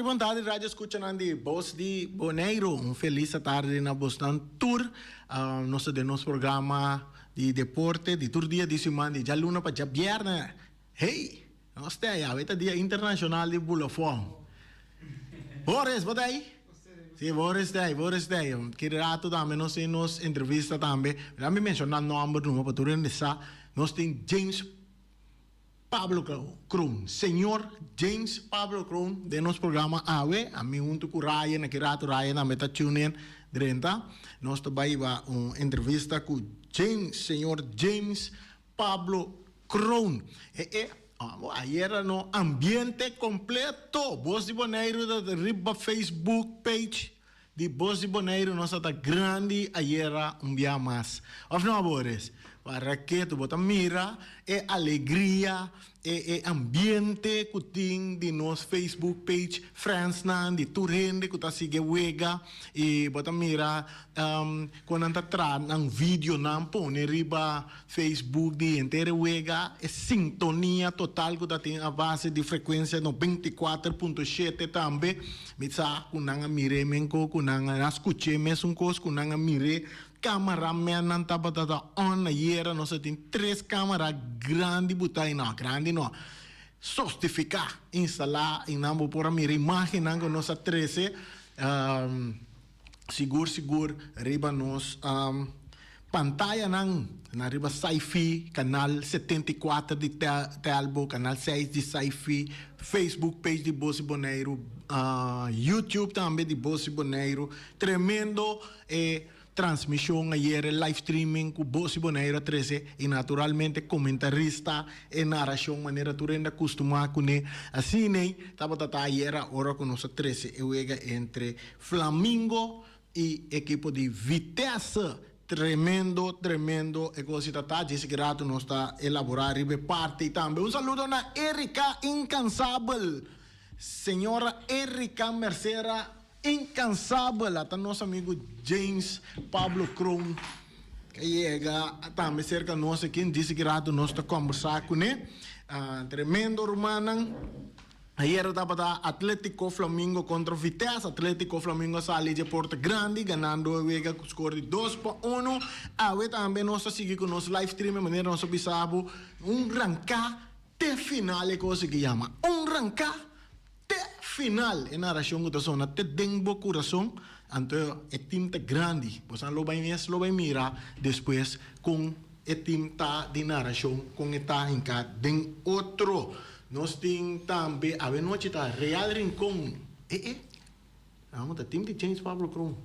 bon tardi radio escuchanan di Bos di Boneiru. Un feliz atardi na bosnan tur. Nos ta den nos programa di deporte di tur dia di siman di djaluna pa djabièrnè. Hey! Nos ta ei, awe ta dia internashonal di bulofon. Boris, bo ta ei? Si, Boris ta ei, Boris ta ei. Ki rato tambe nos tin nos entrevista tambe. Laat mi menshoná nòmber numa pa tur hende sa. Nos tin James Pablo Kroon, señor James Pablo Kroon den nos programa awe. Ami huntu ku Ryan, aki rato Ryan tambe ta tune in drenta. Nos ta bai hiba un entrevista ku James, señor James Pablo Kroon. E e ayera no ambiente completo. Bos di Boneiru ta riba Facebook page di Bos di Boneiru nos ta grandi ayera un bia mas. Of no Boris? Para ke bo ta mira e alegria e e ambiente ku tin di nos Facebook page friendsnan di tur hende ku ta sigui wega i bo ta mira kon nan ta traha nan videonan pone riba Facebook di henter e wega, e sintonia total ku ta tin a base di frekuensia 94.7 tambe. Mi sa ku nan a mir'é menko ku nan a skuch'é mesun kos ku nan a mir'é. Kamaramennan tabata ta on ayera, nos a tin tres kamara grandi butá ei, no grandi no, sostifiká, instalá i nan bo por a mira imágennan ku nos a trese. Sigur sigur riba nos pantayanan na riba Sci-Fi, kanal 74 di Telbo, kanal 6 di Sci-Fi, Facebook page di Bos di Boneiru, YouTube tambe di Bos di Boneiru. Tremendo e transmishon ayer, e live streaming ku Bos di Boneiru a trese i naturalmente komentarista e narashon manera tur hende a kustumá kuné. Asina tabata ta ayer a ora ku nos a trese e wega entre Flamingo y ekipo di Vitesse. Tremendo, tremendo e cos ta ta. Djis ki rato nos ta elabora riba e parti tambe. Un saludo na Erika Incansabel. Señora Erika Mercera Incansabel. Ata nos amigo James Pablo Kroon ke yega tambe cerca nos aki. Djis ki rato nos ta combersa cune. Tremendo rumannan. Ayera tabata Atletico Flamingo kontra Vitesse. Atletico Flamingo a sali dje porta grandi ganando e wega ku skor di 2-1. Awe tambe nos ta sigui ku nos live streaming manera nos a bisa bo un ranká te final e kos aki yama un ranká te final e narashon ku ta sona te den bo kurason anto e tim ta grandi boso lo bai mes lo bai mira despues kon E tim ta di narashon kon e ta hinká den otro. Nos tin tambe awenochi ta Real Rincon. E e. Amo ta tim di James Pablo Kroon.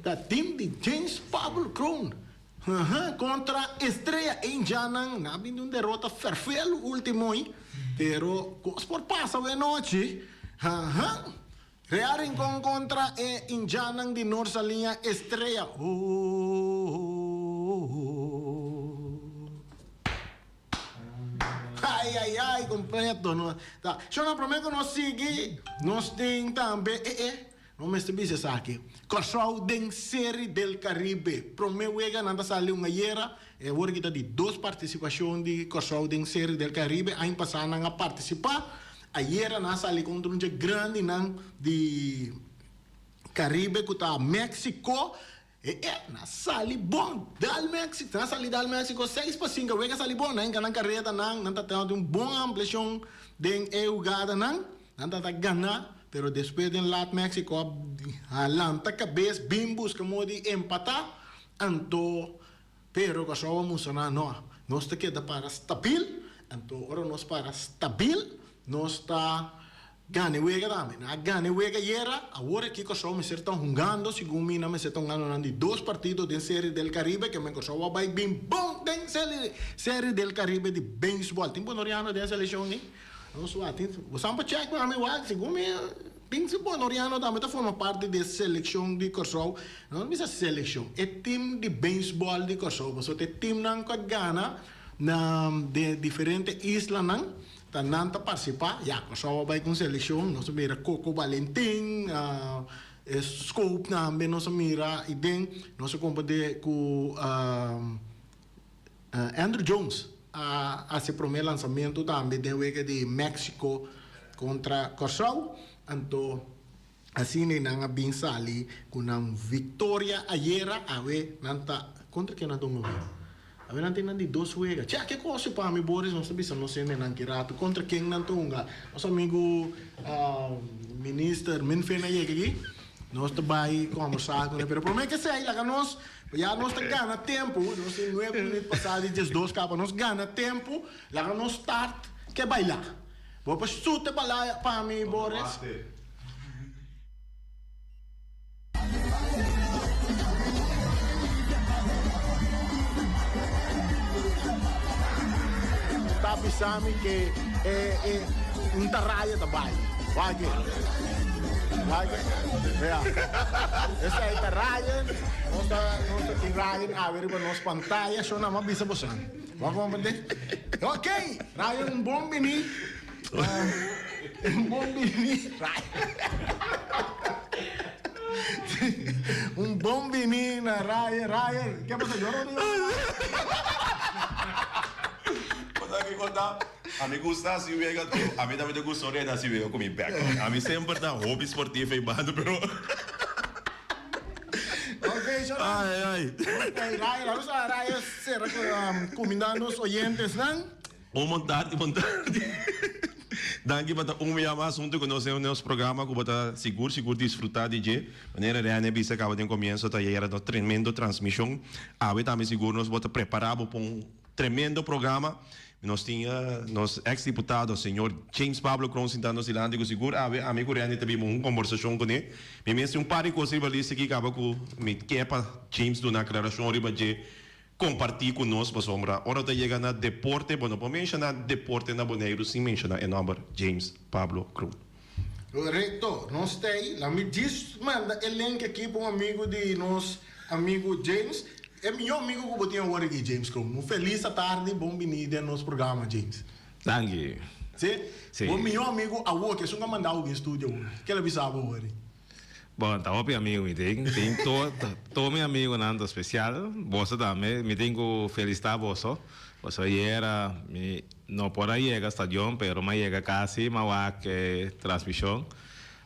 Ta tim di James Pablo Kroon. Haha kontra Estrella Indianan. Nan a bin di un derota ferfelu ultimo ei. Pero kos por pasa awenochi. Haha. Real Rincon kontra e Indiannan di Noord Saliña Estrella. Ai ai ai kompleto no ta. Shona prome ku nos sigui nos tin tambe e e no mester bisa esaki Kòrsou den Seri del Caribe prome wega nan ta sali un ayera e awor aki ta di dos partisipashon di Kòrsou den Seri del Caribe aña pasá nan a partisipá. Ayera nan a sali kontra un dje grandinan di Caribe ku ta Mexico. E e nan a sali bon dal Mexico. Nan a sali dal Mexico 6-5. Wega sali bon. Nan hinka nan karetanan. Nan ta tene un bon ampliashon den e hugadanan. Nan ta ta gana. Pero despues den lat Mexico a lanta kabes bin buska modo di empatá. Anto Pero Kòrsou a mustra nan, no, nos ta keda para stabil, anto ora nos para stabil, nos ta gana e wega tambe. Nan a gana e wega ayera, awor aki Kòrsou mester ta hungando, segun mi nan mester ta hungando nan di dos partido den Serie del Caribe, ke men Kòrsou a bai bin bon den Serie del Caribe di beisbòl. Tin Bonoriano den e selekshon ei? Nos wak, tin, bo sa pa chèk pa mi wak, segun mi. Tin si Bonoriano tambe ta forma parti di e selekshon di Kòrsou. No ta bisa selekshon, e tim di beisbòl di Kòrsou. Pasobra e timnan ku a gana na de diferente islanan ta nan ta partisipá. Ya, Kòrsou a bai ku un selekshon. Nos a mira Coco Valentin, e Scope tambe nos a mira i den nos a komprendé ku Andruw Jones a hasi e promé lansamentu tambe den wega di Mexico kontra Kòrsou. Anto asina nan a bin sali ku nan viktoria ayera. Awe nan ta kontra ken nan ta hunga awe? Awe nan tin nan di dos wega. Chè, ke kos pa mi Boris nos ta bisa nos hendenan ki ratu kontra ken nan ta hunga. Nos amigu minister Minfin a yega aki. Nos ta bai kombersá kuné. Pero promé ke esei laga nos, ya nos ta gana tempu, nos tin nuebe minüt pasá di diesdos kaba. Nos gana tempu, laga nos start ke bailá. Bo por sute balaya pa mi, Boris? Ta bisa mi ke e e un taraya ta bai. Wak e. Wak e. Ya. Esei ta Ryan. Nos ta nos ta tin Ryan awe riba nos pantaya. Shona mi a bisa boso. Bo a comprende? Ok! Ryan un bon bini. Un bon bini. Ryan. Un bon bini na Ryan. Ryan, ke pasa? Yora o no yora? Bo sa kiko ta? Ami gusta hasi wega tu. Ami tambe ta gusta ora e ta hasi wega ku mi bek. Ami semper ta hopi sportivo ei banda pero. Ok, Shona. Ai ai. Ok, Ryan, laat nos a Ryan cera cu cuminda nos oyentesnan. Bon bon tardi, bon tardi. Danki pa ta un bia mas hunto cu nos den nos programa cu bo ta sigur sigur disfruta di dje. Manera Rene a bisa caba den comienzo ta yera nos tremendo transmision. Awe tambe sigur nos bo ta prepara bo pa un tremendo programa. Nos tin nos ex diputado señor James Pablo Kroon sinta nos dilanti cu sigur awe ami cu Rene ta biba un combersacion cune. Mi mes tin un par di cos riba lista aki caba cu mi ke pa James duna aclaracion riba dje comparti cu nos pasobra ora ta yega na deporte bo no por menciona deporte na Boneiru sin menciona e nomber James Pablo Kroon. Correcto, nos ta ei. La mi djis manda e link aki pa un amigo di nos amigo James. E mihó amigo ku bo tin awor aki, James Kroon. Un felis atardi, bon bini den nos programa, James. Danki. Sí? Sí. Bo mihó amigo awor, ke esun a manda bo den studio awor. Ke el a bisa bo awor? Bon, ta hopi amigo mi tin. Tin tur, tur mi amigonan ta spesial. Boso tambe, mi tin ku felisitá boso. Pasobra ayera mi no por a yega stadion, pero mi a yega kasi, mi a wak e transmishon.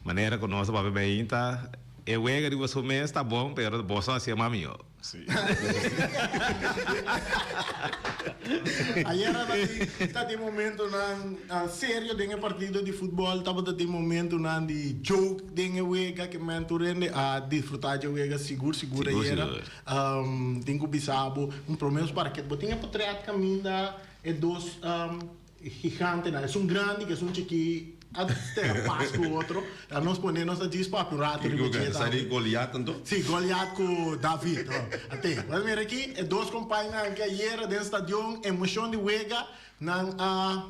Manera ku nos a papia mainta, e wega di boso mes ta bon, pero boso a hasié mas mihó. Ayera ta tin momentonan serio den e partido di futbol, tabata tin momentonan di joke den e wega ke men tur hende a disfruta dje wega sigur sigur ayera. Tin ku bisa bo un prome nos para ke bo tin e potret kaminda e dos Gigantenan, esun grandi ku esun chikí a stera pas ku otro. A nos pone nos a djis papia un rato riba dje Sa di Goliat anto? Sí, Goliat ku David. Ate, bo a mira aki e dos kompainan ke ayera den stadion, emoshon di wega, nan a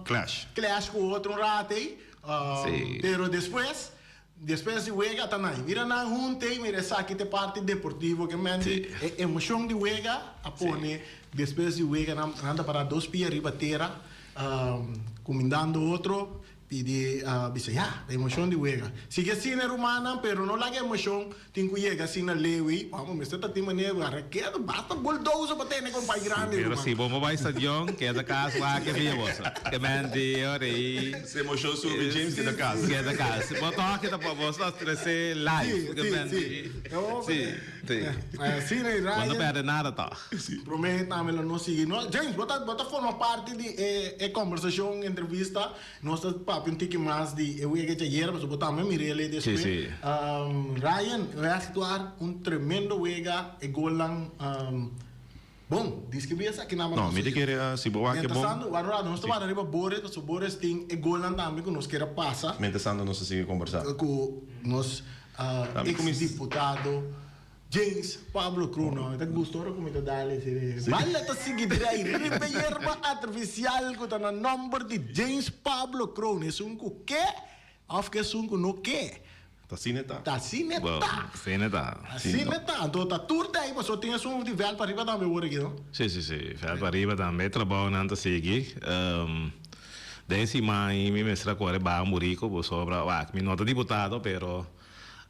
Clash. clash ku otro un rato ei. Pero despues Despues di wega ta nai. Mira nan hunte y mira esaki ta e parti deportivo ke men di e emocion di wega a pone despues di wega nan nan ta para dos pia riba tera cumindando otro pidi bisa ya ta emocion di wega. Sigui asina e rumannan pero no laga emocion tin cu yega asina leu y wou mester ta tin manera di agarra kedo basta bulldozer pa tene compai grandi Pero ruman. si bo no bai stadion keda cas wak e bia boso. Ke men di ora ei. Si emocion subi James keda cas. Keda cas. Bo toch keda por boso ta trece live. Si, Ke men si, di. si. Si, si. Si, Ryan. Bo no perde nada toch. Prome tambe lo no sigui. No, James, bo ta bo ta forma parti di e e combersacion, entrevista. Nos ta papia un tiki mas di e wega djayer, pasobra bo tambe mir'el ei despues. Si, si. Ryan, recht waar, un tremendo wega, e golnan bon. Describi esaki nan pa No, nos mi ta oye. kere si bo wak e bon. Mientras tanto, wak un rato, nos ta Si. wak riba Boris, pasobra Boris tin e golnan tambe ku nos kier a pasa. Mientras tanto nos ta sigui kombersá. Ku nos Tambe ku mi. ex-diputado. James Pablo Cruz no, mi ta gusta ora cu mi ta dal ese Sí. Bala ta sigui drei riba e yerba artificial cu ta na nomber di James Pablo Kroon. Esun cu ke of ke esun cu no ke. Ta asina e ta. Ta asina e Bo, ta. asina e ta. Asina e ta. Anto ta tur ta ei pasobra tin esun di vèlt pariba tambe wor aki no. Sí, sí, sí. Vèlt pariba tambe trabounan ta sigui. Den e siman ei mi mester a kore baha un burico pasobra, wak, mi no ta diputado pero.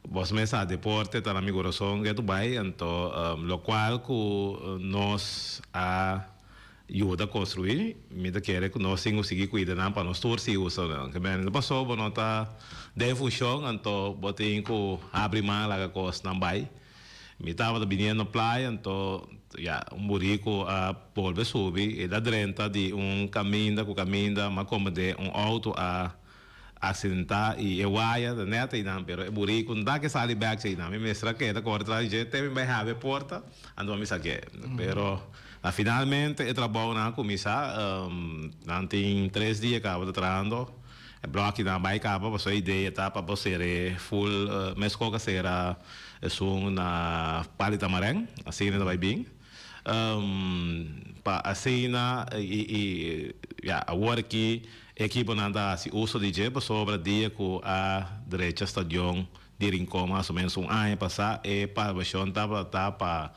Bos mes sa deporte ta na mi corazon ke tu bai anto locual cu nos a Yuda construi, mi ta kere cu nos tin cu sigui cuida nan pa nos tur sigui usa nan. Ke mende paso bo no ta den funcion anto bo tin cu habri man laga cosnan bay. Mi tabata biniendo playa anto ya un burico a bolbe subi el a drenta di un caminda cu caminda m'a comende un auto a accidenta y e waya ta net eynan pero e burico no ta ke sali bek eynan mi mester a keda core tras di dje te mi bay habi e porta anto mi sake pero na finalmente e trabounan a cuminsa nan tin tres dia caba ta trahando e blokinan a bay caba pasobra e idea ta pa bo cere full mesco cu a cera esun na Pali Tamarén asina ta bay bin. Pa asina y ya awor aki e ekiponan ta haci uso di dje pasobra dia cu a drecha stadion di Rincon mas o menos un aña pasa e palbacion tabata pa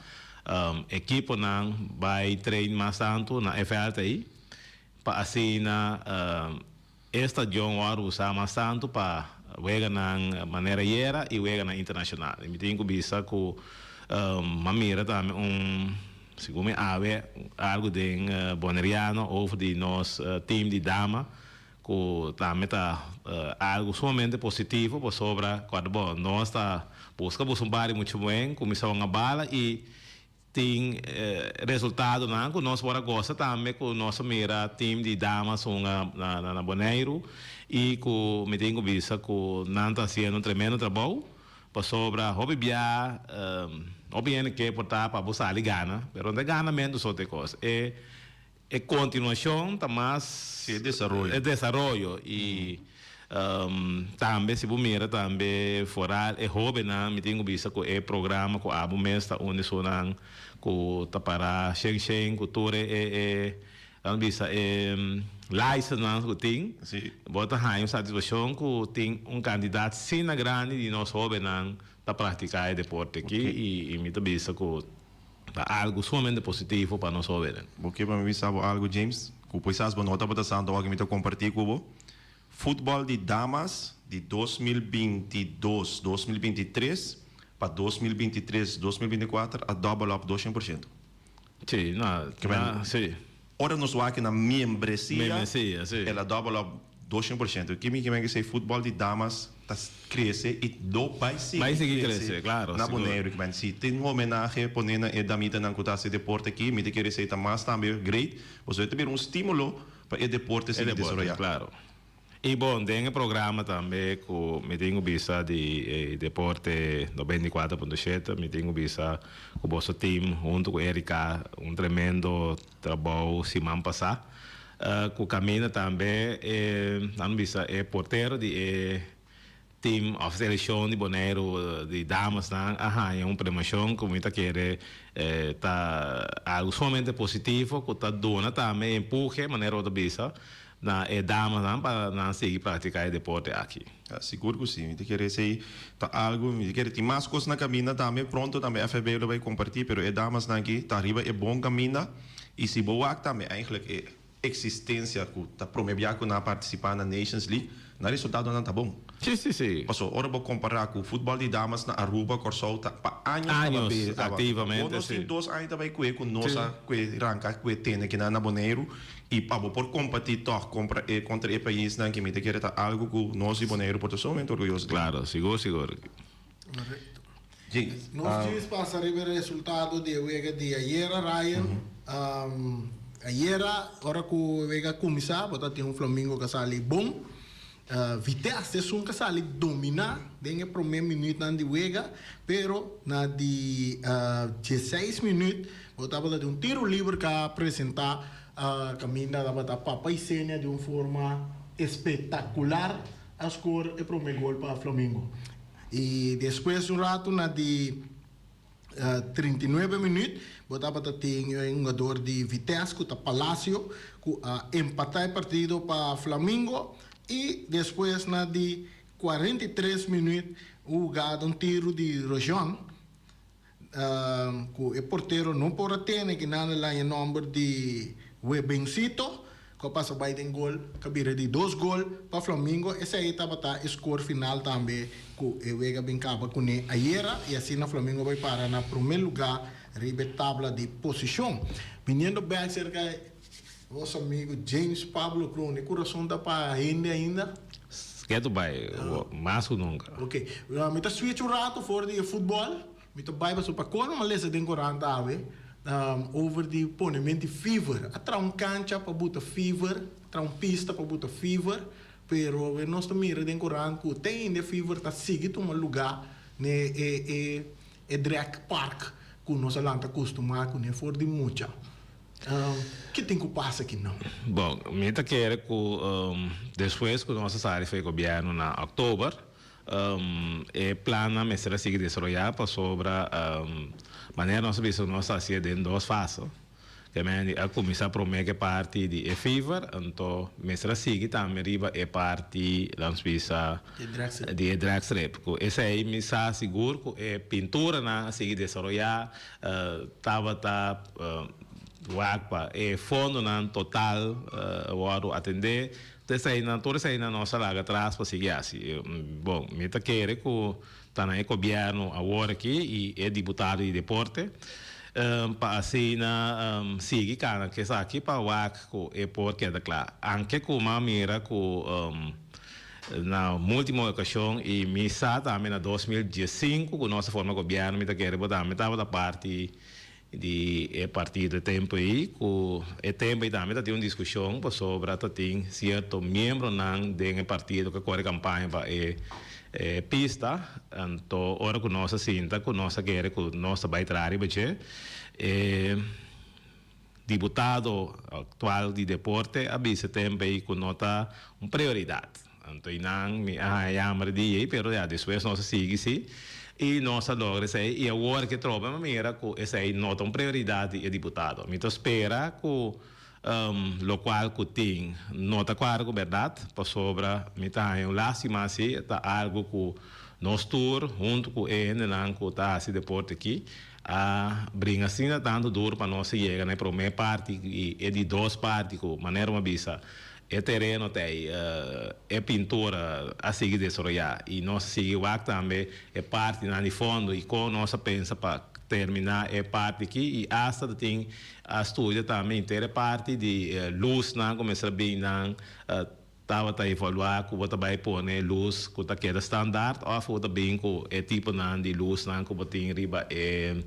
ekiponan bay train mas tanto na e veld ey pa asina E stadion wòrdu usá mas tantu pa weganan manera yera i weganan internashonal. I mi tin ku bisa ku m'a mira tambe un, segun mi awe, algu den Boneriano over di nos team di dama ku tambe ta algu sumamente positivo pasobra kòrda bo nos ta buska buska un par di mucha muhé kuminsá hunga bala i Tin resultadonan ku nos por a gosa tambe ku nos a mira team di damas hunga na Boneiru i ku mi tin ku bisa ku nan ta hasiendo un tremendo trabou pasobra hopi bia hopi hende ke por ta pa bo sali gana pero no ta ganamentu so ta e kos e E kontinuashon ta mas. Si, e desaroyo. E desaroyo i tambe si bo mira tambe foral e hobennan mi tin ku bisa ku e programa ku abo mes ta un esunnan ku ta para shen shen ku tur e e nan bisa e licensenan ku tin. Si. Bo ta haña un satisfakshon ku tin un kantidat asina grandi di nos hobennan ta praktiká e deporte aki i mi ta bisa ku. Ta algu sumamente positivo pa nos hobennan. Bo ke pa mi bisa bo algu, James, ku poisas bo no tabata sa anto awor mi ta kompartí ku bo. Futbòl di damas di 2022, 2023 pa 2023, 2024 a dòbel òp 200%. Sí, no, na, sí. Ora nos wak na miembresia, Membresia, sí. el a dòbel òp 200%. Ki mi kimen esei futbòl di damas ta krese i lo bai sigui Bai sigui krese, klaro, na sigur. Boneiru. Kimen si tin un homenahe pone na e damitanan ku ta hasi deporte aki, mi ta kere esei ta mas tambe great, pasobra e ta bira un stímulo pa e deporte E sigui deporte, desaroyá. klaro. I bon, den e programa tambe ku mi tin ku bisa di e deporte 94.7, mi tin ku bisa ku boso team huntu ku Erika un tremendo trabou siman pasá. Ku kaminda tambe e nan bisa e portero di e team òf selekshon di Boneiru di damasnan a haña un premiashon ku mi ta kere ta algu sumamente positivo ku ta duna tambe e empuhe manera bo ta bisa na e damasnan pa nan sigui praktiká e deporte aki. Ja, sigur ku si. Mi ta kere esei ta algu, mi ta kere tin mas kos na kaminda tambe, pronto tambe FFB lo bai kompartí, pero e damasnan aki ta riba e bon kaminda i si bo wak tambe eigenlijk e eksistensia ku ta prome bia ku nan a partisipá na Nations League, nan resultadonan ta bon. Si, si, si. Paso ora bo kompará ku futbòl di damas na Aruba, Kòrsou ta pa años taba Años, be taba. aktivamente, Bo nos si. tin dos aña ta bai kue ku nos a kue ranka kue tene kinan na Boneiru i pa bo por kompatí tòg kompra e kontra e paisnan ki mi ta kere ta algu ku nos di Boneiru por ta sumamente orguyoso di. Klaro, sigur, sigur. Korekto. James. Nos djis pasa riba e resultado di e wega di ayera, Ryan. Ayera ora ku e wega a kuminsá bo ta tin un Flamingo ku a sali bon. Vitesse esun ka sali dominá den e promé minütnan di wega, pero na di dieseis minüt bo tabata di un tiro liber ka presentá kaminda tabata Papa Isenia di un forma espectacular a skor e promé gol pa Flamingo. I despues un ratu na di 39 minuut bo tabata tin e hungador di Vitesse cu ta Palacio cu a empata e partido pa Flamingo y despues na di 43 minuut un hugada un tiro di Rojon cu e portero no por a tene ki nan a laña nomber di Webencito Cu a pasa bay den gol cu a bira di dos gol pa Flamingo. Esey tabata e score final tambe cu e wega bin caba cune ayera y asina Flamingo bay para na prome lugar riba e tabla di posicion. Biniendo bek cerca. Nos amigo James Pablo Kroon, e kurason ta pa hende ainda? Ketu bai, mas ku nunka. Ok, mi ta switch un rato for di e futbòl, mi ta bai pasobra pa kor mi a lesa den korant awe over di ponement di fever. A traha un kancha pa buta fever, a traha un pista pa buta fever, pero awe nos ta mira den korant ku te ainda e fever ta sigui tuma lugá ne e e drag park ku nos a lanta kustumá kuné for di mucha. Ke tin ku pasa aki nan? Bon, mi ta kere ku despues ku nos a sali for e gobièrnu na òktober, e plannan mester a sigui desaroyá pasobra manera nos a bisa nos ta hasié den dos fase. Ke men a kuminsá promé ku e parti di e fever, anto mester a sigui tambe riba e parti, lanos bisa, di e dragstrip. Ku esei mi sa sigur ku e pinturanan a sigui desaroyá. Tabata wak pa e fondonan total wòrdu atendé. Eseinan, tur eseinan nos a laga atras pa sigui hasi. Bon, mi ta kere ku ta na e gobièrnu awor aki i e diputado di deporte pa asina sigui kana ku esaki pa wak ku e por keda kla. Anke ku mi a mira ku Na multimo ocasion y mi sa tambe na 2015 cu nos a forma gobierno mi ta kere bo tambe tabata parti di e partido e tempo ey cu e tempo ey tambe ta tin un discusion pasobra ta tin cierto miembronan den e partido cu a core campaña pa e pista anto ora cu nos a sinta cu nos a kere cu nos ta bay traha riba dje e Diputado aktual di deporte a bisa tempu ei ku no ta un prioridat. Anto einan mi a haña yamber di ei, pero ya despues nos a sigui si i nos a logra esei i awor ke trobe mi a mira ku esei no ta un prioridat di e diputado. Mi ta spera ku lokual ku tin no ta kuadra ku bèrdat pasobra mi ta haña un lástima si ta algu ku nos tur huntu ku e hendenan ku ta hasi deporte aki A bringa asina tantu duru pa nos a yega na e promé parti i e di dos parti ku manera mi a bisa e tereno ta ei, e pintura a sigui desaroyá i nos a sigui wak tambe e partinan di fondo i kon nos a pensa pa terminá e parti aki i asta ta tin a studia tambe henter e parti di lusnan ku mester a bin nan. Tabata evaluá ku bo ta bai pone lus ku ta keda standaard òf ku bo ta bin ku e tiponan di lusnan ku bo tin riba e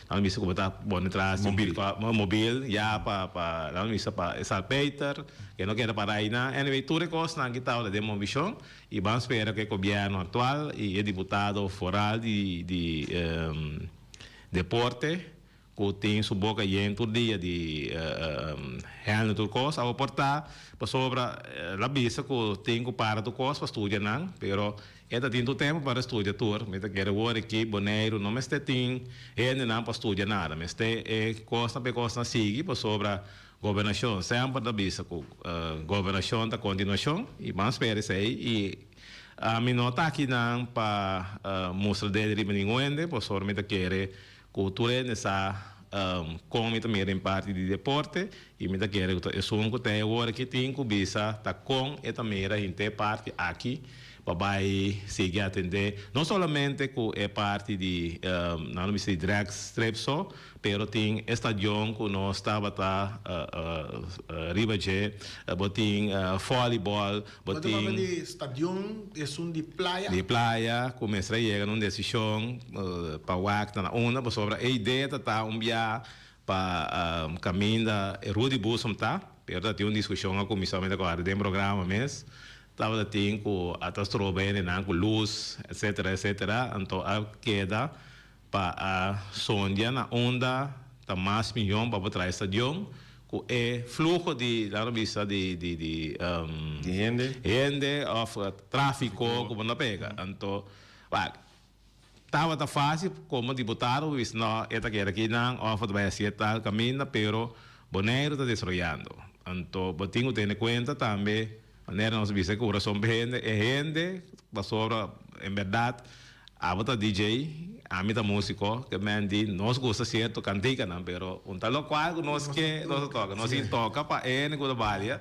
nan bisa ku bo ta pone tras di Mobil. mobil ya pa pa nan bisa pa e salpeter ke no keda para einan. Anyway tur e kosnan aki tabata den movishon i ban spera ku e gobièrnu aktual i e diputado foral di di deporte Ku tin su boka yen tur dia di hende tur kos a oportá pasobra el a bisa ku tin ku para tur kos pa studia nan pero e ta tin tur tempu para studia tur mi ta kere wor aki Boneiru no mester tin hendenan pa studia nada mester e kosnan pa e kosnan sigui pasobra gobernashon semper ta bisa ku gobernashon ta kontinuashon i ban spera esei i ami no ta aki nan pa mustra dede riba ningun hende pasobra mi ta kere Ku tur hende sa kon mi ta mira den parti di deporte i mi ta kere ku ta esun ku ta e ora ki tin ku bisa ta kon e ta mira henter parti aki pa bai sigui atendé no solamente ku e parti di nan lo bisa di drag strip so pero tin e stadion ku nos tabata riba dje bo tin volleyball Bo ta papia di stadion, esun di playa? Di playa, ku mester a yega na un desishon pa wak ta na unda, pasobra e idea ta ta un bia pa kaminda e Rudy Boezem ta, pero ta tin un diskushon a kuminsá mi ta kòrda den programa mes, tabata tin ku a ta stroba hendenan ku lus, etsetera, etsetera, anto a keda Pa a sondia na unda ta mas miyon pa bo traha e stadion ku e fluho di laga nos bisa di di di Di hende. hende of trafiko ku bo no pega. Anto wak tabata fasil komo diputado bo bisa no e ta keda akinan of bo ta bai hasi e tal kaminda pero Boneiru ta desaroyando. Anto bo tin ku tene kuenta tambe manera nos bisa e kurason pa hende e hende pasobra en bèrdat Abo ta DJ, ami ta músiko, ke men di nos gusta sierto kantikanan, pero un ta lokual ku nos ke nos ta toka. Nos tin toka pa ene ku ta balia.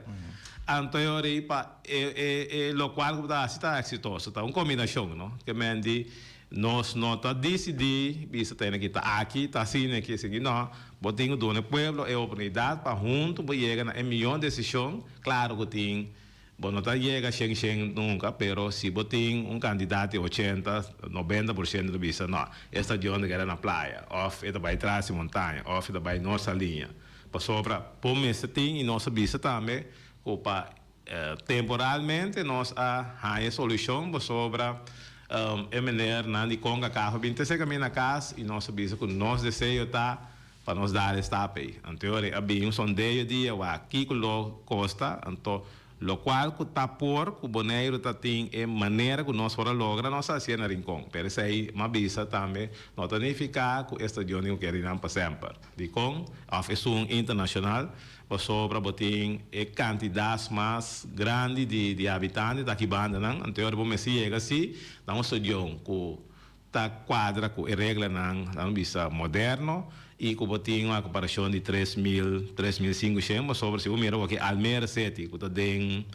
Anto e ora ei pa e e e lokual ku bo ta hasi ta eksitoso. Ta un kombinashon, no? Ke men di nos no ta disidí bisa tene ki ta aki, ta asina aki, asina aki. No, bo tin ku duna e pueblo e oportunidat pa huntu bo yega na e mihó desishon. Klaro ku tin, bo no ta yega shen shen nunka, pero si bo tin un kantidat di ochenta, 90% ta bisa no, e stadion ta keda na playa, òf e ta bai tras di montaña, òf e ta bai Noord Saliña. Pasobra bo mester tin i nos a bisa tambe ku pa temporalmente nos a haña e solushon pasobra e menernan di Concacaf a bin te serka mi na kas i nos a bisa ku nos deseo ta pa nos dal e stap ei. Anto e a bin un sondeo di wak kiko lo kosta anto Locual cu ta por cu Boneiru ta tin e manera cu nos por a logra nos a hacié na Rincon. Pero esey m'a bisa tambe no ta nifica cu e stadion tin cu keda einan pa semper. Dicon? Of esun internacional, pasobra bo tin e cantidad mas grandi di habitante ta aki bandanan, anto e ora bo mester yega si na un stadion cu ta cuadra cu e reglanan, laat me bisa, moderno y cu bo tin un acaparacion di 3000, 3500, pasobra si bo mira awor aki Almere City cu ta den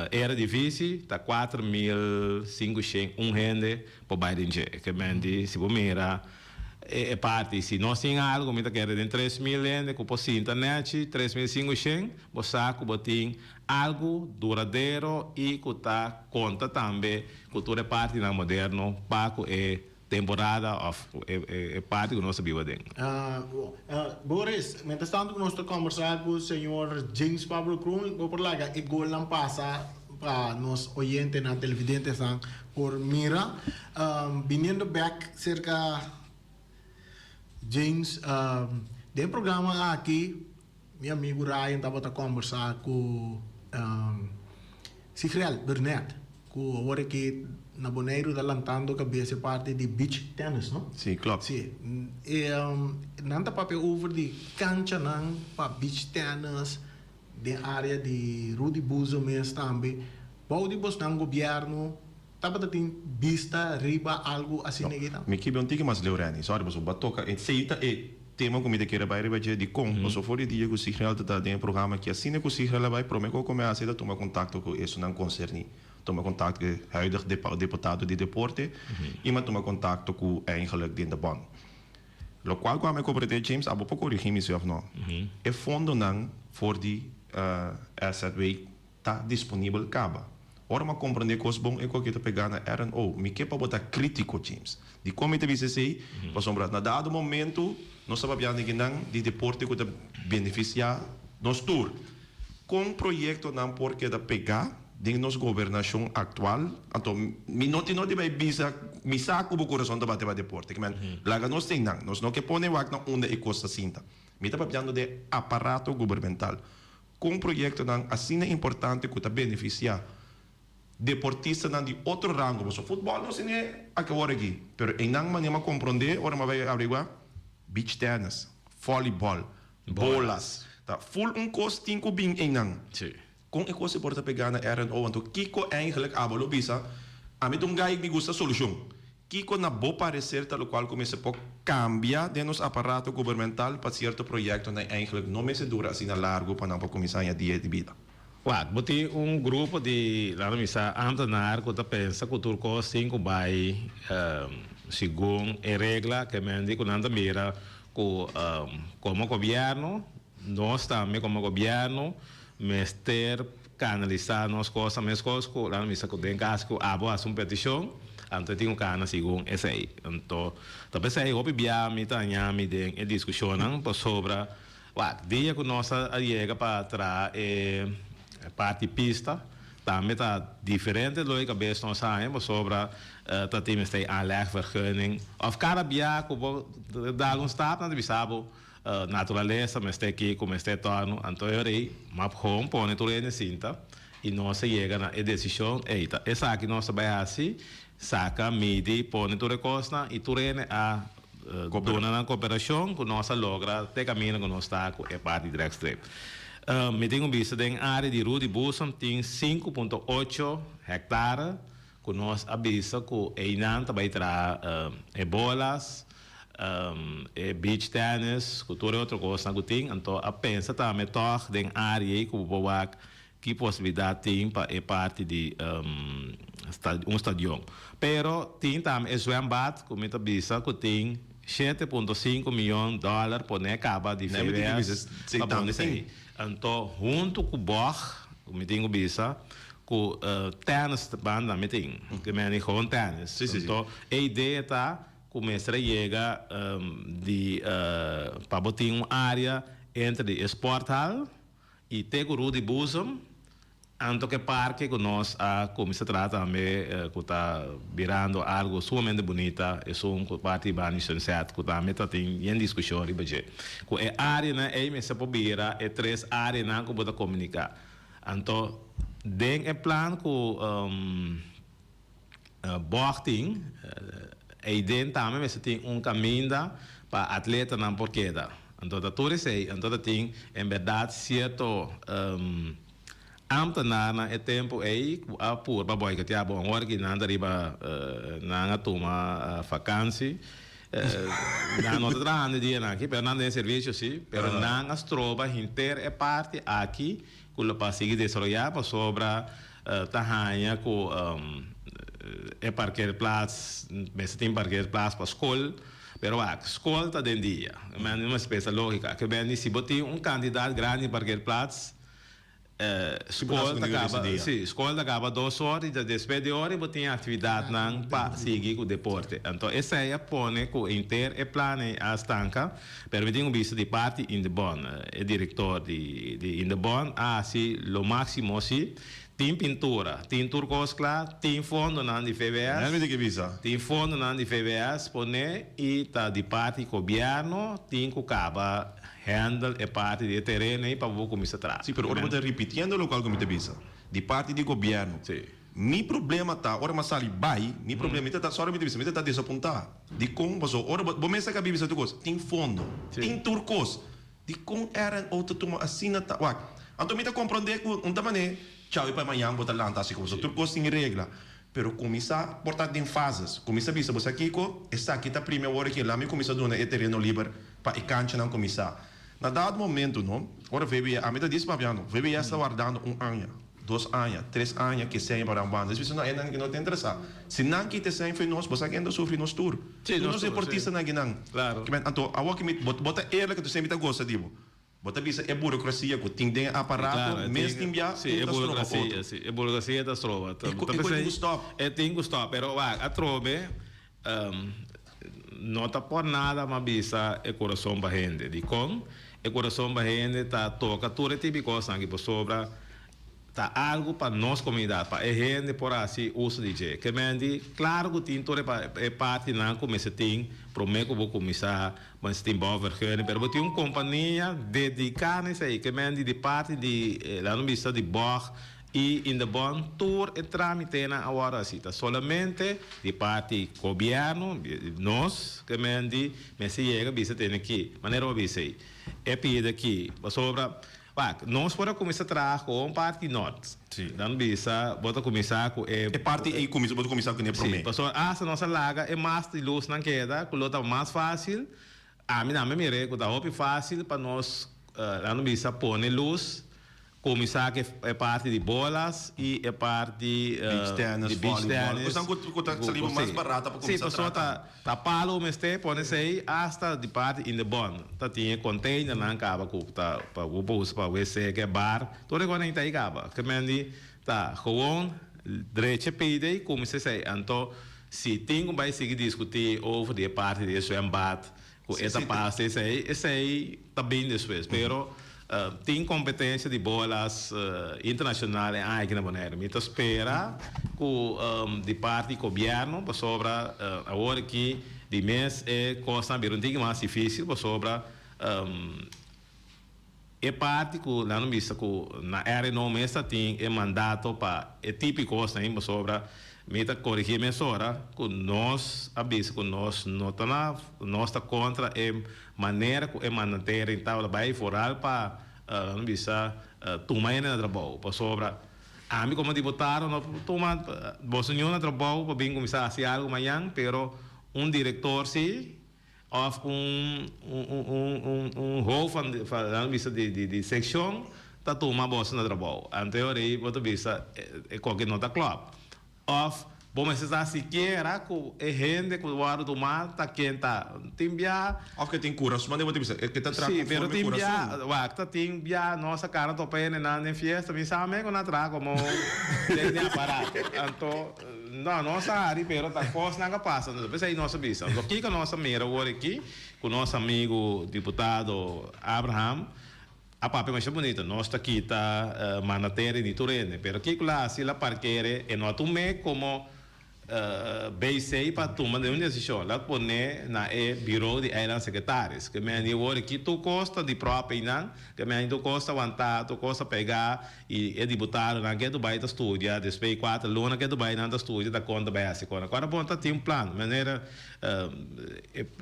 Eredivisie ta 4501 hende por bay den dje. Ke men di si bo mira e parti, si nos tin algo mi ta kere den 3000 hende cu por sinta nechi, 3500, bo sa cu bo tin algo duradero y cu ta conta tambe cu tur e partinan moderno pa cu e temporada of e parti cu nos ta biba den. Boris, mientras tanto cu nos ta combersa cu señor James Pablo Kroon, bo por laga e golnan pasa pa nos oyentenan, televidentenan por mira. Biniendo bek cerca James, den e programa aki Mi amigu Ryan tabata kombersá ku Sigrel Burnett, ku awor aki na Boneiru ta lantando kabes e parti di beach tennis, no? Sí, klopt. Sí. E nan ta papia over di kanchanan pa beach tennis den área di Rudy Boezen mes tambe. Bou di bosnan gobièrnu tabata tin bista riba algu asina aki tambe? Mi kibi un tiki mas leu, Renny. Sorry, pasobra bo a toka. Esei ta e tema ku mi ta kere bai riba dje. Dikon? Pasobra for di dia ku Sigrel ta ta den e programa aki, asina ku Sigrel a bai, promé ku a kome hasi, el a tuma kontakto ku esunnan konserní. Tuma kontakto ku e huidig deputado di deporte i mi a tuma kontakto ku eigenlijk den de bond. Lokual ku ami a komprendé, James, abo por korigí mi si òf no, e fondonan for di SZW ta disponibel kaba. Ora mi a komprendé kos bon e ku aki ta pegá na RNO. Mi ke pa bo ta krítiko, James. Dikon mi ta bisa esei? Pasobra na dado momentu nos ta papiando di kinan di deporte ku ta benefisiá nos tur. Kon proyektonan por keda pegá den nos gobernashon aktual? Anto mi no tin no di bai bisa mi sa ku bo kurason ta bati pa deporte. Kimen laga nos tin nan. Nos no ke pone wak na unda e kos ta sinta. Mi ta papiando di aparato gubernamental. Kon proyektonan asina importante ku ta benefisiá deportistanan di otro rango, pasobra futbòl no siné aki awor aki, pero einan manera mi a komprondé ora mi a bai averiguá, beach tennis, vòlibòl, bolas, ta ful un kos tin ku bin einan. Kon e kos ei por ta pegá na RNO? Anto kiko eigentlik abo lo bisa? Ami ta un gai mi gusta solushon. Kiko na bo parecer ta locual cu mester por cambia den nos aparato gubernamental pa cierto proyectonan eigenlijk no mester dura asina largo pa nan por cuminsa haña dia di bida? Wak, bo tin un grupo di, laat mi bisa, ambtenaar cu ta pensa cu tur cos tin cu bay segun e regla ke men di cu nan ta mira cu como gobierno, nos tambe como gobierno mester Kanalisá nos kosnan meskos ku nan bisa ku den kas ku abo hasi un petishon, anto e tin ku kana segun esei. Anto ta p'esei hopi bia mi ta haña mi den e diskushonnan pasobra wak dia ku nos a yega pa traha e parti pista tambe ta diferente lo e kabes nos haña pasobra ta tin mester aanlegvergunning òf kada bia ku bo dal un stap nan ta bisa bo Naturalesa mester kiko mester torno, anto e ora ei map gewoon pone tur hende sinta i nos a yega na e desishon ei ta esaki nos ta bai hasi, saka, midi, pone tur e kosnan i tur hende a duna nan koperashon ku nos a logra te kaminda ku nos ta ku e parti di Dragstrip. Mi tin un bista den área di Rudy Boezem tin 5.8 hèktare ku nos a bisa ku einan ta bai traha e bolas, e beach tennis ku tur e otro kosnan ku tin. Anto a pensa tambe tòg den área ei ku bo por wak. Ki posibilidat tin pa e parti di un stadion. Pero tin tambe e zwembad ku mi ta bisa ku tin 7.5 miyon dòler pone kaba di VWS pa pone esei. Anto huntu ku bòg ku mi tin ku bisa ku tènis banda mi tin, ke meni gewoon tènis. Anto e idea ta ku mester a yega di pa bo tin un área entre di e sporthal I te ku Rudy Boezem, anto ku e parke ku nos a kuminsá traha tambe ku ta birando algu sumamente bunita, esun ku parti di Bani Sunset ku tambe ta tin yen diskushon riba dje. Ku e áreanan ei mester por bira e tres áreanan ku bo ta komuniká. Anto den e plan ku Bòg tin, eiden tambe mester tin un kaminda pa atletanan por keda. Anto ta tur esei, anto ta tin en bèrdat sierto ámtenarnan e tempu ei ku a purba bòikoteá. Bon, awor ki nan ta riba, nan a tuma fakansi, nan no ta trahando e dianan aki, pero nan den servisio si, pero nan a stroba henter e parti aki ku lo pa sigui desaroyá pasobra ta haña ku e parkeerplaats mester tin parkeerplaats pa skol, pero wak, skol ta den dia. Men mi mester pensa lógika. Ke beni si bo tin un kantidat grandi di parkeerplaats, skol ta kaba, si, skol ta kaba dos or i ta despues di ora bo tin aktividatnan pa sigui ku deporte. Anto esei a pone ku henter e plan ei a stanka, pero mi tin un bista di parti Indebon, e direktor di di Indebon a hasi lo máksimo si. Tin pintura, tin tur kos kla, tin fondonan di VWS, Nel mi tin ke bisa. tin fondonan di VWS pone i ta di parti gobièrnu tin ku kaba handle e parti di e tereno ei pa bo kuminsá traha. Si, pero ora bo ta ripitiendo lokual ku mi ta bisa, di parti di gobièrnu. Si. Mi problema ta ora mi a sali bai, mi problema, mi ta ta, sorry mi ta bisa, mi ta ta desapuntá. Dikon? Pasobra ora bo, bo mes a kabi bisa tur kos, tin fondo, tin tur kos. Dikon RNO ta tuma asina ta, wak. Anto mi ta komprondé ku un ta manera, chau i pa mañan bo ta lanta hasi kos, tur kos tin regla. Pero kuminsá por ta den fases. Kuminsá bisa bo sa kiko, esaki ta primi awor aki, laat mi kuminsá duna e tereno liber pa e kanchanan kuminsá. Na dado momento no, ora VBS, ami ta dis papiando, VBS ta wardando un aña. Dos aña, tres aña ke seña pa nan banda. Es bisa no, e nan no ta interesá. Si nan kita e seña fo'i nos, bo sa ken ta sufri? Nos tur. Sí, Tur nos nos tur, sí. deportistanan akinan. Claro. Kimen, anto, awor ki mi, bo, bo ta eerlijk, anto semper mi ta gosa di bo. Bo ta bisa e burocracia ku tin den e aparato, Claro, e mes tin, tin bia, sí, un e ta stroba burocracia, otro. sí, e burocracia ta stroba. E ko, Ta e ko tin p'esei ku stop. e tin ku stop, pero wak, atrobe, no ta por nada m'a bisa e kurason pa hende. Dikon? E kurason pa hende ta toka tur e tipi kosnan aki pasobra ta algu pa nos komunidat, pa e hende por hasi uso di dje. Ke men di, klaro ku tin tur e partinan ku mester tin promé ku bo kuminsá, bo mester tin bouwvergunning, pero bo tin un kompania dediká na esei. Ke men di, di parti di, laat nos bisa di bòg i Indebon, tur e trámitenan a wòrdu hasi. Ta solamente di parti gobièrnu, nos, ke men di, mester yega bisa tene ki, manera bo bisa ei, e pida aki, pasobra. Wak, nos por a kuminsá traha ku un parti nort. Sí. Dan bisa, bo ta kuminsá ku e. E parti ei kuminsá, bo ta kuminsá kuné promé. Sí, pasobra asta nos a laga e mast di lusnan keda, ku lo ta mas fásil. Ami tambe mir'é ku ta hopi fásil pa nos, laga nos bisa, pone lus, kuminsá ku e parti di bolas i e parti. Beach tennis, di beach volleyball. tennis. Kosnan ku ta sali bo mas barata pa kuminsá Sí, pasobra traha. ta. Ta palo mester pone esey hasta di parti in de bon ta tin e containernan caba cu ta pa bo por usa pa wc ke bar tur e cosnan ta ey caba ke men di ta gewoon drecha pidi ey cuminsa esey anto si tin cu bay sigui discuti over di e parti di e zwembad cu e ta pasa esey esey ta bin despues pero Tin competencia di bolas internacional e aña aki na Bonaire. Mi ta spera cu di parti gobierno pasobra awor aki di mes e cosnan a bira un tiki mas dificil pasobra e parti cu nan a bisa cu na RNO mes ta tin e mandato pa e tipo di cosnan ayi pasobra Mi ta korigí mesora ku nos a bisa ku nos no ta na nos ta kontra e manera ku e mandantering tabata bai foral pa nan bisa tuma hende na trabou pasobra ami komo diputado no por tuma boso niun na trabou pa bin kuminsá hasi algu mañan pero un direktor si Of un un hoofd van van nan bisa di di di seccion. ta tuma boso na trabou. Anto e ora ei bo ta bisa e koke no ta klòp. Òf bo mester sa sikiera ku e hende ku wòrdu tumá ta ken ta. Tin bia. Òf ke tin kurason, mane bo ta bisa e ke ta traha Sí, pero konforme tin bia, kurason. wak, ta tin bia nos a kara topa hendenan den fiesta, mi sa me ku nan a traha komo den den aparato. Anto, no, nos a hari, pero ta kosnan a pasa. Anto, p'esei nos a bisa. Anto, kiko nos a mira awor aki ku nos amigu diputado Abraham A papia masha bunita, nos ta kita mandateri di tur hende, pero kiko la hasi la parkere e no a tum'é komo BC pa tuma ningun desishon, la pon'é na e biro di eilandsekretaris, ke men di awor aki tur kos ta di pròp einan, ke men tur kos ta wantá, tur kos ta pegá i e diputadonan ke bai ta studia, despues di kuater luna ke bai nan ta studia ta kon ta bai hasi kon. Akora bon ta tin un plan, manera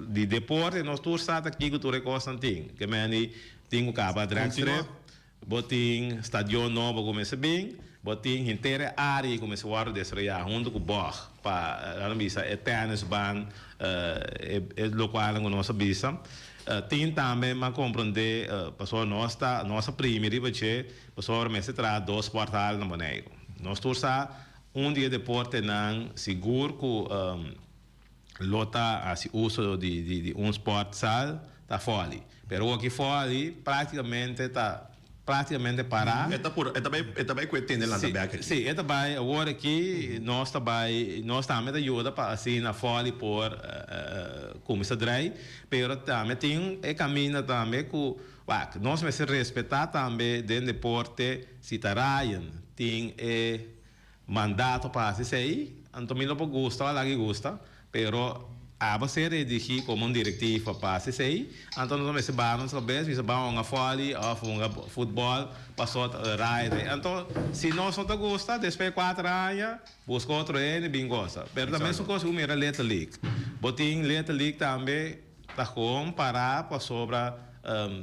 di deporte nos tur sa ta kiko tur e kosnan tin, ke men di Tin ku kaba dragstrip, bo tin stadion nobo ku mester bin, bo tin henter e área ku mester wòrdu desaroyá huntu ku bòg pa nan a bisa e tènisbaan, e lokualnan ku nos a bisa. Tin tambe m'a komprondé pasobra nos ta nos a primi riba dje pasobra mester traha dos sporthal na Boneiru. Nos tur sa un di e deportenan sigur ku. Lo ta hasi uso di un sportzaal ta foli. Pero awor ki foli practicamente ta practicamente para. E ta pura, e ta bai, e ta bai cu e tende lanta bek aki. Si, e ta bai awor aki nos ta bai, nos tambe ta yuda pa asina foli por cuminsa drai, pero tambe tin e caminda tambe cu wak nos mester respeta tambe den deporte si ta Ryan tin e Mandato pa hasi esei, anto mi lo por gusta o a lag'i gusta, pero abo ser redigí komo un direktiva pa hasi esei, anto nos a mester baha nos kabes, bisa ban hunga vòli òf hunga futbòl paso ta rai esei. Anto si nos no ta gusta, despues di kuater aña buska otro hende bin gosa. Pero ta mesun kos ku mira Little League. Bo tin Little League tambe ta gewoon pará pasobra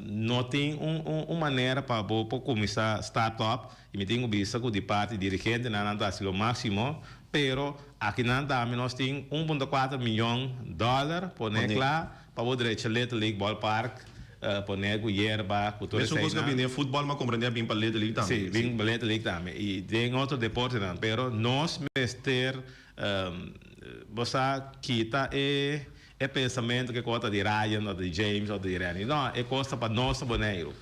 no tin un manera pa bo por kuminsá start up. I mi tin ku bisa ku di parti dirigentenan nan ta hasi lo máksimo, pero akinan tambe nos tin un punto kuater miyon dòler pone kla pa bo drecha Little League Ballpark, pone ku yerba, ku tur Mesun kos ku a eseinan. bini den futbòl, m'a komprendé a bin pa Little League tambe. Sí, bin pa Little League tambe i den otro deportenan, pero nos mester bo sa kita e e pensamentu ku e kos ta di Ryan òf di James òf di Renny, no, e kos ta pa nos na Boneiru.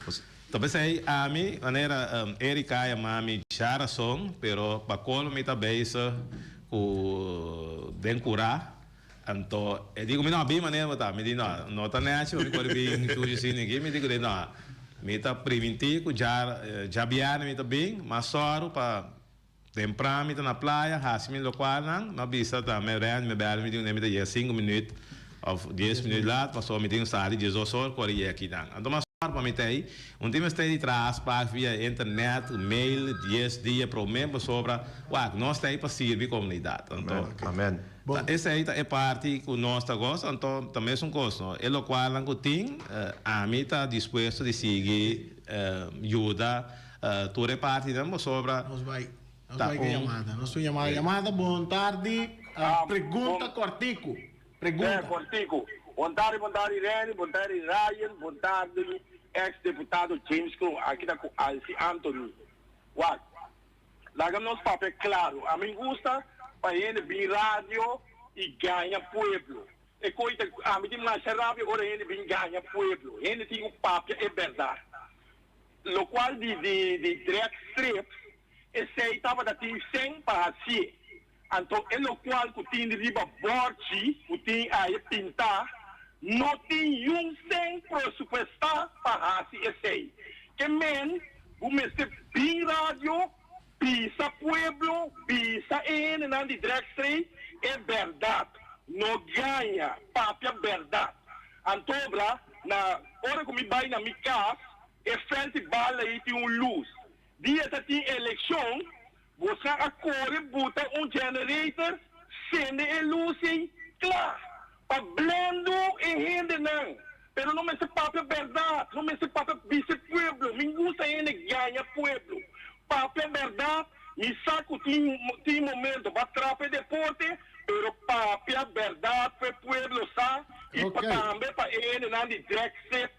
Ta p'esei ami, manera Erika a yama mi djarason, pero pa colmo mi ta bezig cu den cura, anto e di cu mi no bin manera bo ta, mi di no, no ta nechi pa mi por bin shushi asina aki, mi di cu no, mi ta priminti cu djabierne mi ta bin, mas sòru pa Tempran mi ta na playa hasi mi lokualnan, mi a bisa ta mi rèn mi bèl mi di mi ta yega sinku minüt òf dies minüt lat pasobra mi tin un sali diesdos or ku ora yega kinan. Anto mas sòr pa mi ta ei, un tin mester di traha afspraak via internet, mail dies dia promé pasobra wak nos ta ei pa sirbi komunidat. Anto Amen. ta esei ta e parti ku nos ta gosa, anto ta mesun kos no, e lokualnan ku tin ami ta dispuesto di sigui yuda. Tur e partinan pasobra Nos bai, nos ta bai ku un. yamada. Nos tin yamada. Yamada, bon tardi. Pregunta kòrtiku. Pregunta. Kòrtiku. Bon tardi, bon tardi Renny, bon tardi Ryan, bon tardi ex deputado James Kroon. Aki ta ku Alfie Anthony. Wak, laga nos papia klaru. Ami gusta pa hende bin radio i gaña pueblo. E koi ta, ami tin masha rabia ora hende bin gaña pueblo. Hende tin ku papia e bèrdat. Locual di di di drag strip esey tabata tin cen pa hacié. Anto e locual cu tin riba borchi cu tin aye pinta no tin yun cen presupuesta pa haci esey. Ke men bo mester bin radio bisa pueblo bisa e hendenan di drag strip e berdad. No gaña, papia berdad. Antobra na ora cu mi bay na mi cas E veld di bal ei tin un lus. Dia ta tin elekshon, bosan a kore buta un generator, sende e lus ei, kla! Pa blendu e hendenan. Pero no mester papia bèrdat, no mester papia bisa e pueblo. Mi gusta hende gaña pueblo. Papia bèrdat, mi sa ku tin tin momento ba trapa e deporte, pero papia bèrdat pa e pueblo sa i pa tambe pa e hendenan di drek sip.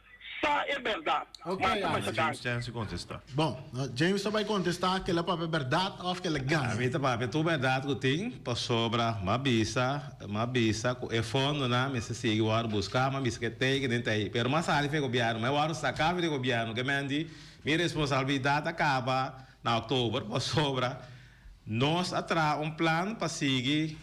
sa e bèrdat. Ok, Masha masha James danki. chance contesta. Bon, James ta bai contesta ke la papia bèrdat òf ke la gana. Mi ta papia tur bèrdat ku tin, pasobra m'a bisa, m'a bisa ku e fondonan mester sigui wòrdu buská, m'a bisa ke tei ke den tei. Pero m'a sali for e gobièrnu, m'a wòrdu saká for di gobièrnu, ke men di mi responsabilidat a kaba na òktober, pasobra nos a traha un plan pa sigui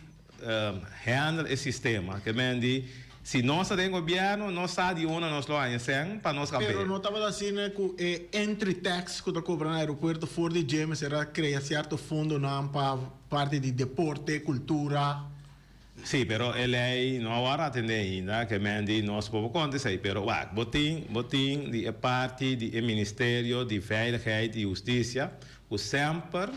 handle e sistema. Ke men di, si nos ta den gobièrnu, nos sa di unda nos lo haña sèn pa nos Pero kab'é. no tabata asina ku e entry tax ku ta kobra na aeropuerto for di dje mester a krea sierto fondonan pa parti di deporte, kultura. Sí, pero e lei no a wòrdu atendé ainda, ke men di nos por por konta esei. Pero wak, bo tin, bo tin di e parti di e Ministerio di Veiligheid i Hustisia ku semper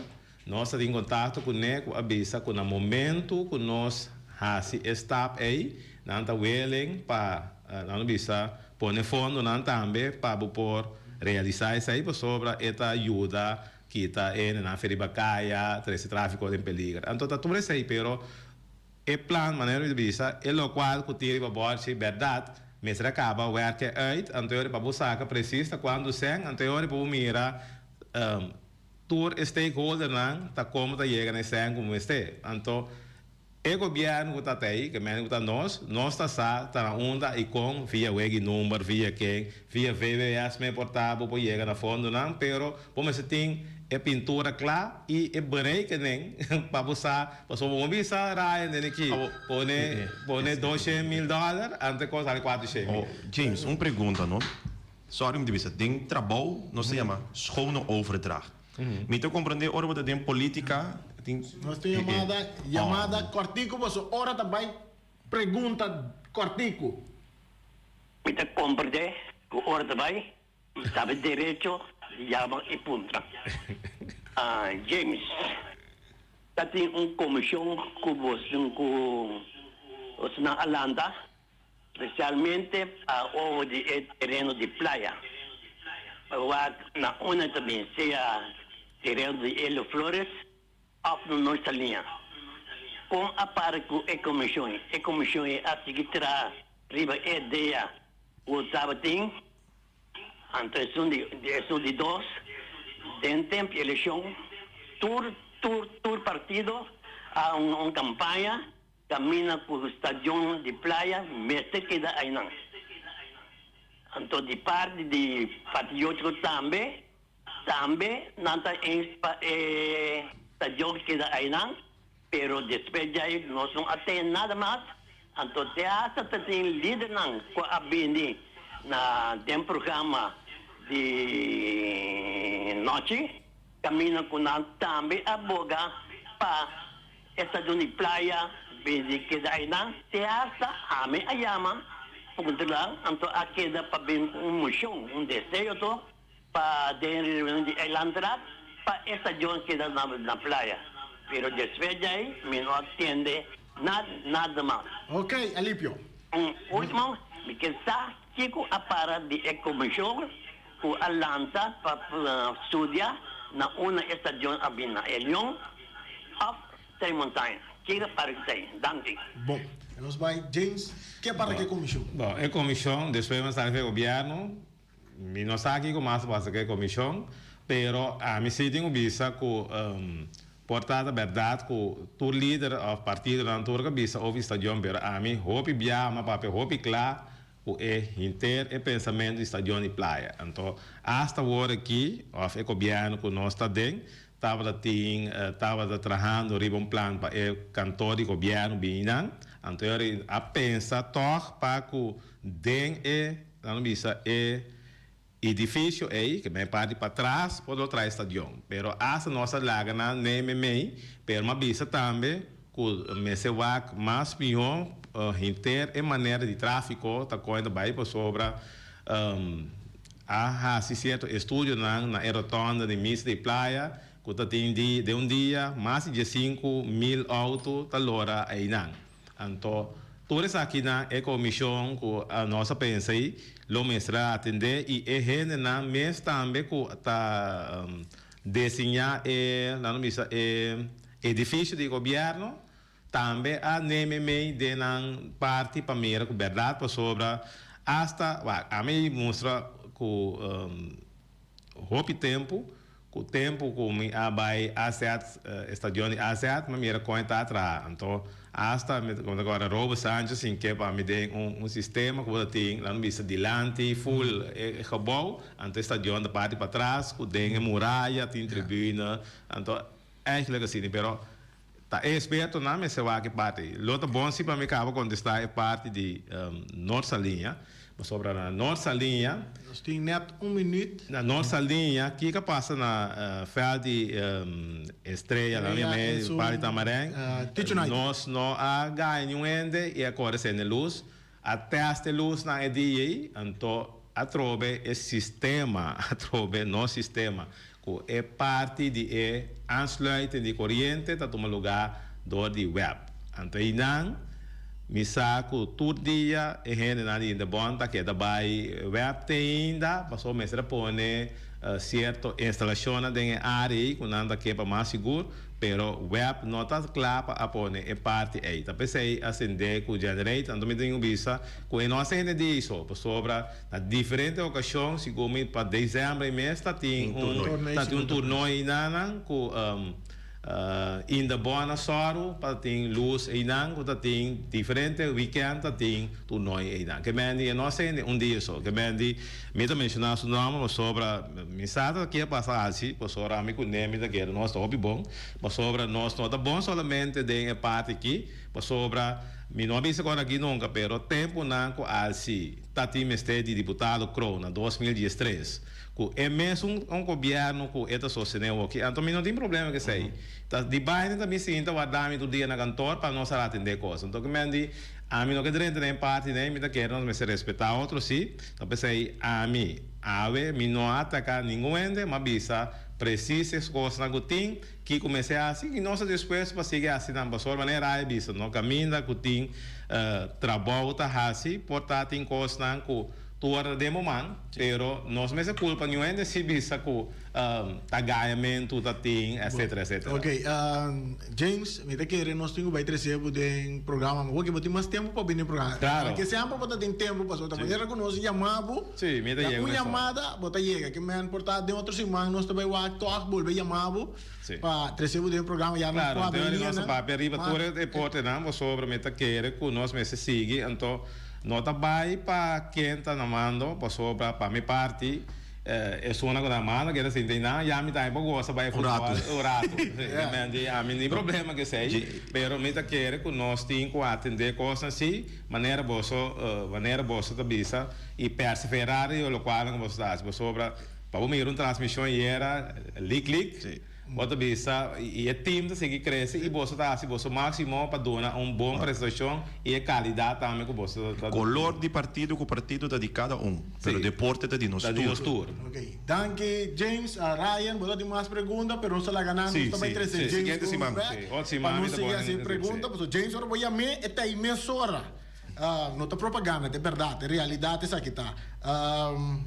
Nos ta tin kontakto kuné ku a bisa ku na momentu ku nos hasi e stap ei, nan ta willing pa, nan lo bisa, pone fondonan tambe pa bo por realisá esei pasobra e ta yuda kita e hendenan fe riba kaya, trese tráfiko den peliger. Anto ta tur esei, pero e plan, manera mi ta bisa, e lokual ku tin riba bòrchi, bèrdat, mester a kaba wèrke uit, anto e ora pa bo saka presis ta kuantu sèn, anto e ora pa bo mira Tur e stakeholdernan ta como ta yega na e sèn ku mester. Anto e gobièrnu ku ta tei, ke mende ku ta nos, nos ta sa ta na unda i kon, via wegi number, via ken, via VWS me por ta bo por yega na fondonan, pero bo mester tin e pintura kla i e berekening pa bo sa, pasobra bo no bisa Ryan den aki pone pone doshen mil dòler anto e kos sali kuatershen mil. James, un pregunta no. Sorry mi ta bisa, den trabou nos ta yama schone overdracht. Mi ta comprende ora bo ta den politica tin. Nos tin yamada, yamada cortico boso ora ta bay pregunta cortico. Mi ta comprende cu ora ta bay y sabe derecho di yama y puntra. James, ta tin un comision cu boso cu bosonan a lanta? Spesialmente pa obo di e tereno di playa. Pa wak na unda ta bin, sea tereno di Elio Flores of na Noord Saliña. Kon a para ku e komishon? E komishon ei a sigui traha riba e idea ku tabatin, anto esun di esun di dos, den temp di elekshon tur tur tur partido a un kampaña Camina cu stadion di playa mester keda aynan. Anto di parti di Patriótico tambe, tambe nan ta eens pa e stadion keda aynan, pero despues djai nos no a tene nada mas, anto te hasta ta tin lidernan cu a bini na den programa di nochi, camina cu nan tambe a boga pa. E stadion di playa bini keda einan te hasta ami a yama puntra anto a keda pa bin ku un moshon, un deseo to pa den reunion di eilandraad pa e stadion keda na playa. Pero despues di ei mi no a tende nada nada mas. Ok, Alipio. Un ultimo, mi ke sa kiko a para di e komishon ku a lanta pa studia na unda e stadion a bin na El Leon of Tres Montaña. Kiko para ki ta ei? Danki. Bon, e nos bai James, ke para ke komishon? Bon, e komishon, despues mi a sali for e gobièrnu, mi no sa kiko mas a pasa ku e komishon, pero ami si tin ku bisa ku por ta ta bèrdat ku tur lider òf partidonan tur ka bisa over e stadion, pero ami hopi biaha mi a papia hopi kla ku e henter e pensamentu di stadion di playa. Anto asta awor aki òf e gobièrnu ku nos ta den tabata tin tabata trahando riba un plan pa e kantor di gobièrnu bini nan. Anto e ora a pensa tòg pa ku den e nan lo bisa e edifisio ei ke men parti patras por lo traha e stadion. Pero asta nos a laga nan neem mei pero m'a bisa tambe Ku mester wak mas mihó henter e manera di tráfiko ta koe ta bai pasobra a hasi sierto estudionan na e rotònda di Misa di Playa ku ta tin di den un dia mas di 15,000 outo ta lora einan. Anto tur esakinan e komishon ku nos a pensa ei lo mester a atendé i e hendenan mes tambe ku ta desiñá e nan bisa e Edifisio di gobierno tambe a neme mei den nan parti pa mira ku bèrdat pasobra Hasta, wak, ami mustra ku hopi tempu, ku tempu ku mi a bai AZ, estadion di AZ, mi a mira kon e ta traha. Anto, hasta mi ta kòrda Robert Sanchez sin ke pa mi den un sistema ku bo ta tin, laga mi bisa dilanti ful e gebou, anto e stadion ta parti patras ku den e muraya tin tribune, anto eigenlijk asina, pero Ta e expertonan mester wak e parti ei. Lo ta bon si pa mi caba contesta e parti di Noord Saliña, pasobra na Noord Saliña. Nos tin net un minuut. Na Noord Saliña, kiko a pasa na veld di Estrella, nan yama e parti Tamarijn, nos no a gaya niun hende y a core sende luz. A test e luznan e dia ei, anto atrobe e sistema, atrobe nos sistema, ku e parti di e aansluiting di koriente ta tuma lugá dor di web. Anto einan mi sa ku tur dia e hendenan di Indebon ta keda bai web te ainda, pasobra mester a pone sierto instalashonnan den e área ei ku nan ta ke pa mas sigur. Pero web no ta kla pa a pone e parti ei. Ta p'esei a sendé ku generator. Anto mi tin ku bisa ku e no a sende di ei so, pasobra na diferente okashon, segun mi pa desèmber ei mes ta tin un ta tin un turnooi einanan ku Indebon a sòru pa tin lus einan ku ta tin diferente wikènt ta tin turnooi einan. Ke men di e no a sende un dia so. Ke men di Mi ta menshoná su nòmber pasobra mi sa ta kier pasa hasi, pasobra ami ku Nemi ta kere nos ta hopi bon, pasobra nos no ta bon solamente den e parti aki, pasobra mi no a bisa kor aki nunka, pero tempunan ku Alsi ta tin mester di diputado Kroon na 2013, ku e mesun un gobièrnu ku e ta sostené awoki, anto mi no tin problema ku esei. Ta di baina ta mi sinta warda mi tur dia na kantor pa nos a atendé kos. Anto ku men di ami no ke drenta den e parti nei, mi ta kere nos mester respetá otro si. Ta p'esei ami, awe, mi no a ataká ningun hende, m'a bisa presis es kosnan ku tin, kiko mester hasi, i nos ta dispuesto pa sigui hasi nan. Pasobra manera Ray a bisa, no kaminda ku tin trabou ta hasi, por ta tin kosnan ku tur ta den bo man, pero nos mester kulpa niun hende si bisa ku ta gañamentu ta tin, etcetera, etcetera. Ok, James, mi ta kere nos tin ku bai trese bo den programa, ma bo tin mas tempu pa bini den programa. Claro. Ke semper bo ta tin tempu pasobra ta manera ku nos yama bo, Sí, mi ta na yega un mesora. yamada bo ta yega. Ke men por ta den otro siman nos ta bai wak tòg bolbe yama bo Sí. pa trese bo den programa. Ya nos Claro, por anto habri nos ta liñanan, papia riba ma tur e deportenan pasobra mi ta kere ku nos mester sigui, anto no ta bai pa ken ta na mando pasobra pa mi parti, Esunnan ku ta manda keda sinti nan ya mi tambe por gosa bai futbòl un ratu. Ami ni problema ku esei, pero mi ta kere ku nos tin ku atendé kosnan si manera boso manera boso ta bisa i perseverá riba lokualnan ku boso ta hasi pasobra pa bo mira un transmishon yera lik lik. Bo ta bisa y e team ta sigui crece y boso ta haci boso maximo pa duna un bon prestacion y e calidad tambe cu boso ta. Color di partido cu partido ta di cada un, pero deporte ta di nos Ta di nos tur. tur. Ok, danki James, Ryan, bo ta tin mas pregunta pero nos ta laga nan, nos ta bai trece James Siguiente un siman. bek Sí, otro pa siman mi nos ta sigui pone haci sí. pregunta, pasobra James ora bo yam'é e ta ei mesora. No ta propaganda, ta e berdad, e realidad esaki ta.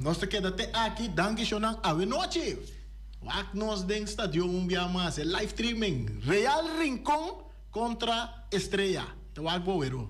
Nos ta keda te aki, danki shownan, awenochi! Wak nos den stadion un bia mas e live streaming Real Rincon kontra Estrella ta wak bo wero.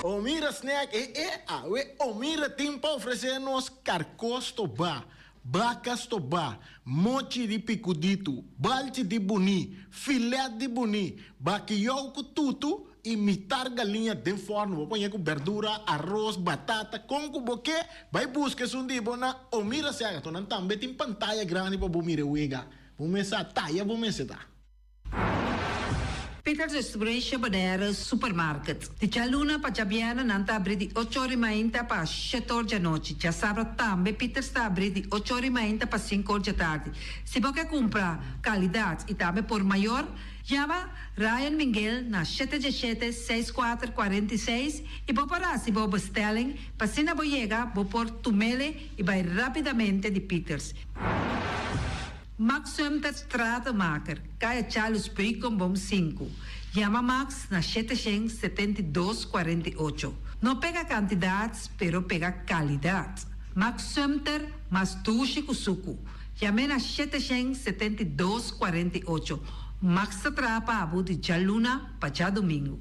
Omira Snack e e awe Omira tin pa ofrece nos karko stobá Baka stobá, mochi di pikuditu, balchi di buní, filet di buní, bakiyou ku tutu i mitar galiña den fòrnu. Bo poñe ku bèrdura, aros, batata, kon ku bo ke, bai buska esun di bo na Omira Sega. Tonan tambe tin pantaya grandi pa bo mira e wega. Bo mester a taya bo mester ta. Peters Restauration Bonaire Supermarket. Di djaluna pa djabièrnè nan ta abrí di ocho ora i mainta pa shete or djanochi. Djasabra tambe Peters ta abrí di ocho ora i mainta pa sinku or djatardi. Si bo ke kumpra kalidat i tambe por mayor, yama Ryan Minguel na shete djeshete, seis kuater, 46 i bo por hasi bo bestelling pa asina bo yega bo por tumele i bai rápidamente di Peters. Max Sumter Stratenmaker, Kaya Charles Beukenboom sinku. Yama Max na 772 48. No pega kantidat, pero pega kalidat. Max Sumter mas dushi ku suku. Yam'é na 772 48. Max ta traha pa bo di djaluna pa djadumingu.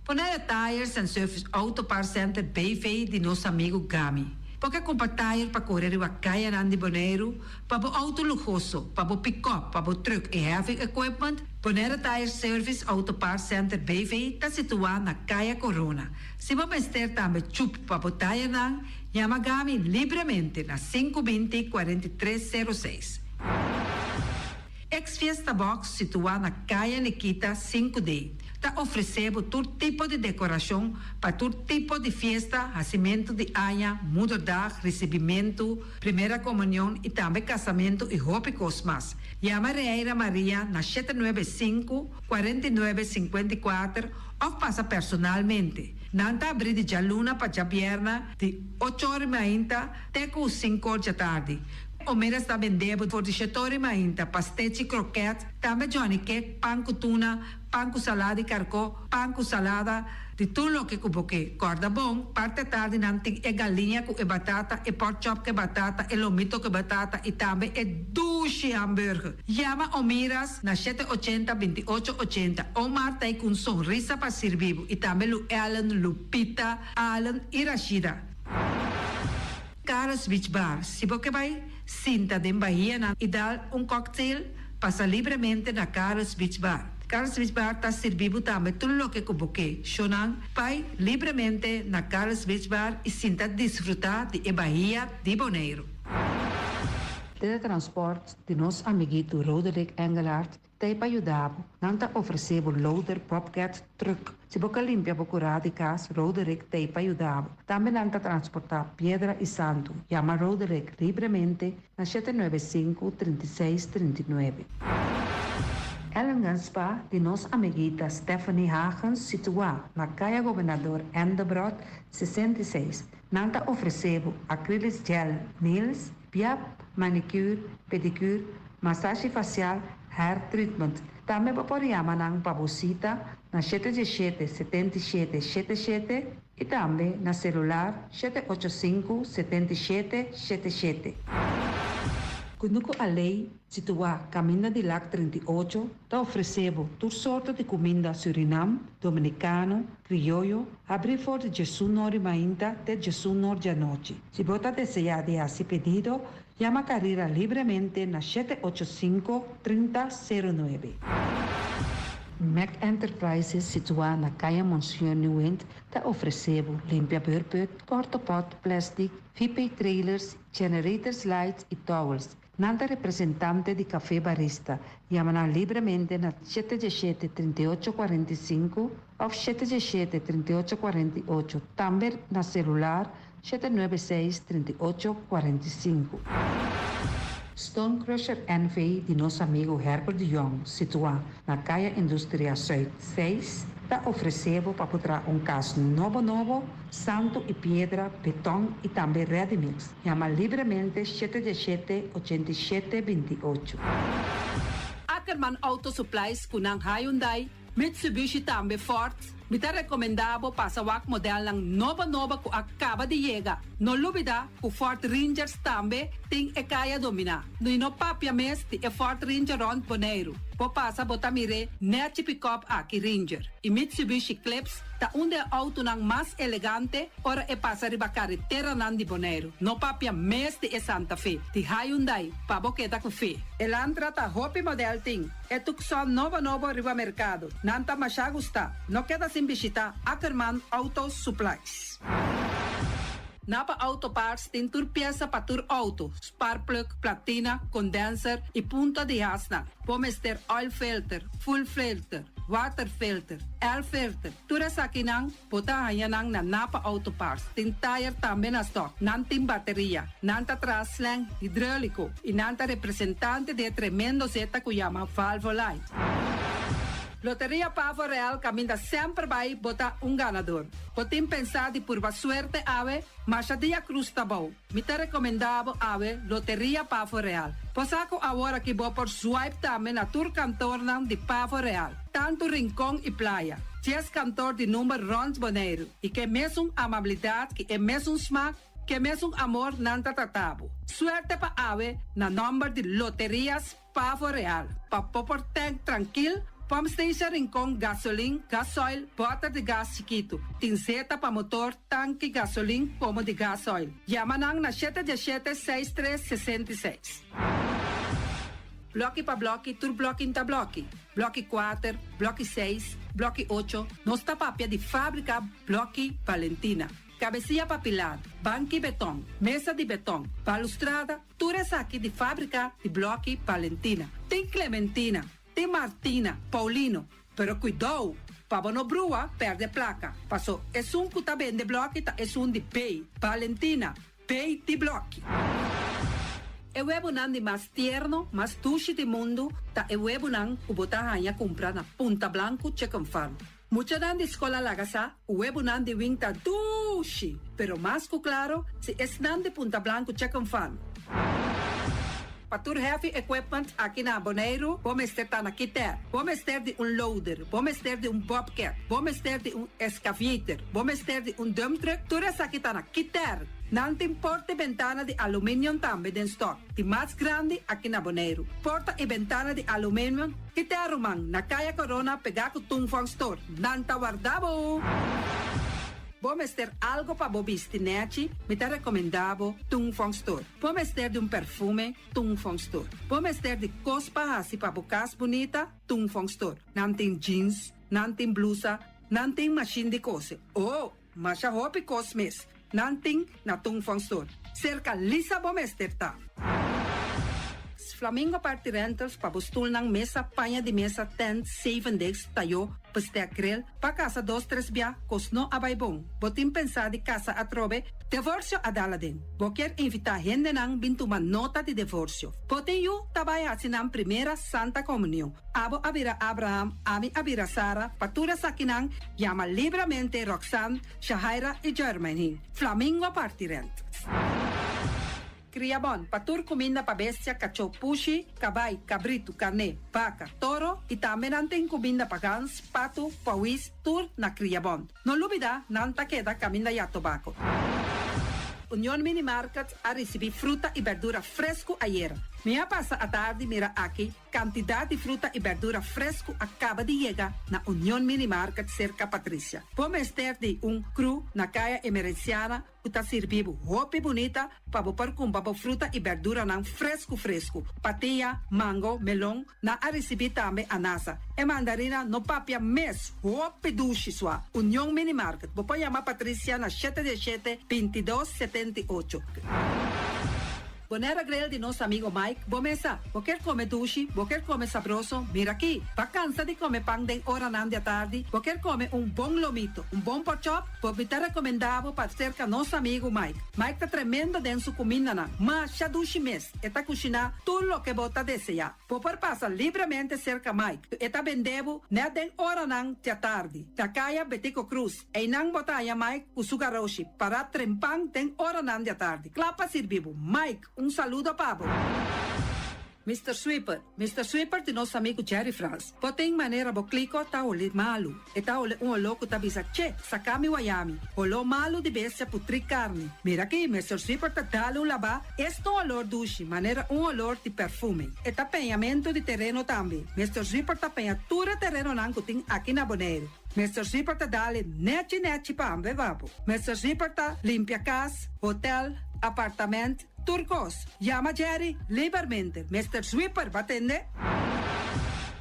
Bonaire Tires and Service Auto Parts Center BV di nos amigu Gami. Bo ke kumpra tire pa kore riba kayanan di Boneiru, pa bo outo luhoso, pa bo pick-up, pa bo truck i heavy equipment? Bonaire Tire Service Auto Parts Center BV ta situá na Kaya Korona. Si bo mester tambe chup pa bo tayanan, yama Gami libremente na 520 43 06. Ex Fiesta Box, situá na Kaya Nikita 5D, ta ofresé bo tur tipo di dekorashon pa tur tipo di fiesta, hasimentu di aña, moederdag, risibimentu, primera komunion i tambe kasamentu i hopi kos mas. Yama Reira Maria na 795 49 54 òf pasa personalmente. Nan ta abrí di djaluna pa djabièrnè di 8 or i mainta te ku 5 or djatardi. Omera ta bende bo for di 7 or i mainta, pastechi, kroket, tambe johnny cake, pan ku tuna, pan ku salada di karkó, pan ku salada, di tur loke ku bo ke. Kòrda bon, parti atardi nan tin e galiña ku e batata, e pork chop ku e batata, e lomito ku e batata i tambe e dushi hamburger. Yama Omiras na 780 28 80. Omar ta ku un sonrisa pa sirbi bo i tambe Lu Ellen, Lupita, Allen i Rashida. Carlos Beach Bar. Si bo ke bai sinta den bahianan i dal un cocktail, pasa libremente na Carlos Beach Bar. Carlos Beach Bar ta sirbi bo tambe tur loke ku bo ke. Shonan, bai libremente na Carlos Beach Bar i sinta disfrutá di e bahia di Boneiru. Teletransport di nos amiguito Roderick Engelhardt ta pa yuda bo. Nan ta ofresé bo loader, bobcat, truck. Si bo ke limpia bo kurá di kas, Roderick ta pa yuda bo. Tambe nan ta transportá piedra i santu. Yama Roderick libremente na 795 36 39. Ellen Spa di nos amiguita Stephanie Hagens, situá na Kaya Gobernador Endebrot 66. Nan ta ofresé bo acrylic gel nails, BIAP, manicure, pedicure, masashi fasial, hair treatment. Tambe bo por yama nan pa bo sita na 717 77 77 i tambe na selular 785 77 77. Kunuku Alei, situá Kaminda di Lac 38, ta ofresé bo tur sorto di kuminda Surinam, Dominikano, Krioyo, habrí for di 11 or di mainta te 11 or di anochi. Si bo ta deseá di hasi pedido, yama Carrera libremente na 785 3009. Mac Enterprises, situá na Kaya Monsieur Nieuwind, ta ofresé bo limpia beurput, portapot, plastic, VP trailers, generators lights i towels. Nan ta representante di Café Barista. Yama nan libremente na 717 3845 òf 717 3848. Tambe na selular 796 3845. Stone Crusher NV di nos amigu Herbert de Jong, situá na Kaya Industria Zuid 6, ta ofresé bo pa traha un kas nobo nobo, santu i piedra, beton i tambe ready mix. Yama libremente 717 87 28. Ackerman Auto Supplies ku nan Hyundai, Mitsubishi tambe Ford. Mi ta rekomendá bo pasa wak modelnan nobo nobo ku a kaba di yega. No lubidá ku Ford Rangers tambe tin e kaya dominá. No no papia mes di e Ford Ranger rònt Boneiru. Bo pasa bo ta mir'é nèchi pick-up aki Ranger. I Mitsubishi Eclipse ta un di e outonan mas elegante ora e pasa riba kareteranan di Boneiru. No papia mes di e Santa Fe. Di Hyundai, pa bo keda ku fe. Elantra ta hopi model tin. E Tucson nobo nobo riba merkado. Nan ta masha gusta. No keda sin bishitá Ackerman Auto Supplies. Napa Auto Parts tin tur piesa pa tur outo, spark plug, platina, condenser i punta di hasnan. Bo mester oil filter, fuel filter, water filter, air filter. Tur esakinan bo ta haña nan na Napa Auto Parts. Tin tire tambe na stock. Nan tin bateria. Nan ta traha slang hidráuliko i nan ta representante di e tremendo zeta ku yama Valvoline. Loteria Pavo Real kaminda semper bai bo ta un ganadó. Bo tin pensá di purba suerte awe, masha dia krus ta bou. Mi ta rekomendá bo awe Loteria Pavo Real. Bo sa ku awor aki bo por swipe tambe na tur kantornan di Pavo Real. Tantu Rincon i Playa. 10 kantor di number rònt Boneiru. I ku e mesun amabilidat, ku e mesun smak. Ke mesun amor nan ta trata bo. Suerte pa awe na nòmber di Loterias Pavo Real. Pa bo por tank trankil, Pump Station Rincon gasolin, gasoil, bòter di gas chikitu. Tin zeta pa motor, tanki gasolin komo di gasoil. Yama nan na shete diesshete seis tres 66. Blòki pa blòki, tur blòki n'ta blòki. Blòki kuater, blòki seis, blòki ocho, nos ta papia di fábrika Blòki Valentina. Kabesia pa pilar, banki beton, mesa di beton, balustrada, tur esaki di fábrika di Blòki Valentina. Tin Clementina, tin Martina, Paulino, pero kuidou pa bo no brua pèrdè plaka, paso esun ku ta bende blòki ta esun di B, Valentina, B di blòki. E webunan di mas tierno, mas dushi di mundu ta e webunan ku bo ta haña kumpra na Punta Blanku Chicken Farm. Muchanan di skol a laga sa ku webunan di wing ta dushi, pero mas ku klaro si esnan di Punta Blanku Chicken Farm. Pa tur heavy equipment aki na Boneiru bo mester ta na Kiter. Bo mester di un loader, bo mester di un bobcat, bo mester di un excavator, bo mester di un dump truck, tur esaki ta na Kiter. Nan tin porta i bentana di aluminium tambe den stock. Di mas grandi aki na Boneiru. Porta i bentana di aluminium Kite ruman, na Kaya Corona pegá ku Tung Fong Store. Nan ta warda bo! Bo mester algo pa bo bisti nèchi? Mi ta rekomendá bo Tung Fong Store. Bo mester di un perfume? Tung Fong Store. Bo mester di kos pa hasi pa bo kas bunita? Tung Fong Store. Nan tin jeans, nan tin blusa, nan tin mashin di kose. Oh! Masha hopi kos mes nan tin na Tung Fong Store. Serka Lisa bo mester ta. Flamingo Party Rentals pa bo stulnan, mesa, paña di mesa, tent, zeven degs, tayo, bestek, grill, pa kasa dos tres bia, kos no a bai bon. Bo tin pensá di kasa atrobe? Devorsio a dal aden. Bo kier invitá hendenan bin tuma nota di devorsio. Bo tin yu ta bai hasi nan primera Santa Komunion. Abo a bira Abraham, ami a bira Sara, pa tur esakinan yama libramente Roxanne, Shahaira i Jermaine. Flamingo parti rent. Kria bon, pa tur kuminda pa bestia, kachó, pushi, kabai, kabritu, karné, baka, toro i tambe nan tin kuminda pa gans, patu, pawis, tur na Kria Bon. No lubida, nan ta keda kaminda ya tobako. Union Mini Market a risibí fruta i berdura fresku ayera. Mi a pasa atardi mira aki Kantidat di fruta i bèrdura fresku a kaba di yega na Union Mini Market serka Patricia. Bo mester di un kru na Kaya Emerenciana ku ta sirbi bo hopi bunita pa bo por kumpra bo fruta i bèrduranan fresku fresku. Patia, mango, melon, nan a risibí tambe anasa. E mandarina no papia mes, hopi dushi sua. Union Mini Market, bo por yama Patricia na shete diesshete, 22, 78. Bonaire Grill di nos amigo Mike, bo mesa. Bo kier come dushi, bo kier come sabroso, mira aki. Bo a cansa di come pan den oranan di atardi, bo kier come un bon lomito, un bon porkchop, bo mi ta recomenda bo pa cerca nos amigo Mike. Mike ta tremendo den su cumindanan, masha dushi mes, e ta cushina tur loke bo ta desea. Bo por pasa libremente cerca Mike, e ta bende bo net den oranan di atardi, na caya Betico Croes. Einan bo ta haña Mike ku su garoshi pará trempan den oranan di atardi, kla pa sirbi bo. Mike, un saludo pa bo. Mister Sweeper, Mister Sweeper di nos amigu Jerry Frans. Bo tin manera bo kliko ta holi malu. E ta holi un oló ku ta bisa, Che, saka mi wayami. Holó malu di bestia putrí karni. Mira aki, Mister Sweeper ta dal un labá, es ta un olor dushi, manera un olor di perfume. E ta peñamentu di tereno tambe. Mister Sweeper ta peña tur e terenonan ku tin aki na Boneiru. Mister Zipper ta dale nechi nechi pa ambe babo. Mister Zipper ta limpia cas, hotel, apartament, tur cos. Yama Jerry libermente. Mister Zwipper ba tende?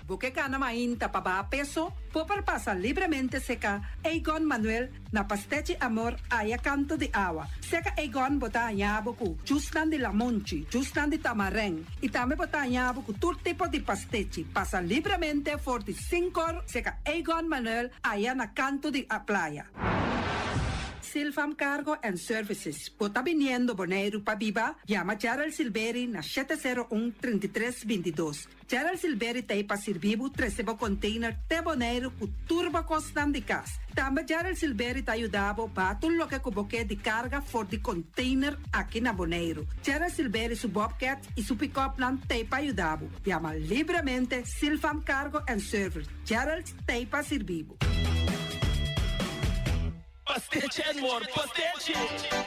Bo ke cana mainta pa baha peso? Bo por pasa libremente seca Egon Manuel na Pastechi Amor aya canto di awa. Seca Egon bo ta haña bo cu jusnan di lamonchi, jusnan di tamaren y tambe bo ta haña bo cu tur tipo di pastechi. Pasa libremente for di Sinkor seka Egon Manuel aya na kanto di a playa. Silfam Cargo and Services, bo ta biniendo Boneiru pa biba? Yama Gerald Silberi na 701 33 22. Gerald Silberi ta ei pa sirbi bo trese bo container te Boneiru ku tur bo kosnan di kas. Tambe Gerald Silberi ta yuda bo baha tur loke ku bo ke di karga for di container aki na Boneiru. Gerald Silberi su bobcat i su pick-upnan ta ei pa yuda bo. Yama libremente Silfam Cargo and Service, Gerald t'ei pa sirbi bo. Pastechi Edward, pastechi!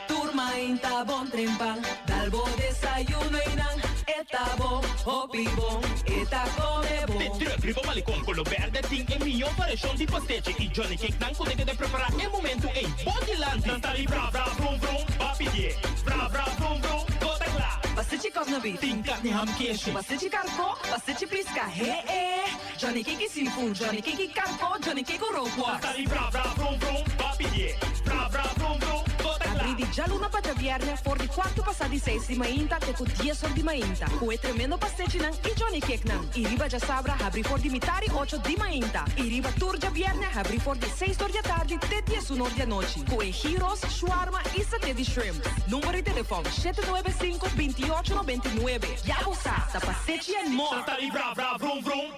Tur mainta. trempan, dal bo desayuno einan, e ta bon, hopi bon, e ta come bon. De truck riba Malecon color berde tin e mihó variashon di pastechi y Johnny Cake nan cu ta keda prepara e momento ey bo dilanti. Nan ta di bra bra vrum vrum, ba pidié. Bra bra vrum vrum, bo ta cla. Pastechi kòkna beef. Tin carni ham keshi. Pastechi karkó, pastechi pisca, he e. Johnny Cake y seafood, Johnny Cake y karkó, Johnny Cake cu rookworst. Nan ta di bra bra vrum vrum, ba pidié. Bra bra vrum vrum, bo ta cla. Abrí di djaluna pa djabièrnè for di kuartu pasá di seis di mainta te ku dies or di mainta ku e tremendo pastechinan i Johnny Cakenan. I riba djasabra habrí for di mitar i ocho di mainta i riba tur djabièrnè habrí for di seis or di atardi te diesun or di anochi ku e gyros, shawarma i saté di shrimp. Number di telefòn, shete nuebe sinku, binti ocho nobenta i nuebe. Ya bo sa, ta pastechi and more! Nan ta di bra bra vrum vrum.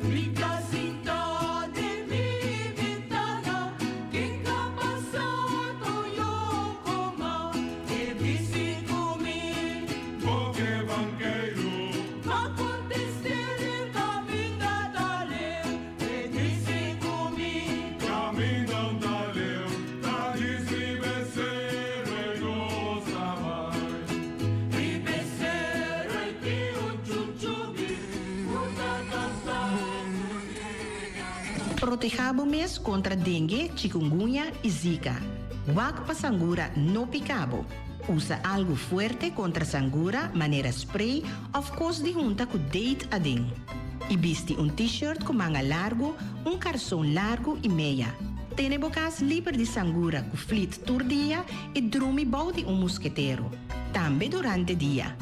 Mi ta sinta den mi bentana, ken ta pasa toyo coma, e bisti cu mi. Boke bankeiro. Ma conteste den caminda ta leu, e bisti cu mi. Caminda ta leu, ta disi becero e nos ta bai. Riba e cero ei tin un chuchubi cu ta canta. Protehá bo mes kontra dengue, chikungunya i zika. Wak pa sangura no pika bo. Usa algu fuerte kontra sangura manera spray òf kos di hunta ku date aden. I bisti un t-shirt ku manga largu, un karson largu i meya. Tene bo kas liber di sangura ku flit tur dia i drumi bou di un musketero. Tambe durante dia.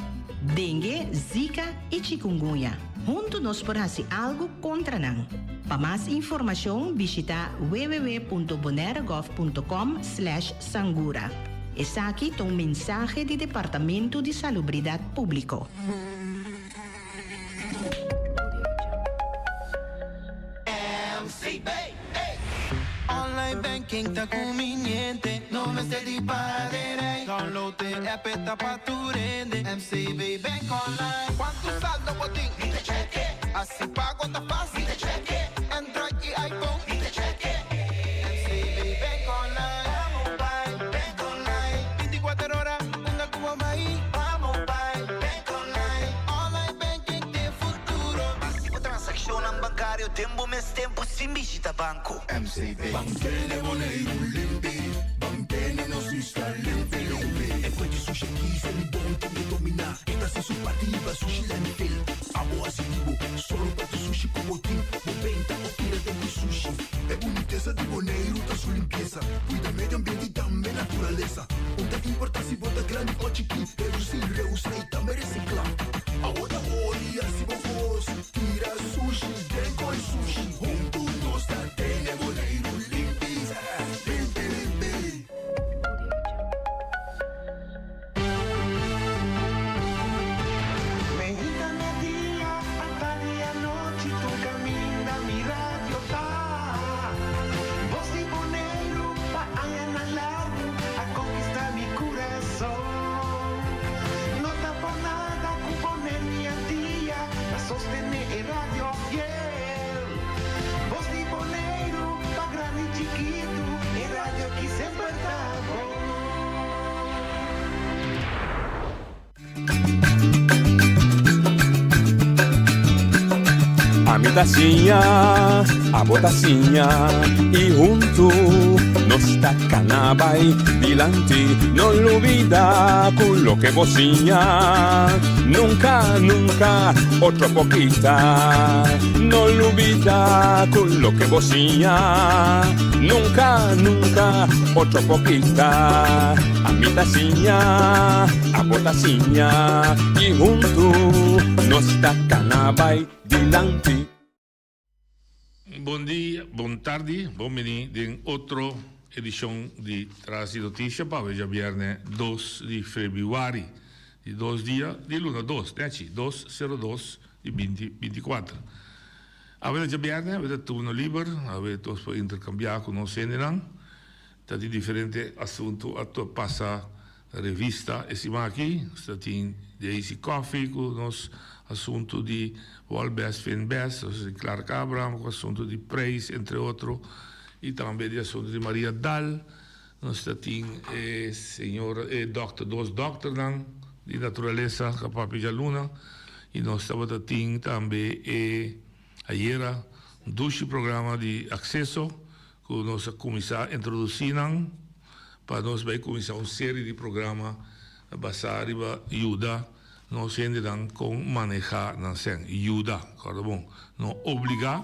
Dengue, zika i chikungunya. Huntu nos por hasi algu kontra nan. Pa mas informashon bishita www.bonairegov.com slash sangura. Esaki ta un mensahe di Departamento di Salubridat Públiko. MCB, ey! Online banking ta conveniente, no mester di para den rij. Download e app e ta pa tur hende, MCB Bank Online. Cuanto saldo bo tin? Mi ta check e. Haci pago ta facil? Mi ta check e. Android y iPhone? Mi ta check e. MCB Bank Online. Vamos bay, Bank Online. Binticuater ora, unda cu bo bay. Vamos bay, Bank Online. Online banking t'e futuro. Haci bo transaccionnan bancario den bo mes tempo sin bishita banco. MCB. Ban tene Boneiru limpi, ban tene nos isla limpi limpi. E cuechi sushi aki se mi bon tin ke domina, e ta haci su parti riba sushi landfill. Abo haci di bo, solo pa tu sushi cu bo tin, bo benta o tira den cu sushi. E bunitesa di Boneiru ta su limpiesa, cuida medio ambiente y tambe naturalesa. Un ta importa si bo ta grandi o chikí, reduci, reusa y tambe recicla. Abo ta hori haci bo cos, tira sushi den coy sushi. Huntu nos ta tene Boneiru limpi, limpi limpi. Meinta media, atardi anochi, tur caminda mi radio ta. Bos di Boneiru pa añanan largu a conquista mi curason. No ta por nada cu Boneiru y Antia ta sostene e radio fiel. Bos di Boneiru pa grandi y chikitu, e radio aki semper ta bon. Ami ta siña, abo ta siña y huntu nos ta cana bay dilanti. No lubida cu loke bo siña nunca, nunca otro por kita. No lubida cu loke bo siña nunca, nunca otro por kita. Ami ta siña, abo ta siña y huntu nos ta cana bay dilanti. Bon dia, bon tardi, bon bini den otro edicion di Tras di Noticia pa awe djabierne dos di febrüari, di dos dia di luna dos, nechi, dos sero dos di binti binti kuater. Awe ta djabierne, awe ta turno liber, awe nos por intercambia cu nos hendenan. Ta tin diferente asuntu a pasa revista e siman aki. Nos ta tin Daisy Coffie ku nos asuntu di Wal Best Fin Best, nos ta tin Clark Abraham ku asuntu di prijs entre otro i tambe di asuntu di Maria Dal. Nos ta tin e señor e dòkter dos dòkternan di naturalesa ku a papia djaluna i nos tabata tin tambe e ayera un dushi programa di akseso Ku nos a kuminsá introdusí nan pa nos bai kuminsá un seri di programa basá riba yuda nos hendenan kon manehá nan sèn. Yuda, kòrda bon, no obligá,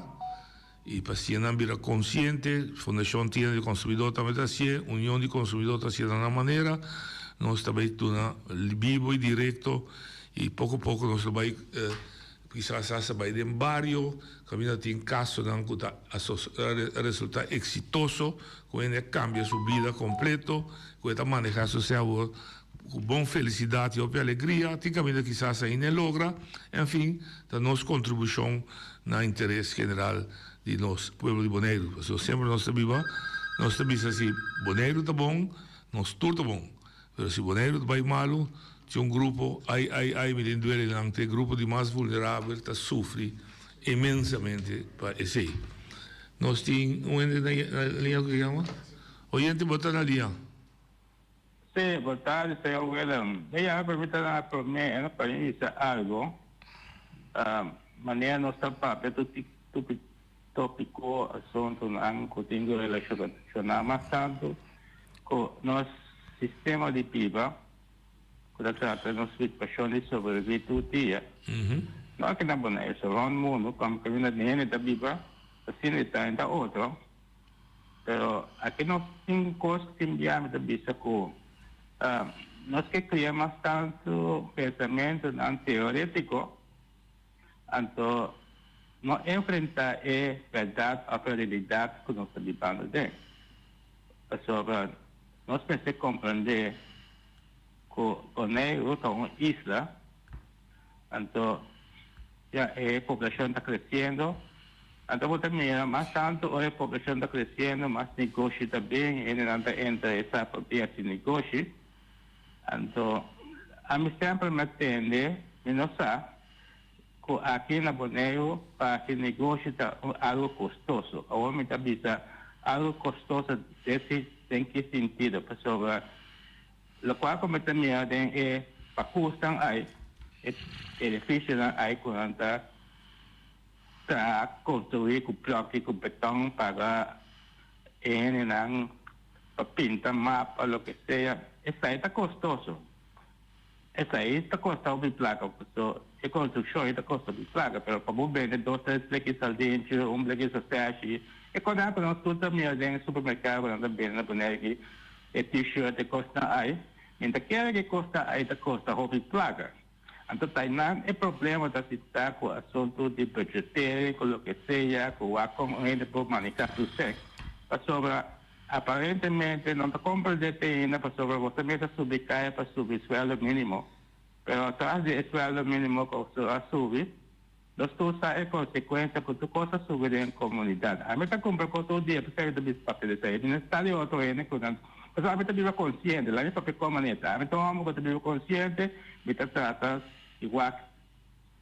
i pa siña nan bira konsiente. Fundashon Tienda di Konsumidó tambe ta hasié, Union di Konsumidó ta hasié na nan manera. Nos ta bai duna bibo i direkto i poko poko nos lo bai. Kisas hasta bai den bario kaminda tin kasonan ku ta resultá eksitoso, ku hende a kambia su bida kompleto, ku e ta manehá su sèl awor ku bon felisidat i hopi alegria. Tin kaminda kisas ainda e logra. Enfin, ta nos kontribushon na interes general di nos pueblo di Boneiru. Pasobra semper nos ta biba, nos ta bisa si Boneiru ta bon, nos tur ta bon. Pero si Boneiru ta bai malu, tin un grupo, ai, ai, ai, mi tin duele nan, ta e grupo di mas vulnerabel ta sufri inmensamente pa esei. Nos tin un hende na liña ku ke yama? Oyente, bo ta na liña. Sí, bo tardi, señor Willem. Mi yama permita na promé e pa mi bisa algo. Manera nos ta papia tur tópiko, asuntunan ku tin ku relashoná mas tantu ku nos sistema di biba ku ta trata nos situashon di sobreviví tur dia. No aki na Boneiru, so rònt mundu kòm kaminda di hende ta biba asina di ta ta otro. Pero aki nos tin kos tin bia mi ta bisa ku nos ke kria mas tantu pensamentunan teorétiko. Anto, no enfrentá e bèrdat òf e realidat ku nos ta bibando den. Pasobra nos mester komprendé ku Boneiru ta un isla, anto ya e poblashon ta kresiendo, anto bo ta mira mas tantu ora e poblashon ta kresiendo mas negoshi ta bin, hendenan ta entra e sa pa bin hasi negoshi. Anto, ami semper mi a tende, mi no sa, ku aki na Boneiru pa hasi negoshi ta un algu kostoso. Awor mi ta bisa algu kostoso desi den ki sintido, pasobra lokual ku mi ta mira den e pakusnan ai, e edifisionan ai ku nan ta traha, konstruí ku blòki, ku beton, paga e hendenan pa pinta mapa, loke sea, esei ta kostoso. Esei ta kosta hopi plaka, paso e konstrukshon ei ta kosta hopi plaka, pero pa bo bende dos tres bleki saldinchi, un bleki saseshi, e kosnan ku nos tur ta mira den e supermerkado ku nan ta bende na Bonaire aki, e t-shirt, e kosnan ai, mi ta kere ku e kosnan ai ta kosta hopi plaka. Anto ta einan e problema ta si ta ku asuntu di budgetering, ku loke sea, ku wak kon un hende por maneha su sèk. Pasobra aparentemente no ta komprendé te ainda pasobra bo ta mester subi kaya pa subi suèldo mínimo. Pero atras di e suèldo mínimo ku a subi, nos tur sa e konsekuensia ku tur kos a subi den komunidat. Ami ta kumpra kos tur dia, p'esei mi ta bisa papia di esei. Mi no sta di otro hende ku nan, pasobra ami ta biba konsiente, laga mi papia kon manera ta. Ami ta un hòmber ku ta biba konsiente, mi ta trata di wak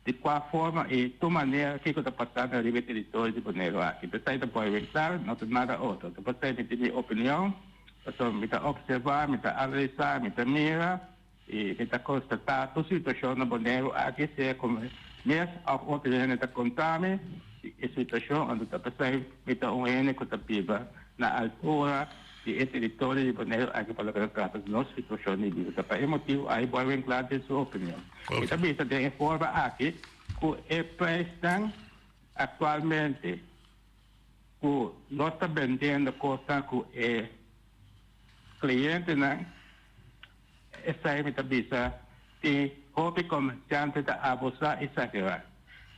di kua forma i tur manera kiko ta pasando riba e teritorio di Boneiru aki. P'esei ta poi ben klar, no ta nada otro. Ta p'esei mi tin mi opinion, pasobra mi ta opservá, mi ta analisá, mi ta mira. I mi ta konstatá tur situashon na Boneiru aki, sea ku mi mes òf otro hende ta konta mi di e situashon, anto ta p'esei mi ta un hende ku ta biba na altura di e teritorio di Boneiru aki pa loke ta trata di nos situashon di bida. Ta pa e motibu ai Boy Winklar den su opinion. Mi ta bisa den e forma aki ku e preisnan aktualmente ku nos ta bendiendo kosnan ku e klientenan, Esei mi ta bisa, tin hopi komersiante ta abusá i sagerá.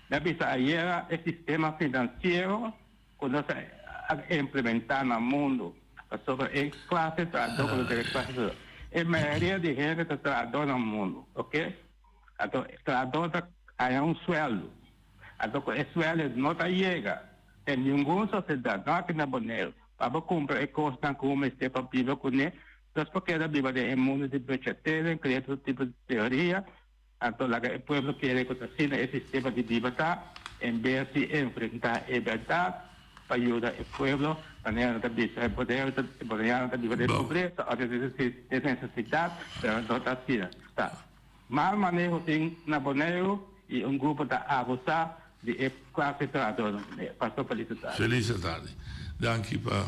Mi a bisa ayera e sistema finansiero ku nos a implementá na mundu, pasobra e klase trahadó ku ta debe klase trahadó, e mayoria di hende ta trahadó na mundu, oke? Anto trahadó ta haña un suèldu, anto ku e suèldu no ta yega den ningun sosiedat, no aki na Boneiru. Pa bo kumpra e kosnan ku bo mester pa biba kuné, nos por keda biba den e mundu di budgetering, krea tur tipo di teoria, anto laga e pueblo kere ku ta asina e sistema di biba ta, en bes di enfrentá e bèrdat pa yuda e pueblo, manera nan ta bisa e Boneiru ta e boneirunan ta biba den pobresa òf den nesesidat, pero no ta asina. Ta mal maneho tin na Boneiru i un grupo ta abusá di e klase trahadornan. Pastor felis tardi. Felis tardi. Danki pa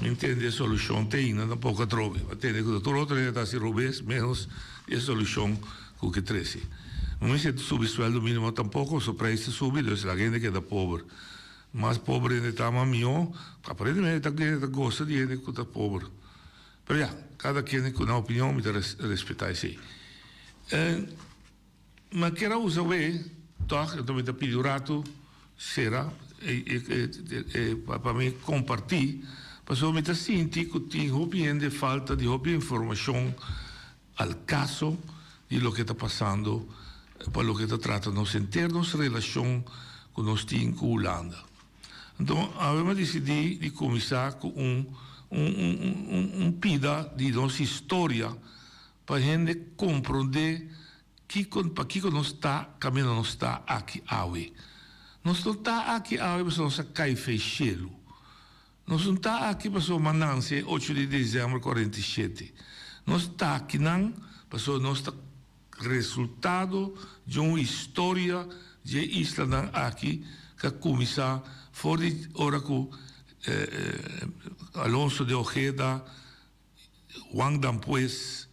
mi ntende e solushon te ainda tampoco atrobe. Mi a tende ku tur otro hende ta hasi robes menos e solushon ku ke trese. No mester subi sueldo minimo tampoco, so prijs ta subi dus laga hende keda pober. Mas pober hende ta mas mihó. Aparentemente ta hende ta gosa di hende ku ta pober. Pero ya, kada kende ku nan opinion mi ta respeta esei. Mi kier a usa wee tòg, enton mi ta pidi un ratu sera pa mi kompartí, pasobra mi ta sinti ku tin hopi hende falta di hopi informashon al kaso di loke ta pasando pa loke ta trata nos henter nos relashon ku nos tin ku Hulanda. Anto awe mi a disidí di kuminsá ku un un pida di nos historia Pa hende komprondé kiko, pakiko nos ta kaminda nos ta aki awe. Nos no ta aki awe pasobra nos a kai fei shelu. Nos no ta aki pasobra m'a nanse e ocho di desèmber 47. Nos ta akinan pasobra nos ta resultado di un historia di e islanan aki ku a kuminsá for di ora ku Alonso de Ojeda, Juan Dampues,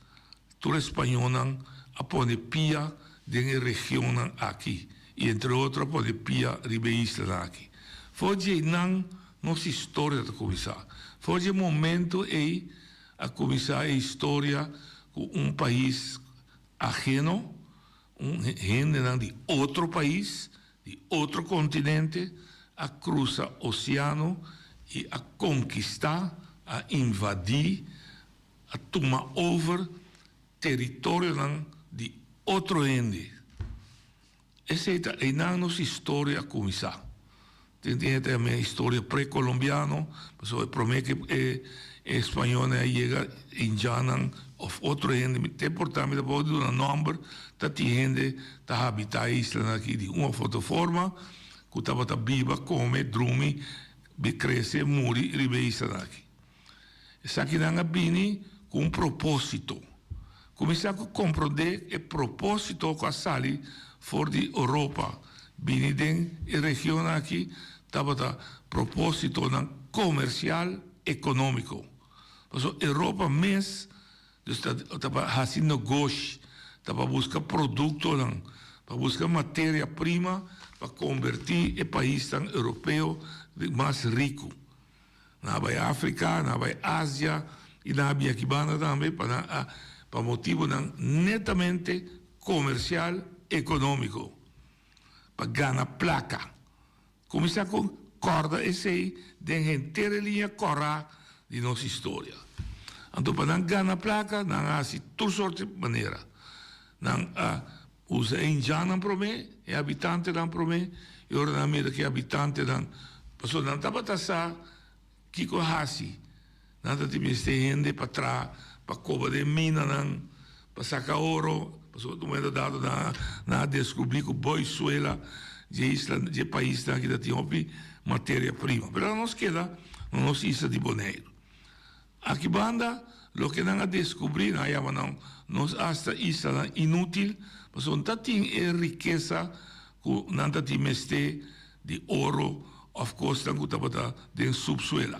tur e spañónan a pone pia den e regionnan aki i entre otro a pone pia riba e islanan aki. For dje einan nos historia ta kuminsá. For dje momento ei a kuminsá e historia ku un pais aheno, un hendenan di otro pais, di otro kontinente a krusa oseano i a konkistá, a invadí, a tuma over teritorionan di otro hende. Esei ta einan nos historia a kuminsá. Tin hende ta yam'é historia prekolombiano, pasobra e promé ku e spañolnan a yega, indjannan òf otro hende, mi ta importá, mi ta por duna nòmber, ta tin hende ta habitá e islanan aki di un òf otro forma ku tabata biba, kome, drumi, krese, muri riba e islanan aki. Esakinan a bini ku un propósito. Kuminsá ku komprondé e propósito ku a sali for di Europa bini den e region aki tabata propósitonan komersial ekonómiko. Pasobra Europa mes dus ta pa hasi negoshi, ta pa buska produktonan, pa buska materia prima pa kombertí e paisnan europeo den mas riku. Nan a bai Afrika, nan a bai Asia i nan a bin aki banda tambe pa nan a pa motibunan netamente komersial ekonómiko, pa gana plaka. Kuminsá ku kòrda esei den henter e liña kòrá di nos historia. Anto pa nan gana plaka nan a hasi tur sorti manera. Nan a usa e indjannan promé, e habitantenan promé, i ora nan a mira ku e habitantenan, pasobra nan tabata sa kiko hasi, nan ta tin mester hende pa traha, pa koba den minanan, pa saka oro, pasobra un momento dado nan a deskubrí ku Boisuela dje isla, dje paisnan aki ta tin hopi materia prima. Pero nos keda na nos isla di Boneiru. Aki banda, loke nan a deskubrí, nan a yama nan nos asta islanan inútil, pasobra no ta tin e rikesa ku nan ta tin mester di oro òf kosnan ku tabata den supsuela.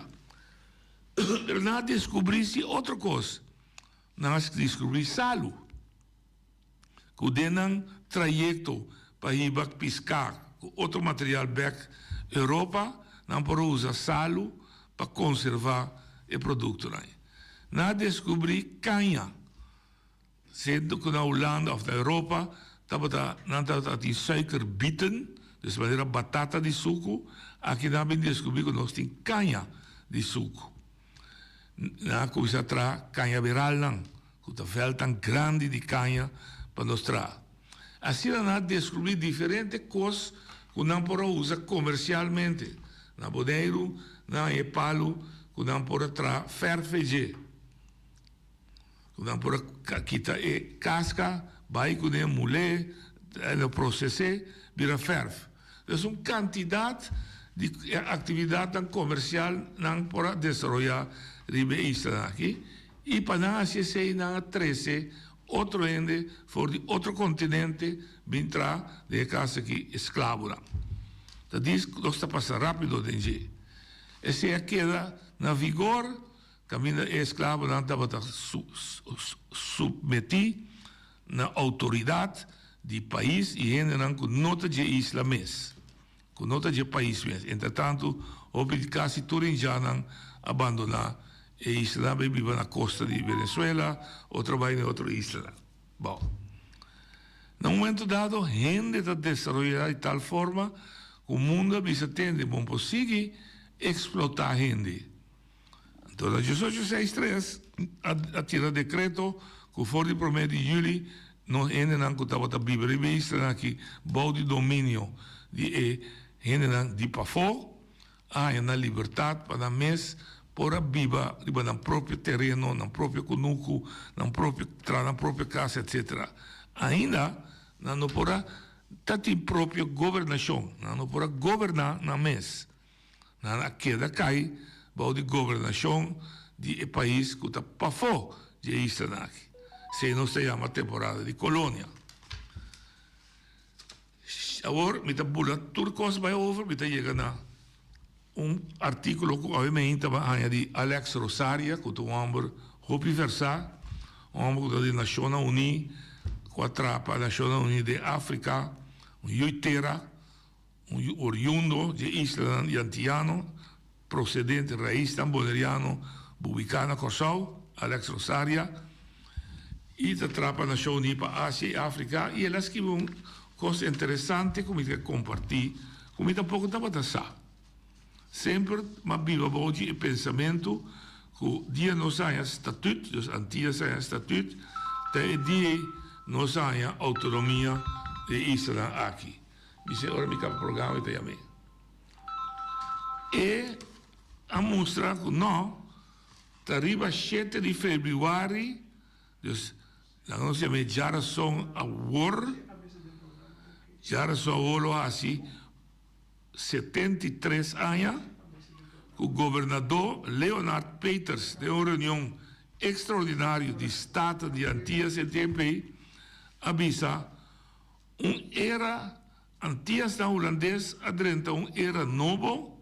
Pero nan a deskubrí si otro kos, nan a deskubrí salu. Ku den nan trayekto pa hiba piská ku otro material bèk Europa, nan por usa salu pa konservá e produktonan. Nan a deskubrí kaña, siendo ku na Hulanda òf na Europa tabata nan tabata tin suikerbieten, dus manera batata di suku, aki nan a bin deskubrí ku nos tin kaña di suku. Nan a kuminsá traha kañaberalnan. Ku ta vèltnan grandi di kaña pa nos traha. Asina nan a deskubrí diferente kos ku nan por a usa komersialmente. Na Boneiru nan haña e palu. ku nan por a traha fèrf dje. Ku nan por a kita e kaska, bai kuné, mul'é, proses'é, bira fèrf. Dus un kantidat di aktividatnan komersial nan por a desaroyá riba e islanan aki i pa nan hasi esei nan a trese otro hende for di otro kontinente bin traha den e kas aki esklabonan. Ta dis nos ta pasa rápido den dje. Esei a keda na vigor kaminda e esklabonan tabata supmetí na outoridat di pais i hendenan ku no ta dje isla mes, ku no ta dje pais mes. Entretantu, hopi di kasi tur indjannan a bandoná e islanan bai biba na kosta di Venezuela, otro a bai na e otro islanan. Bon, na un momento dado hende ta desaroyá di tal forma ku mundu a bisa tende, bon por sigui eksplotá hende. Anto na diesocho seis tres a tira dekreto ku for di promé di yüli nos hendenan ku tabata biba riba e islanan aki bou di dominio di e hendenan di pafó a haña nan libertat pa nan mes por a biba riba nan propio tereno, nan propio kunuku, nan propio traha nan propio kas etsetera. Ainda nan no por a ta tin propio gobernashon, nan no por a goberná nan mes. Nan a keda kai bou di gobernashon di e pais ku ta pafó di e islanan aki. Esei nos ta yama temporada di kolonia. Awor mi ta bula tur kos bai over, mi ta yega na un artíkulo ku awe meinta bo a haña di Alex Rosaria, ku ta un hòmber hopi versá, un hòmber ku ta di Nashonnan Uní, ku a traha pa Nashonnan Uní den Afrika, un yui tera. Un yu oriundo dje islanan di Antiano, prosedente raisnan boneriano bubiká na Kòrsou, Alex Rosaria, i ta traha pa Nashon Uní pa Asia i Afrika i el a skibi un kos interesante ku mi ta kompartí ku mi tampoko tabata sa. Semper m'a biba bou di e pensamentu ku dia nos haña statut, dus Antias haña statut, ta e dia ei nos haña outonomia di e islanan aki. Bis'é ora mi kaba programa mi ta yam'é. E a mustra ku no ta riba shete di febrüari, dus laga nos yam'é djarason awor, djarason awor lo hasi 73 aña ku gobernadó Leonard Peters den un reunion ekstraordinario di Staten di Antias e tempu ei a bisa, Un era Antiasnan Hulandes a drenta un era nobo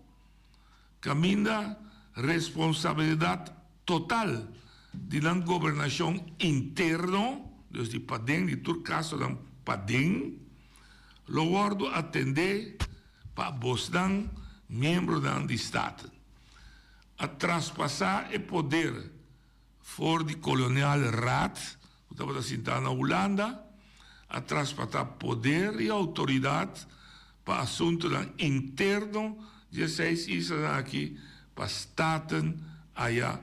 kaminda responsabilidat total di nan gobernashon interno, dus di paden, di tur kasonan paden, lo wòrdu atendé pa bosnan miembronan di Staten. A traspasá e poder For di Kolonial Raad, ku tabata sintá na Hulanda, a traspatá poder i outoridat pa asuntunan interno di e seis islanan aki pa Staten aya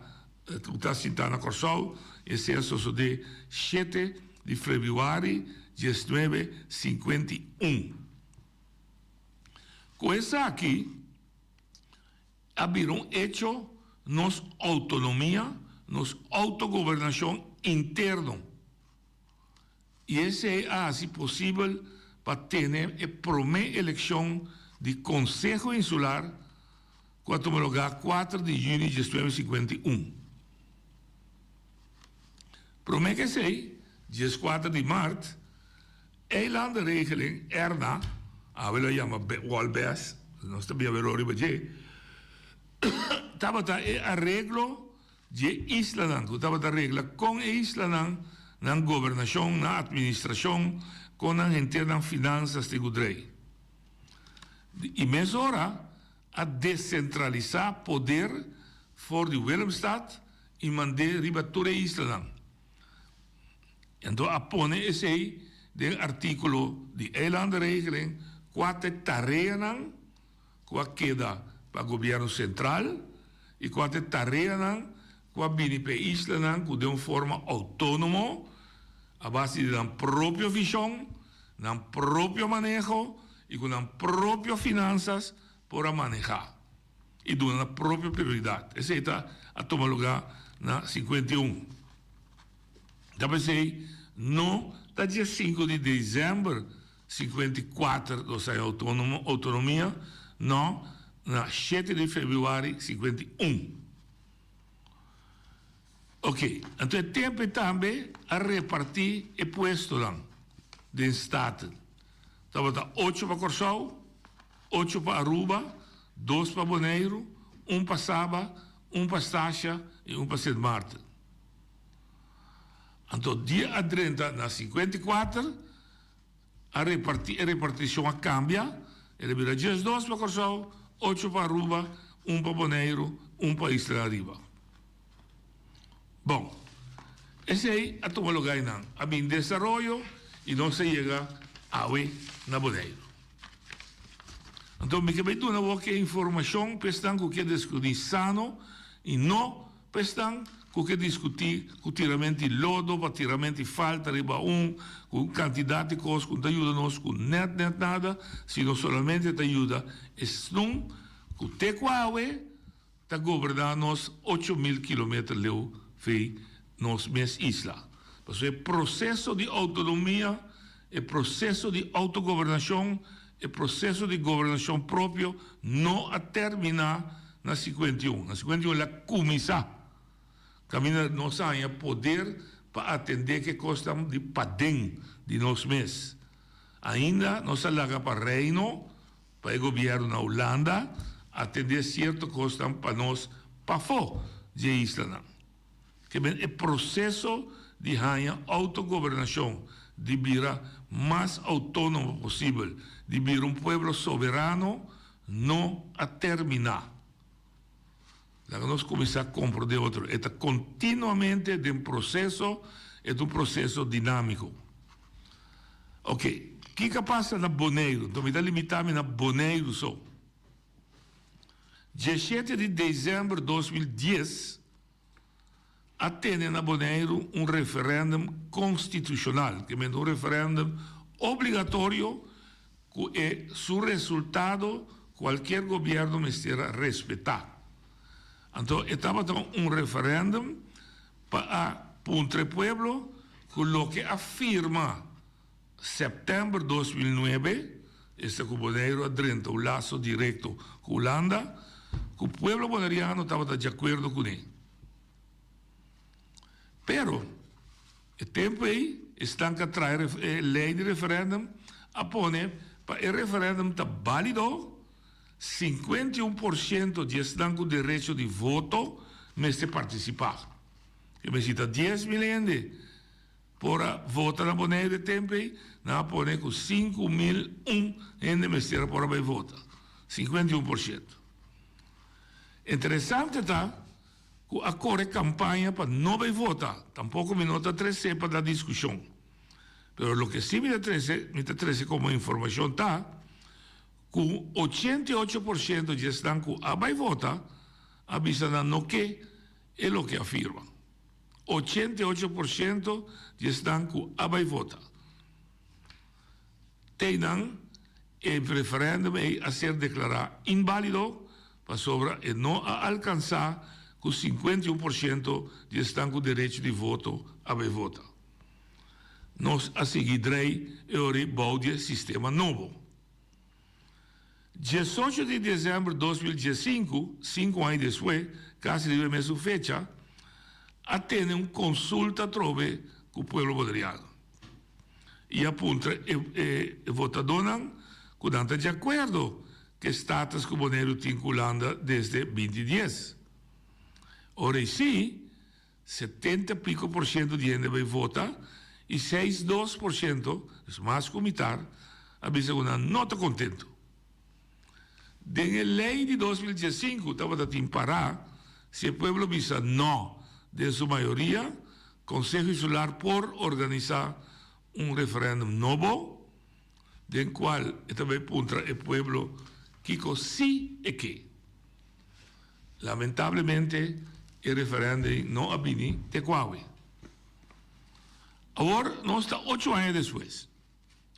ku ta sintá na Kòrsou. Esei a sosodé shete di febrüari diesnuebe sinkuenta i un. Ku esaki, A bira un echo nos outonomia, nos outogobernashon interno. I esei a hasi posibel pa tene e promé elekshon di Konseho Insular ku a tuma lugá kuater di yüni 1951. Promé ku esei, 14 di mart, Eilandenregeling, ERNA, awe lo yama Wolbes, nos ta bia wero riba dje, tabata e areglo dje islanan ku tabata regla kon e islanan, nan gobernashon, nan atministrashon, kon nan henter nan finansas tin ku drei. I mesora a desentralisá poder for di Willemstad i mand'é riba tur e islanan. Anto a pone esei den artíkulo di Eilandenregeling kua ta e tareanan ku a keda pa gobièrnu sentral i kua ta e tareanan ku a bini pa e islanan ku den un forma outónomo a base di nan propio vishon, nan propio maneho i ku nan propio finansas por a manehá. i duna nan propio prioridat. Esei ta a tuma lugá na 51. Ta p'esei no ta dje sinku di desèmber 54 nos a haña outonomia, no, na shete di febrüari 51. Ok, anto e tempu ei tambe a repartí e puestonan den Staten. Tabata ocho pa Kòrsou, ocho pa Aruba, dos pa Boneiru, un pa Saba, un pa Stasia i un pa Sint Maarten. Anto dia a drenta na 54, a reparti, e reparticion a cambia, el a bira 12 pa Corsou, ocho pa Aruba, un pa Boneiru, un pa Isla Ariba. Bon, esey a tuma lugar eynan, a bin desaroyo y nos a yega awe na Boneiru. Anto mi ke bay duna bo ke informacion pa esnan cu ke descubri sano y no Pa esnan ku ke diskutí ku tiramenti lodo pa tiramenti falta riba un ku un kantidat di kos ku no ta yuda nos ku nèt nèt nada, sino solamente ta yuda esnan ku te ku awe ta goberná nos 8000 kilometer leu fei nos mes isla. Pasobra e proseso di outonomia, e proseso di outogobernashon, e proseso di gobernashon propio no a terminá Na 51. Na 51 el a kuminsá. Kaminda nos a haña poder pa atendé ku e kosnan di paden di nos mes. Ainda nos a laga pa Reino, pa e gobièrnu na Hulanda, atendé sierto kosnan pa nos pafó dje islanan. Ke men e proseso di haña outogobernashon, di bira mas outónomo posibel, di bira un pueblo soberano, no a terminá. Laga nos kuminsá komprondé otro. E ta kontinuamente den proseso, e ta un proseso dinámiko. Oke, kiko a pasa na Boneiru? Enton mi ta limitá mi na Boneiru so. Dieshete di desèmber 2010 a tene na Boneiru un referèndum konstitushonal, ke mende un referèndum obligatorio ku e su resultado kualkier gobièrnu mester a respetá. Anto e tabata un referèndum pa a puntra e pueblo ku loke a firma Sèptèmber 2009, esta ku Boneiru a drenta un laso direkto ku Hulanda, ku pueblo boneriano tabata djakuerdo kuné. Pero, e tempu ei, esnan ku a traha e lei di referèndum a pone pa e referèndum ta bálido, 51 por siento di esnan ku derecho di voto mester partisipá. E mester ta 10.000 hende. Por a vota na Boneiru e tempu ei, nan a pone ku 5001 hende mester a por a bai vota, 51%. Interesante ta ku a kore kampaña pa no bai vota, tampoko mi no ta trese pa da diskushon. Pero loke si mi ta trese, mi ta trese komo informashon ta ku 88% di esnan ku a bai vota a bisa nan no ke e loke a firma. 88% di esnan ku a bai vota. Teinan e referèndum ei a ser deklará inbálido pasobra e no a alkansá ku 51% di esnan ku derecho di voto a bai vota. Nos a sigui drei e ora bou di e sistema nobo. 18 di desèmber 2015, sinku aña despues, kasi riba e mesun fecha, a tene un konsulta atrobe ku pueblo boneriano i a puntra e e votadónan ku nan ta di akuerdo ku e status ku Boneiru tin ku Hulanda desde 2010. Ora ei sí, 70 piko por siento di hende bai vota i seis dos por siento, dus mas ku mitar, a bisa ku nan no ta kontentu. Den e lei di 2015 tabata tin pará si e pueblo bisa nò den su mayoria, Konseho Insular por organisá un referèndum nobo den kual e ta bai puntra e pueblo kiko sí e ke. Lamentablemente e referèndum no a bini te ku awe. Awor nos ta ocho aña despues,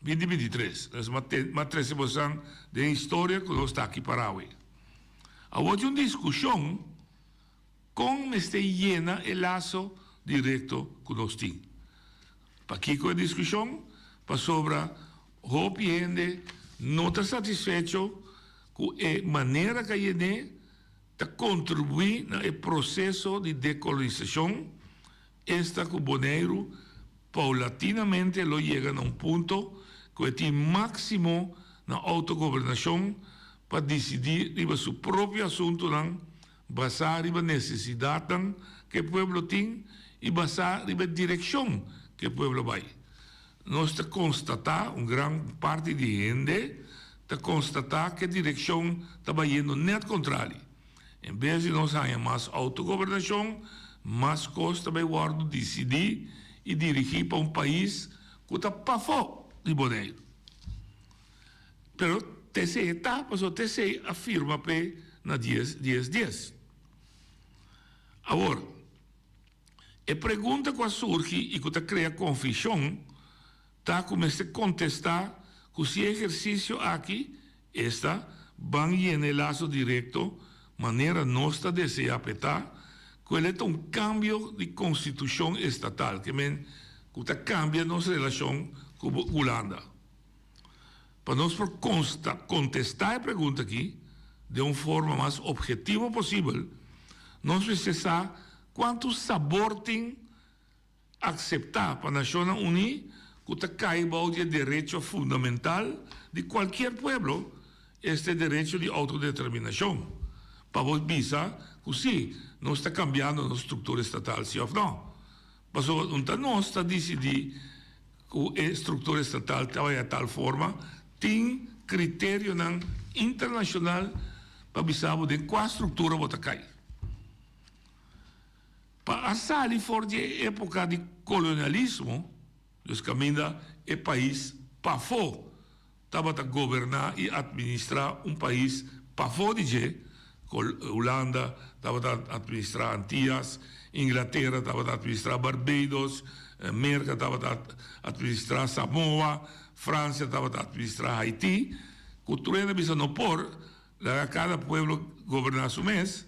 2023, nos m'a trese bosan den historia ku nos ta aki para awe. Awor tin un diskushon kon mester yena e laso direkto ku nos tin. Pakiko e diskushon? Pasobra hopi hende no ta satisfecho ku e manera ku a yen'é ta kontribuí na e proseso di dekolonisashon, esta ku Boneiru paulatinamente lo yega na un punto ku e tin máksimo na outogobernashon pa disidí riba su propio asuntunan basá riba nesesidatnan ku e pueblo tin i basá riba e direkshon ku e pueblo bai. Nos ta konstatá, un gran parti di hende ta konstatá ku e direkshon ta bayendo nèt kontrali. En bes di nos haña mas outogobernashon, mas kos ta bai wòrdu disidí i dirigí pa un pais ku ta pafó di Boneiru. Pero TC ta, pasobra TC a firma p'e na dies dies dies. Awor, e pregunta ku a surgi i ku ta krea konfishon ta ku mester kontestá ku si e ehersisio aki, esta, ban yena e laso direkto manera nos ta deseá p'e ta, ku el e ta un kambio di konstitushon estatal, ke men ku ta kambia nos relashon ku Hulanda. Pa nos por consta contesta e pregunta aki den un forma mas objetivo posibel, nos mester sa cuanto sabor tin acepta pa Nacionnan Uní cu ta cay bao di e derecho fundamental di cualkier pueblo, este derecho di autodeterminacion, pa bo bisa cu si nos ta cambiando nos structura estatal si of no. Pasobra un ta nos ta disidí ku e struktura estatal ta bai a tal forma, tin kriterionan internashonal pa bisa bo den kua struktura bo ta kai. Pa a sali for di e époka di kolonialismo, dus kaminda e pais pafó tabata goberná i atministrá un pais pafó di dje, Hulanda tabata atministrá Antias, Inglatera tabata atministrá Barbados, Merka tabata atministrá Samoa, Fransia tabata atministrá Haití, ku tur hende a bisa no por laga kada pueblo goberná su mes.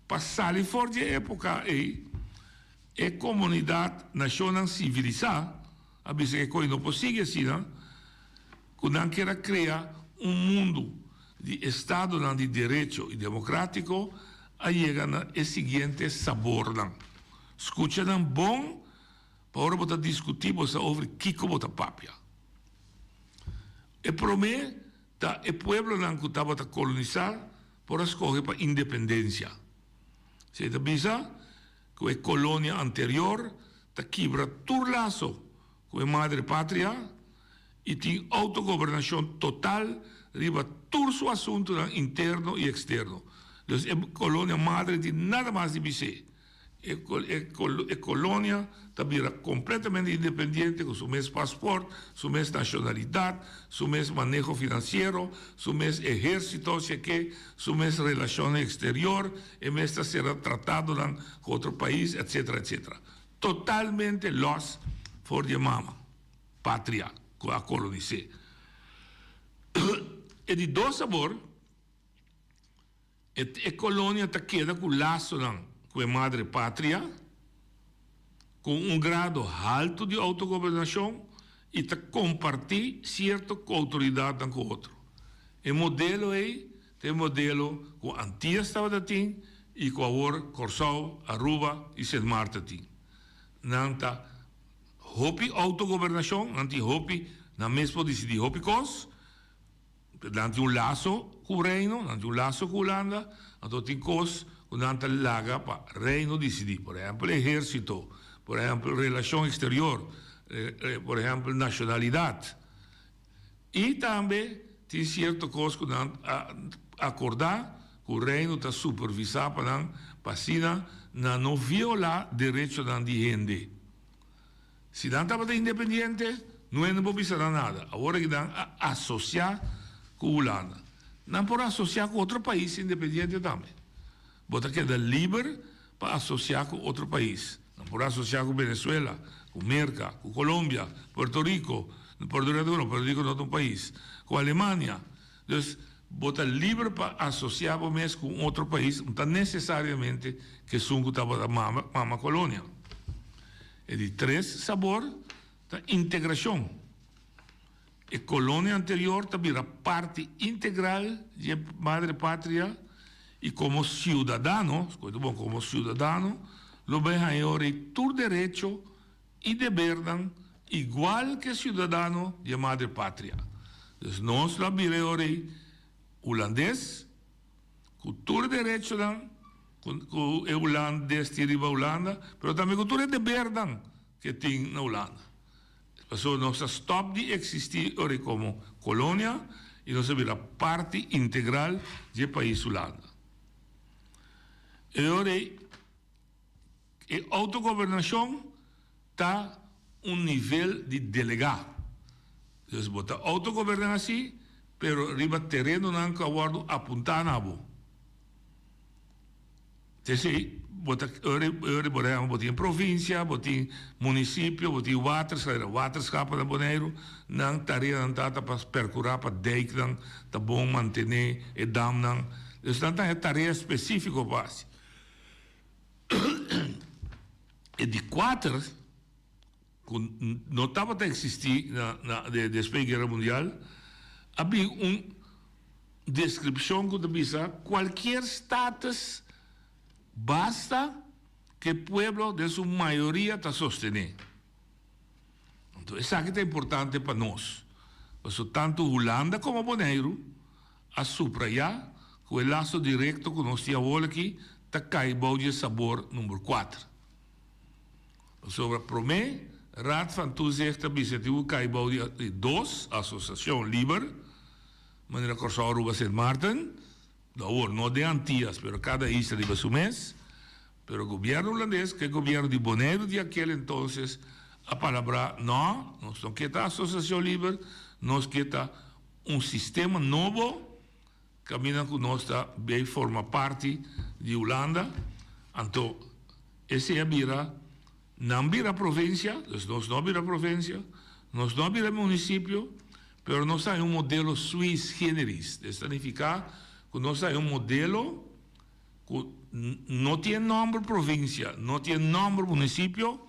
Pa sali for di e époka ei, e komunidat nashonnan sivilisá a bisa ku e kos no por sigui asina, ku nan kier a krea un mundu di estadonan di derecho i demokratiko, a yega na e siguiente sabornan. Skucha nan bon pa ora bo ta diskutí bo sa over kiko bo ta papia. E promé ta e pueblonan ku tabata kolonisá por a skohe pa independensia. Esei ta bisa ku e kolonia anterior ta kibra tur laso ku e madre patria i tin outogobernashon total riba tur su asuntunan interno i eksterno. Dus e kolonia madre tin nada mas di bis'é. E e kolonia ta bira kompletamente independiente ku su mes pasport, su mes nashonalidat, su mes maneho finansiero, su mes ehérsito si e ke, su mes relashonnan eksterior, e mes ta sera tratadonan ku otro pais, etsetera, etsetera. Totalmente lòs for di e mama patria ku a kolonis'é. E di dos sabor. E e kolonia ta keda ku lasonan ku e madre patria, ku un grado haltu di outogobernashon i ta kompartí sierto outoridatnan ku otro. E modelo ei ta e modelo ku Antias tabata tin i ku awor Kòrsou, Aruba i Sint Maarten tin. Nan ta hopi outogobernashon, nan tin hopi, nan mes por disidí hopi kos. Nan tin un laso ku Reino, nan tin un laso ku Hulanda, anto tin kos ku nan ta laga pa Reino disidí. Por ehèmpel ehérsito, por ehèmpel relashon eksterior, por ehèmpel nashonalidat. I tambe tin sierto kos ku nan a akordá ku Reino ta supervisá pa nan pa asina nan no violá derechonan di hende. Si nan tabata independiente, no hende por bisa nan nada. Awor aki nan a asocia cu Hulanda. Nan por asocia cu otro pais independiente tambe. Bo ta keda liber pa asocia cu otro pais. Nan por asocia cu Venezuela, cu Merca, cu Colombia, Puerto Rico, Puerto Rico no, Puerto Rico no ta un pais, cu Alemania. Dus. Bo ta liber pa asosiá bo mes ku un otro pais, no ta nesesariamente ku esun ku tabata mama mama kolonia. E di tres sabor ta integrashon. E kolonia anterior ta bira parti integral di e madre patria i komo siudadano, skohe bon, komo siudadano lo bai haña ora ei tur derecho i debernan igual ku e siudadano di e madre patria. Dus nos lo a bira e ora ei hulandes ku tur e derechonan ku e hulandes tin riba Hulanda, pero tambe ku tur e debernan ku e tin na Hulanda. Pasobra nos a stòp di eksistí ora ei komo kolonia i nos a bira parti integral di e pais Hulanda. E ora ei E autogobernashon ta un nivel di delegá. Dus bo ta autogoberná sí, pero riba terenonan ku a wòrdu apuntá na bo. T'esei bo ta ora ora por ehèmpel bo tin provinsia, bo tin munisipio, bo tin waterschap, waterschap na Boneiru, nan tareanan ta ta pa perkurá pa dijknan ta bon mantené, e damnan. Dus nan ta haña tarea spesífiko pa hasi. E di kuater ku no tabata eksistí na na despues di Guera Mundial a bin un deskripshon ku ta bisa kualkier status basta ku e pueblo den su mayoria ta sostené. Anto esaki ta importante pa nos pasobra tantu Hulanda komo Boneiru a subrayá ku e laso direkto ku nos tin awor aki ta kai bou di e sabor number kuater. Pasobra promé, Raad van Toezicht ta bisa tin ku kai bou di dos, Asosiashon Liber, manera Kòrsou, Aruba, Sint Maarten, awor no den Antias pero kada isla riba su mes, pero gobièrnu hulandes ku e gobièrnu di Boneiru di akel entonces a palabrá, nò, nos no ke ta Asosiashon Liber, nos ke ta Un sistema nobo caminda cu nos ta bay forma parti di Hulanda, anto esey a bira, nan bira provincia, dus nos no a bira provincia, nos no a bira municipio, pero nos ta hay un modelo sui generis, es ta nifica cu nos ta hay un modelo cu no tin nomber provincia, no tin nomber municipio,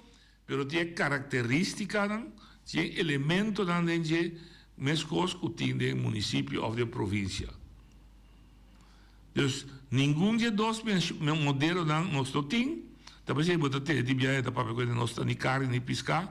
Pero tin e karakterístikanan, tin e elementonan den dje meskos ku tin den munisipio òf den provinsia. Dus, ningun di e dos modelonan nos no tin. Ta p'esei bo ta tene di biaha ta papia ku hende nos ta ni karni ni piská.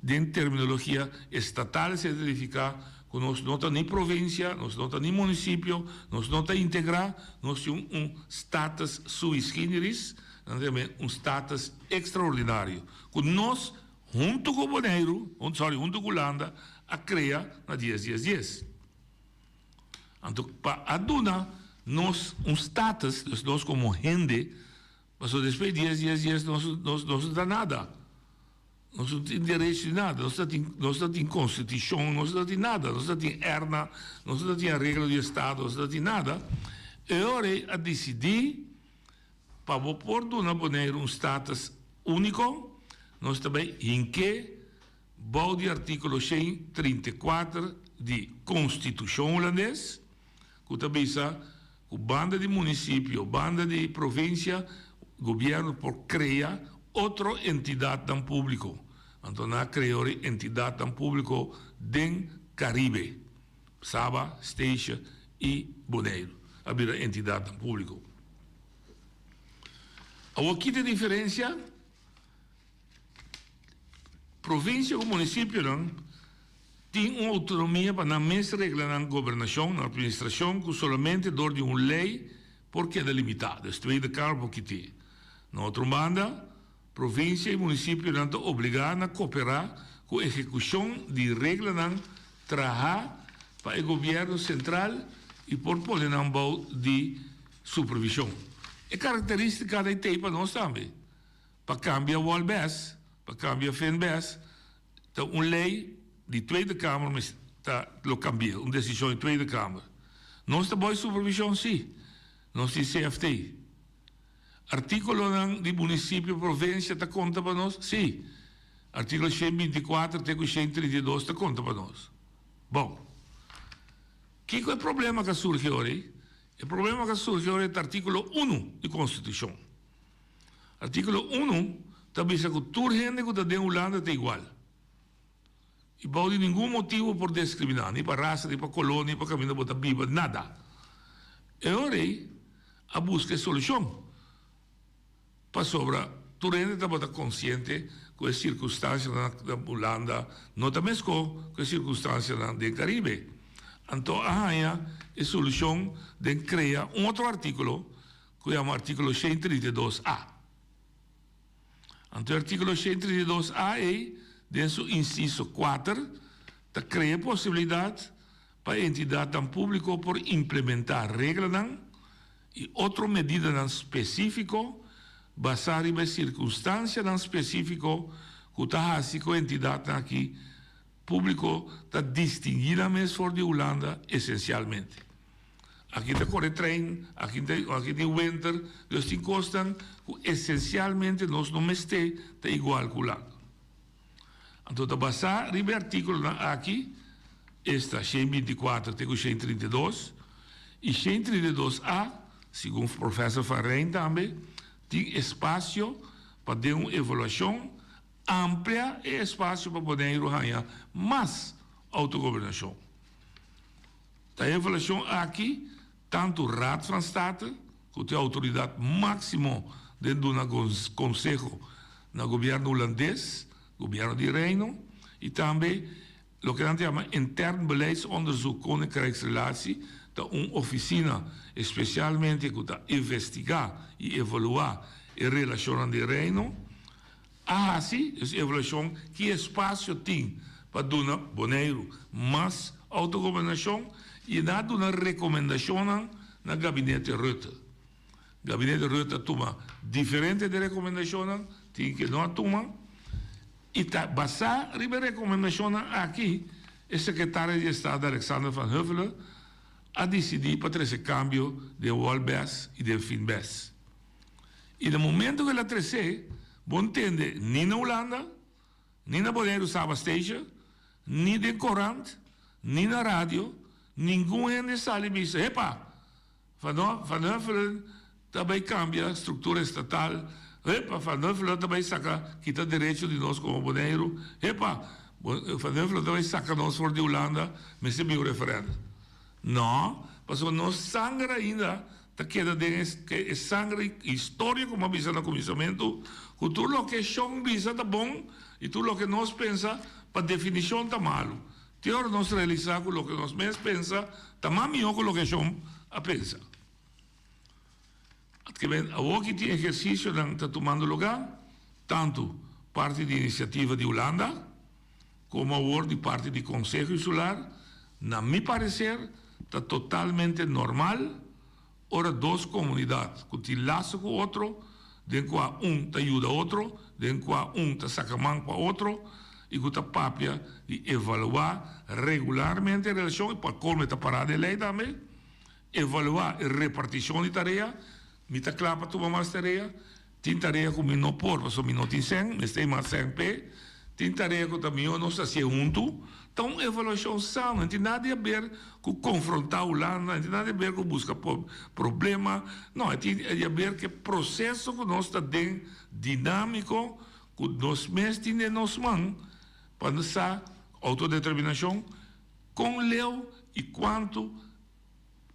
Den terminologia estatal esei ta nifiká ku nos no ta ni provinsia, nos no ta ni munisipio, nos no ta integrá, nos tin un status sui generis. Nan ta yam'é un status ekstraordinario ku nos huntu ku Boneiru, sorry, huntu ku Hulanda a krea na dies dies dies. Anto pa a duna nos un status, dus nos komo hende, pasobra despues di dies dies dies nos nos nos no ta nada. Nos no tin derecho di nada, nos no tin nos no tin konstitushon, nos no tin nada, nos no tin erna, nos no tin areglo di estado, nos no tin nada. E ora ei a disidí. Pa bo por duna Boneiru un status úniko, nos ta bai hink'é bou di artíkulo 134 di Konstitushon Hulandes, ku ta bisa ku banda di munisipio, banda di provinsia, gobièrnu por krea otro entidatnan públiko. Anto nan a krea ora entidatnan públiko den Karibe, Saba, Statia i Boneiru a bira entidatnan públiko. Awor ki ta e diferencia? Provincia cu municipionan tin un autonomia pa nan mes regla nan gobernacion, nan administracion cu solamente door di un ley por keda limita. Dus Tweede Kamer por kiti. Na otro banda, Provinsia i munisipionan ta obligá na koperá ku ehekushon di reglanan trahá pa e gobièrnu sentral i por pone nan bou di supervishon. E karakterístika ta t'ei pa nos tambe. Pa kambia Wolbes, pa kambia Finbes, ta un lei di Tweede Kamer mes ta lo kambi'é, un desishon di Tweede Kamer. Nos ta bou di supervishon? Sí. Nos tin CFT. Artíkulonan di munisipio provinsia ta konta pa nos? Sí. Artíkulo 124 te ku 132 ta konta pa nos. Bon. Kiko e problema ku a surgi ora ei? E problema ku a surgi ora ei ta artíkulo unu di Konstitushon. Artíkulo unu ta bisa ku tur hende ku ta den Hulanda ta igual. I bou di ningun motibu por diskriminá, ni pa rasa, ni pa koló, ni pa kaminda bo ta biba, nada. E ora ei a buska e solushon. Pasobra tur hende tabata konsiente ku e sirkunstansianan na Hulanda no ta meskó ku e sirkunstansianan den Karibe. Anto a haña e solushon den krea un otro artíkulo ku yama artíkulo 132 a. Anto e artíkulo 132 a ei den su insiso kuater ta krea e posibilidat pa entidatnan públiko por implementá reglanan i otro medidanan spesífiko basá riba e sirkunstansianan spesífiko ku ta hasi ku e entidatnan aki públiko ta distinguí nan mes for di Hulanda esensialmente. Aki ta kore trein, aki ta aki tin winter, dus tin kosnan ku esensialmente nos no mester ta igual ku Hulanda. Anto ta basá riba e artíkulonan aki, esta 124 te ku 132, i 132 a, segun Professor Van Rijn tambe, tin espasio pa den un evaluashon amplia e espasio pa Boneiru haña mas outogobernashon. Ta e evaluashon aki tantu Raad van State, ku ta e outoridat máksimo den duna konseho na gobièrnu hulandes, gobièrnu di Reino, i tambe loke nan ta yama Intern Beleidsonderzoek Koninkrijksrelatie, ta un ofisina espesialmente ku ta investigá i evaluá e relashonnan di Reino. A hasi es evaluashon ki espasio tin pa duna Boneiru mas outogobernashon i nan a duna rekomendashonnan na Gabinete Rutte. Gabinete Rutte a tuma diferente di e rekomendashonnan, tin ke no a tuma i ta basá riba e rekomendashonnan aki e Sekretario di Estado Alexander van Huffelen a disidí pa trese kambio den Wolbes i den Finbes. I na momento ku el a tres'é, bo ntende ni na Hulanda, ni na Boneiru Saba Station, ni den korant, ni na radio, ningun hende sali bisa, Hepa! Van Van Huffelen ta bai kambia struktura estatal, Hepa! Van Huffelen ta bai saka kita derecho di nos komo Boneiru, Hepa! Van Huffelen ta bai saka nos for di Hulanda, mester bin un referèndum. No, pasobra nos sanger ainda ta keda den e sanger i historia ku mi a bisa na kuminsamentu, ku tur loke shon bisa ta bon i tur loke nos pensa pa definishon ta malu. Te ora nos realisá ku loke nos mes pensa ta mas mihó ku loke shon a pensa. Atkemen awoki tin ehersisionan ta tumando lugá, tantu parti di inisiativa di Hulanda, Como awor di parti di Conseho Insular, na mi parecer ta totalmente normal ora dos comunidad cu tin lazo cu otro, den cua un ta yuda otro, den cua un ta saca man pa otro y cu ta papia di evalua regularmente e relacion y pa colmo e ta para den ley tambe, evalua e reparticion di tarea, mi ta cla pa tuma mas tarea, Tin tarea ku mi no por pasobra mi no tin sèn, mester mas sèn p'e. Tin tarea ku ta mihó nos hasié huntu. Ta un evaluashon sano, no tin nada di haber ku konfrontá Hulanda, no tin nada di haber ku buska problema. No, e tin di haber ku e proseso ku nos ta den dinámiko ku nos mes tin den nos man pa nos sa outodeterminashon kon leu i kuantu.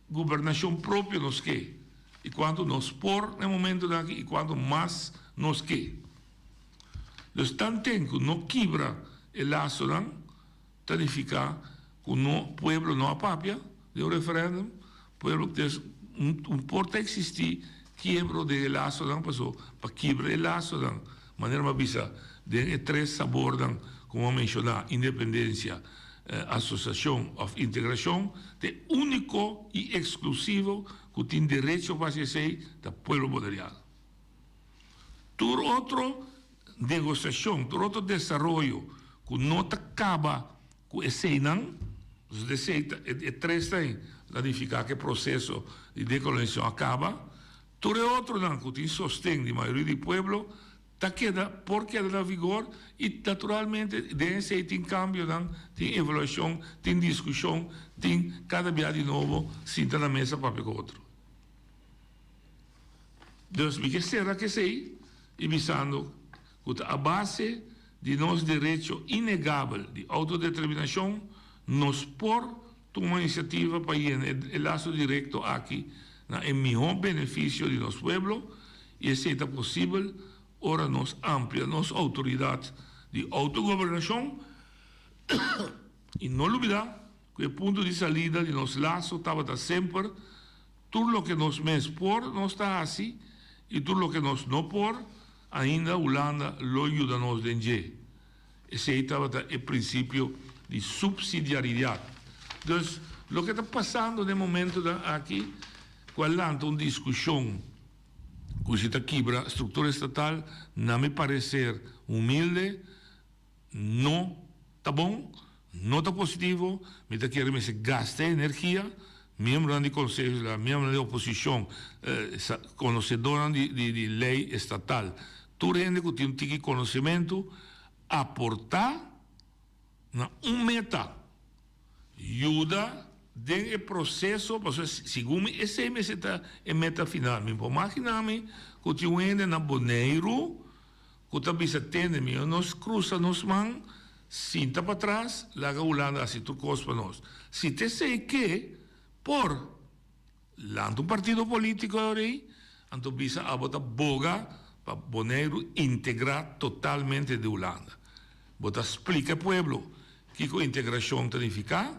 Gobernashon propio nos ke i kuantu nos por na e momentunan aki i kuantu mas nos ke. Dus tanten ku no kibra e lasonan ta nifiká ku no pueblo no a papia den un referèndum, pueblo des un por ta eksistí kiebro den e lasonan paso pa kibra e lasonan manera mi a bisa den e tres sabornan ku mi a menshoná independensia, Asosiashon òf integrashon ta e úniko i eksklusivo ku tin derecho pa hasi esei ta pueblo boneriano. Tur otro negosiashon, tur otro desaroyo ku no ta kaba ku eseinan, pasobra esei ta e tresnan ei ta nifiká ku e proseso di dekolonisashon a kaba, tur e otronan ku tin sosten di mayoria di pueblo. Ta keda, por keda na vigor i naturalmente den esei tin kambionan, tin evaluashon, tin diskushon, tin kada bia di nobo sinta na mesa papia ku otro. Dus mi ke sera ku esei i bisando ku ta a base di nos derecho inegabel di outodeterminashon nos por tuma inisiativa pa yena e laso direkto aki na e mihó benefisio di nos pueblo i esei ta posibel ora nos amplia nos outoridat di outogobernashon i no lubidá ku e punto di salida di nos laso tabata semper tur loke nos mes por nos ta hasi i tur loke nos no por ainda Hulanda lo yuda nos den dje. Esei tabata e prinsipio di supsidiaridat. Dus, loke ta pasando den momentonan aki, ku a lanta un diskushon ku si ta kibra struktura estatal, na mi pareser humilde, no ta bon, no ta positivo. Mi ta kere mester gasta e energia, miembronan di Konseho Insular, miembronan di oposishon, konosedornan di lei estatal, Tur hende ku tin un tiki konosementu aportá na un meta, yuda den e proseso, pasobra segun mi esei mester ta e meta final. Mi por maginá mi ku tin un hende na Boneiru ku ta bisa tende mi, nos krusa nos man, sinta patras, laga Hulanda hasi tur kos pa nos. Si ta esei ke por. Lanta un partido polítiko aworei, anto bisa abo ta boga pa Boneiru integrá totalmente di Hulanda. Bo ta splika e pueblo kiko integrashon ta nifiká,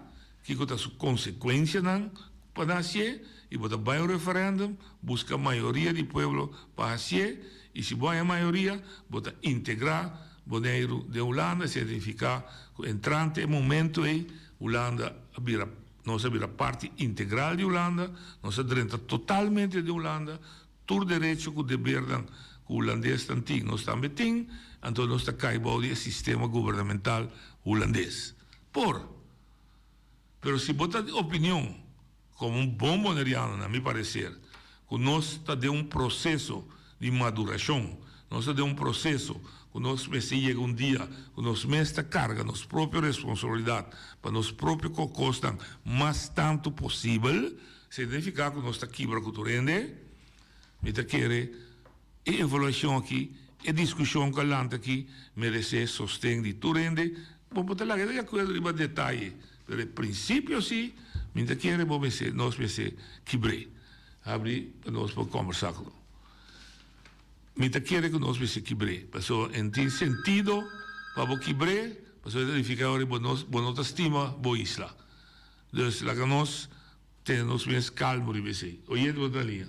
kiko ta su konsekuensianan pa nan hasié, i bo ta bai un referèndum buska mayoria di pueblo pa hasié, i si bo haña mayoria bo ta integrá Boneiru den Hulanda, esei ta nifiká ku entrante e momento ei Hulanda a bira. Nos a bira parti integral di Hulanda, nos a drenta totalmente den Hulanda, tur derecho ku debernan ku hulandesnan tin nos tambe tin, anto nos ta kai bou di e sistema gubernamental hulandes. Por. Pero si bo ta di opinion, komo un bon boneriano na mi pareser, ku nos ta den un proseso di madurashon, nos ta den un proseso ku nos mester yega un dia ku nos mes ta karga nos propio responsabilidat pa nos propio kokosnan mas tantu posibel, signifiká ku nos ta kibra ku tur hende. Mi ta kere e evaluashon aki, e diskushon ku a lanta aki meresé sosten di tur hende. Bo por ta laga di akuerdo riba detaye, pero e prinsipio si mi ta kere bo mester, nos mester kibr'é. Habri pa nos por kombersá ku. Mi ta kere ku nos mester kibr'é, pasobra en tin sentido pa bo kibr'é, pasobra e ta nifiká ora bo no bo no ta stima bo isla. Dus laga nos tene nos mes kalmo riba esei. Oyente bo ta na liña?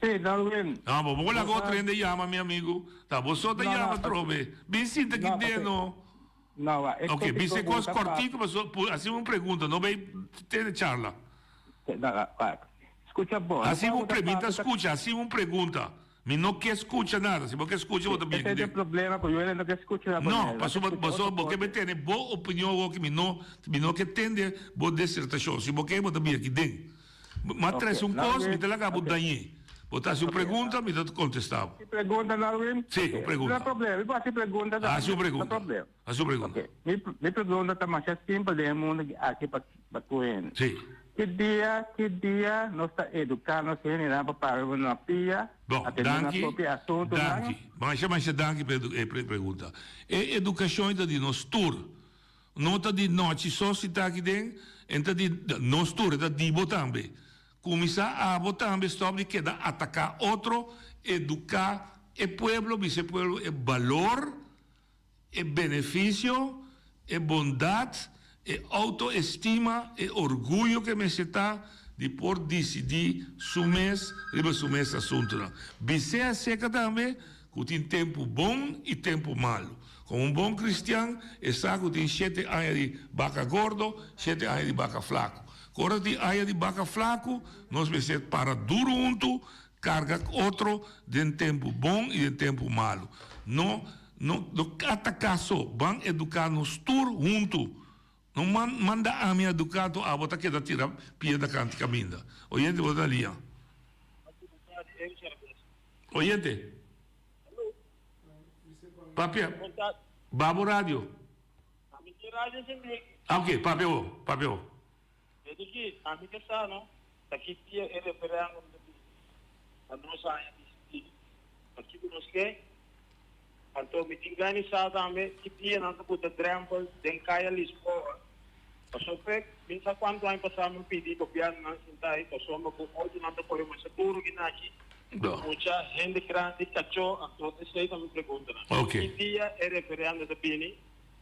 Sí, Darwin. No, bo por laga otro hende yama, mi amigu. Ta bo so ta yama atrobe. Bin sinta aki den no. No, wa. E Ok, tópiko bisa e ku kos ta papia. kòrtiku pasobra hasi un pregunta, no bai tene charla. No, wa. Skucha bo. Hasi Lokual un ku ta pre, mi ta papia ta. skucha, hasi un pregunta. Mi no ke skucha nada. Si bo ke skucha, bo ta bin Esei aki ta e den. problema ku yo no ke skucha na No, Boneiru. Nan ke pasobra skucha pasobra otro bo ke kos. be tene bo opinion awor ki mi no mi no ke tende bo disertashon. Si bo ke, bo ta bin aki den. Mi a Ok, trese un kos, mi Darwin. ta laga bo Ok. dañ'é. Bo ta hasi un Ok. pregunta, mi ta kontestá bo. Hasi pregunta, Darwin? Sí, Ok. un pregunta. No problema. Mi por hasi pregunta Hasi tambe. un No pregunta. problema. Hasi un pregunta. Ok. Mi mi pregunta ta masha simpel den e mundo aki pa pa tur hende. Sí. Ki dia, ki dia nos ta eduká nos hendenan pa para riba nan pia, Bon, atendé nan danki, propio asuntunan? danki. Masha, masha danki pa e pregunta. E edukashon ta di nos tur. No ta di nochi so si ta aki den, en ta di nos tur, e ta di bo tambe. Kuminsá abo tambe stòp di keda ataká otro, eduká e pueblo, bisa e pueblo e balor, E benefisio, e bondat, e outoestima, e orguyo ku e mester ta di por disidí su mes riba su mes asuntunan. Bis'é aserka tambe ku tin tempu bon i tempu malu. Komo un bon kristian, e sa ku tin shete aña di baka gordo, shete aña di baka flaku. Ku ora tin aña di baka flaku, nos mester para duru huntu, karga ku otro den tempu bon i den tempu malu. No No no ataká so, ban eduká nos tur huntu. No man manda ami eduká anto abo ta keda tira piedra kanti kaminda. Oyente bo ta na liña. Oyente. Papia. Babo radio. Ami tin radio sende. Ah, ok, papia bo, papia bo. Weet aki, ami ke sa no, ta ki dia e referendum ta bini pa nos haña disidí pa kiko nos ke. Anto mi tin gana di sa tambe ki dia nan ta buta drempel den Kaya Lisboa. Pasobra pek, mi sa kuantu aña pasá mi pidi gobièrnunan sinta ei pasobra ku outonan ta kore masha duru ginaki, mucha hende grandi, kachó, anto esei ta mi preguntanan. Ki dia e referendum ta bini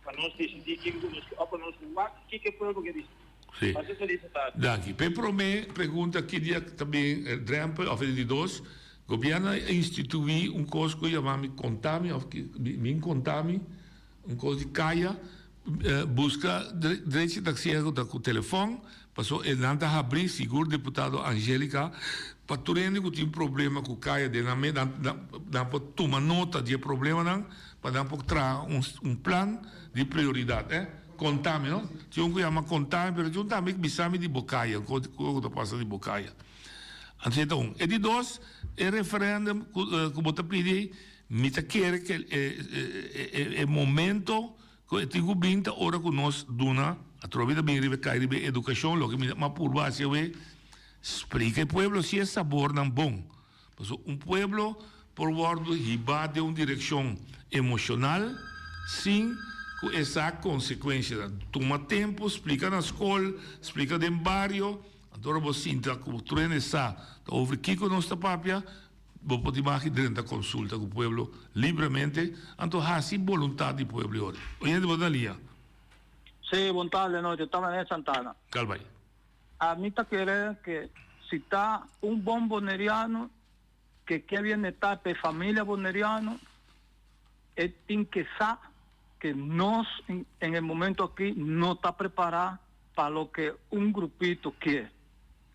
pa nos disidí kiko ku nos ke òf pa nos wak kiko e pueblo ke disidí? Sí. Pasa feliz tardi. Danki. P'e promé pregunta ki dia ta bin e drempel òf e di dos, gobièrnu a instituí un kos ku yama mi kontami òf mi kontami, un kos di kaya, Buska drechi taxista ku ta ku telefòn, paso e nan ta habrí, sigur diputado Angelica, pa tur hende ku tin problema ku kaya den nan mes, nan por tuma nota di e problemanan pa nan por traha un plan di prioridat. Eh, kontami no? Tin un ku yama kontami, pero tin un tambe bisa mi di bo kaya, ku ku ta pasa di bo kaya. Anto e ta un. E di dos, e referendum ku bo ta pidi, mi ta kere ke e momento Ku e tin ku bin ta ora ku nos duna, atrobe ta bin riba e kai riba e edukashon, loke mi a purba hasi awe, splika e pueblo si e sabornan bon. Pasobra un pueblo por wòrdu hibá den un direkshon emoshonal sin ku e sa konsekuenshanan. Tuma tempu, splika na skol, splika den bario, anto ora bo sinta ku tur hende sa ta over kiko nos ta papia, Bo por tin maki drenta consulta cu pueblo libremente, anto haci boluntad di pueblo e ora. Oyente bo ta na liña. Sí, bon tarde noche, ta René Santana. Cal bay. Ami ta kere ke si ta un bon boneriano ke ke bienestar pa e familia boneriano e tin ke sa ke nos en e momento aki no ta prepara pa loke un grupito kier.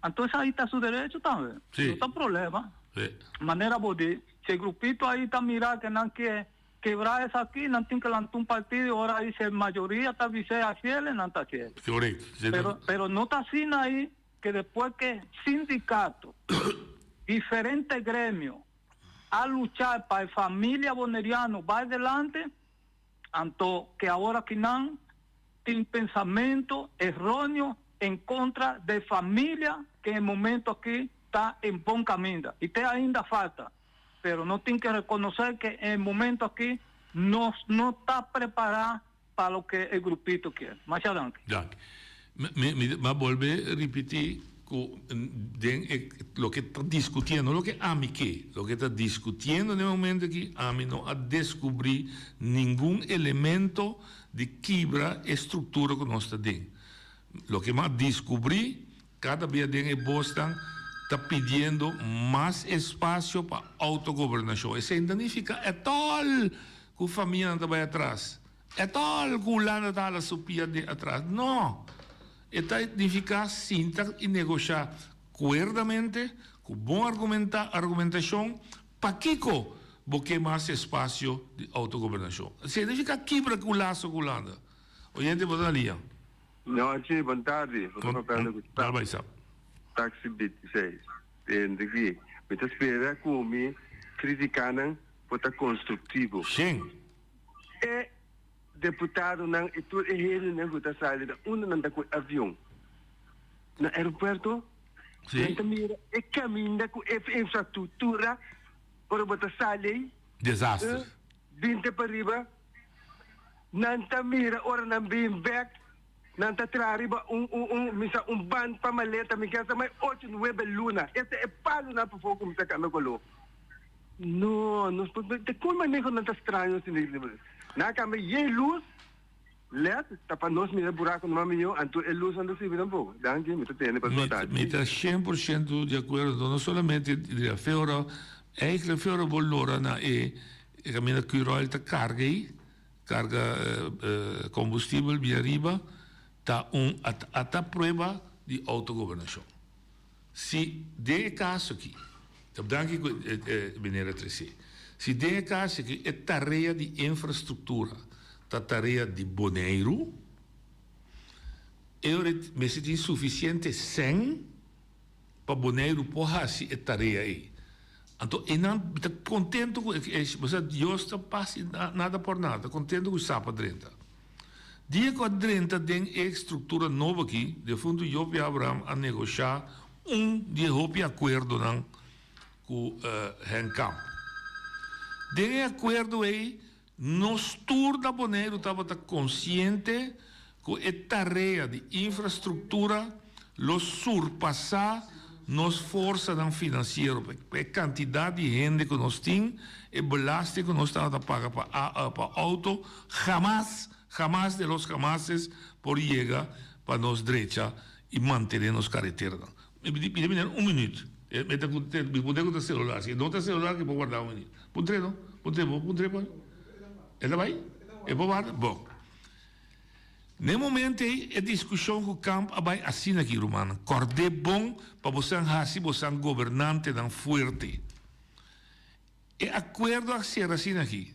Anto esaki ta su derecho tambe. Sí. No ta problema. Sí. Manera bo di, si e grupito ahí ta mira ke nan ke kebra esaki, nan tin ke lanta un partido y ora ahí si e mayoria ta bis'é haciele, nan ta haciele. Correcto. Si Pero, pero no ta asina ahí ke despues ke sindicato, diferente gremio a lucha pa e familia boneriano bai delante, anto ke awor aki nan tin pensamento erroneo en contra de familia que en momento aki ta en bon caminda y te ainda falta pero no tin que reconocer que en momento aki nos no ta prepara pa loke e grupito kier. Masha danki. Danki. Mi mi a bolbe ripiti cu den e loke ta discutiendo, no loke ami ke, loke ta discutiendo den e momento aki, ami no a descubri ningun elemento di kibra e structura cu nos ta den. Loke mi a descubri cada bia den e bosnan ta pidiendo mas espacio pa autogobernacion. Esey no ta nifica at all cu famianan ta bay atras, at all cu Hulanda ta hala su pia den atras. No! E ta nifica sinta y negosha cuerdamente, cu bon argumenta, argumentacion, pakico bo ke mas espacio di autogobernacion. Esey nifica kibra cu laso cu Hulanda. Oyente bo ta na liña. Nochi, bon tardi. Bo ta papia ku Dal bai sa. Taxi 26. Tende ki. Mi ta spera ku mi kritikanan por ta konstruktivo. Shen. E deputadonan i tur e hendenan ku ta sali na unda nan ta ku e avion? Na aeropuerto? Si. Nan ta mira e kaminda ku e infrastruktura ora bo ta sali ei. Desaster. Binte pa riba. Nan ta mira ora nan bin bek, nan ta traha riba un un un misa un band pa maleta, mi kier sa mai ocho nuebe luna, esta e palunan pafó kuminsá kambia koló. No, nos por te kon maneho nan ta straño asina? Nan a kambia yen lus led ta pa nos mira buraku numa mihó, anto e lusnan ta sirbi tampoko. Danki, mi ta tende pa Mi mi ta shen por shento di akuerdo, no solamente di Feora, eigenlijk Feora bo lora na e E kaminda Curoil ta karga ei, karga kombustibel bia riba, ta un ata prueba di outogobernashon. Si den e kaso aki, ta danki ku e meneer a tresé, si den e kaso aki e tarea di infrastruktura ta tarea di Boneiru, e ora mester tin sufisiente sèn pa Boneiru por hasi e tarea ei. Anto einan mi ta contento cu e bo sa Dios ta pasa nada por nada, ta contento cu sapa drenta. Dia cu a drenta den e structura nobo aki, defunto Job Abraham a negosha un di e hopi acuerdonan cu Henk Kamp. Den e acuerdo ei Nos tur na Boneiru tabata konsiente ku e tarea di infrastruktura lo surpasá nos forsanan finansiero. Pa e kantidat di hende ku nos tin, e belasting ku nos tabata paga pa pa outo hamas, hamas de los hamases por yega pa nos drecha i mantené nos kareteranan. Mi ta bini un minuut. Mi ta ku mi puntra ku ta celular. Si no ta celular ki por warda un minuut. Puntr'é no. Puntr'é bo. Puntr'é bo. E ta bai? E por warda? Bon. Na e momento ei e diskushon ku Kamp a bai asina aki, rumannan. Kòrd'é bon pa bosan hasi bosan gobernantenan fuerte. E akuerdo a sera asina aki,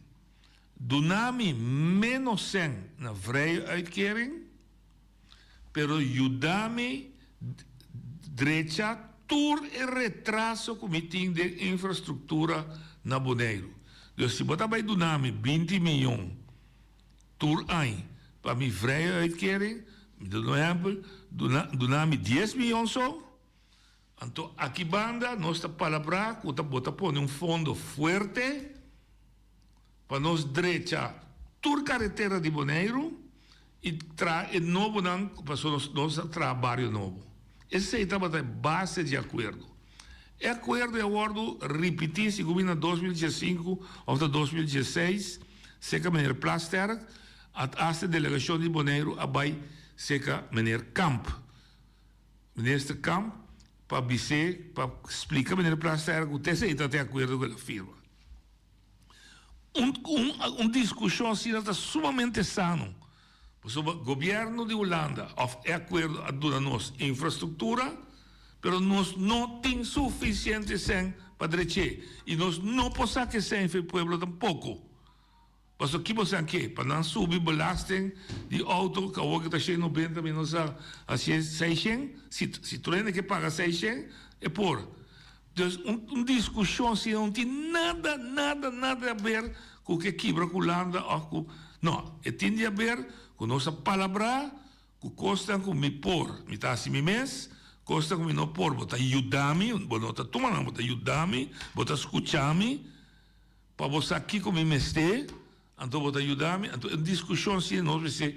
Duna mi ménos sèn na vrije uitkering, Pero yuda mi drecha tur e retraso ku mi tin den infrastruktura na Boneiru. Dus si bo ta bai duna mi 20 miyon tur añ pa mi vrije uitkering, mi ta duna un ehèmpel, duna duna mi dies miyon so, anto aki banda nos ta palabrá ku ta bo ta pone un fondo fuerte, Pa nos drecha tur karetera di Boneiru i traha e nobonan pasobra nos nos a traha bario nobo. Esei tabata e base di akuerdo. E akuerdo a wòrdu ripití segun mi na 2015 òf ta 2016 serka meneer Plasterk at asta e delegashon di Boneiru a bai serka meneer Kamp, minister Kamp, pa bis'é pa splika meneer Plasterk ku t'esei ta e akuerdo ku el a firma. Un un diskushon asina ta sumamente sano, pasobra gobièrnu di Hulanda òf e akuerdo a duna nos infrastruktura, pero nos no tin sufisiente sèn pa drech'é i nos no por saka e sèn for e pueblo tampoko. Pasobra ki bo san ke? Pa nan subi belasting di outo ku awor ke ta shen nobenta mi no sa hasié seishen, si si tur hende ke paga seishen e por. Dus un un diskushon asina no tin nada nada nada di haber ku ke kibra ku Hulanda òf ku no e tin di haber ku nos a palabrá ku kosnan ku mi por mi ta hasi mi mes, kosnan ku mi no por bo ta yuda mi, bo no ta tuma nan bo ta yuda mi, bo ta skucha mi. Pa bo sa kiko mi mester, anto bo ta yuda mi. Anto e diskushon asina nos mester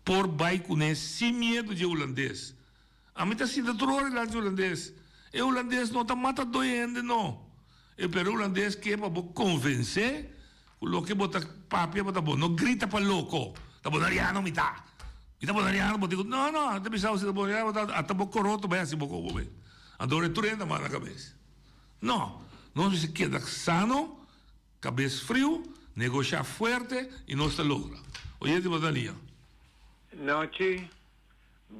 por bai kuné sin miedu dje hulandes. Ami ta sinta tur ora dilanti di hulandes. E hulandes no ta mata doi hende no. E pero e hulandes ke pa bo konvensé ku loke bo ta papia bo ta bo. No grita pa loko. Ta boneriano mi ta. Mi ta boneriano bo tin ku no no ta bisa bo si ta boneriano bo ta ata bo koroto bai hasi bo kobo be. Anto ora e tur hende ta manda kabes. No, nos mester keda sano, kabes friu, negoshá fuerte i nos ta logra. Oyente bo ta lia. Nochi,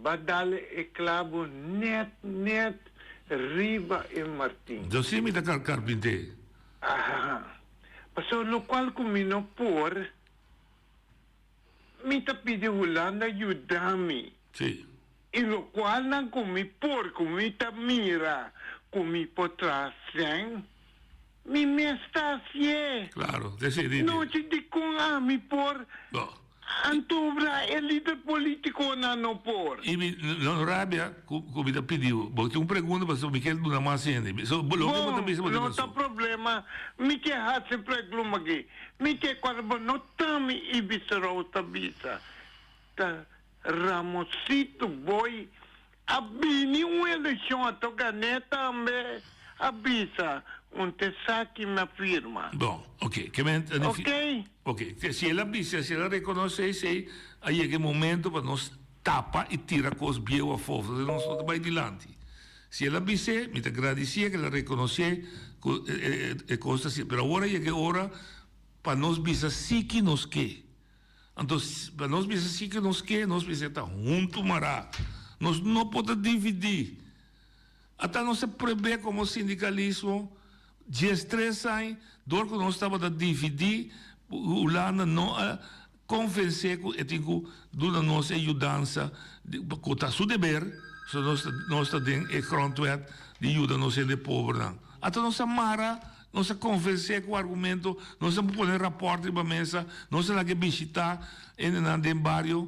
ba dal e clabo net net riba e martin. Yo si mi ta carpinté. Aha. Pasobra locual cu mi no por, mi ta pidi Hulanda yuda mi. Si. I lokualnan ku mi por, ku mi ta mira ku mi por traha sèn, mi mes ta hasié. Klaro, esei di. Nochi dikon ami por, antobra e lider politikonan no por. I mi no rabia ku mi ta pidi bo. Bo tin un pregunta pasobra mi kier duna mas hende. So, loke bo ta bisa bo tin Bon, no ta rason. problema. Mi ke hasi pregluma aki. Mi ke kual bo no ta mi Ibis Rous ta bisa. Ta Ramosito Boy a bini un eleccion a toca ne tambe a bisa un te saki mi a firma. Bon, ok. Ke men ta Ok. Ok. Si el a bisa, si el a reconoce esey, a yega e momento pa nos tapa y tira cos bieu afo, pasobra nos no ta bay dilanti. Si el a bis'é, mi ta gradicié ke el a reconoce cu e cos ta asina. Pero awor a yega e ora pa nos bisa si ki nos ke. Anto, pa nos bisa si ke nos ke, nos mester ta huntu mará. Nos no por ta dividí. Ata nos a prebé komo sindikalismo diestres aña, dor ku nos tabata dividí, Hulanda no a konvensé ku e tin ku duna nos e yudansa ku ta su deber, pasobra nos ta nos ta den e grondwet di yuda nos hende pobernan. Ata nos a mara. Nos a konvensé ku argumento, nos a pone rapòrt riba mesa, nos a laga e bishitá hendenan den bario.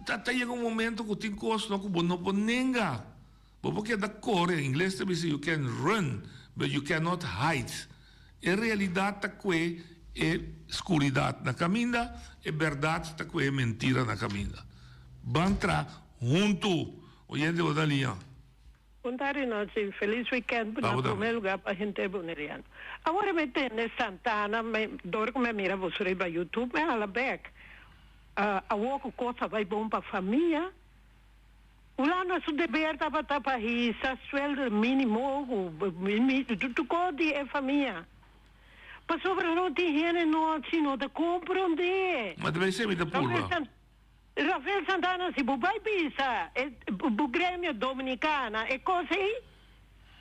Ta ta yega un momento ku tin kos no ku bo no por nenga. Bo por keda kore, ingles ta bisa you can run but you cannot hide. E realidat ta kue e skuridat na kaminda, e bèrdat ta kue e mentira na kaminda. Ban tra huntu! Oyente bo ta liña. Bon tardi nochi, feliz weekend na prome lugar pa henter Boneriano. Awor mi tende Santana, mi dor ku mi a mira boso riba YouTube mi hala bek. Awor ku kos a bai bon pa famia, Hulanda su deber tabata pa hisa sueldo minimo ku tur kos di e famia. Pasobra no tin hende nochi no ta komprondé. Ma ta bay ser mi ta purba. Rafael Santana si bo bai bisa e bo gremio Dominicana e cos ey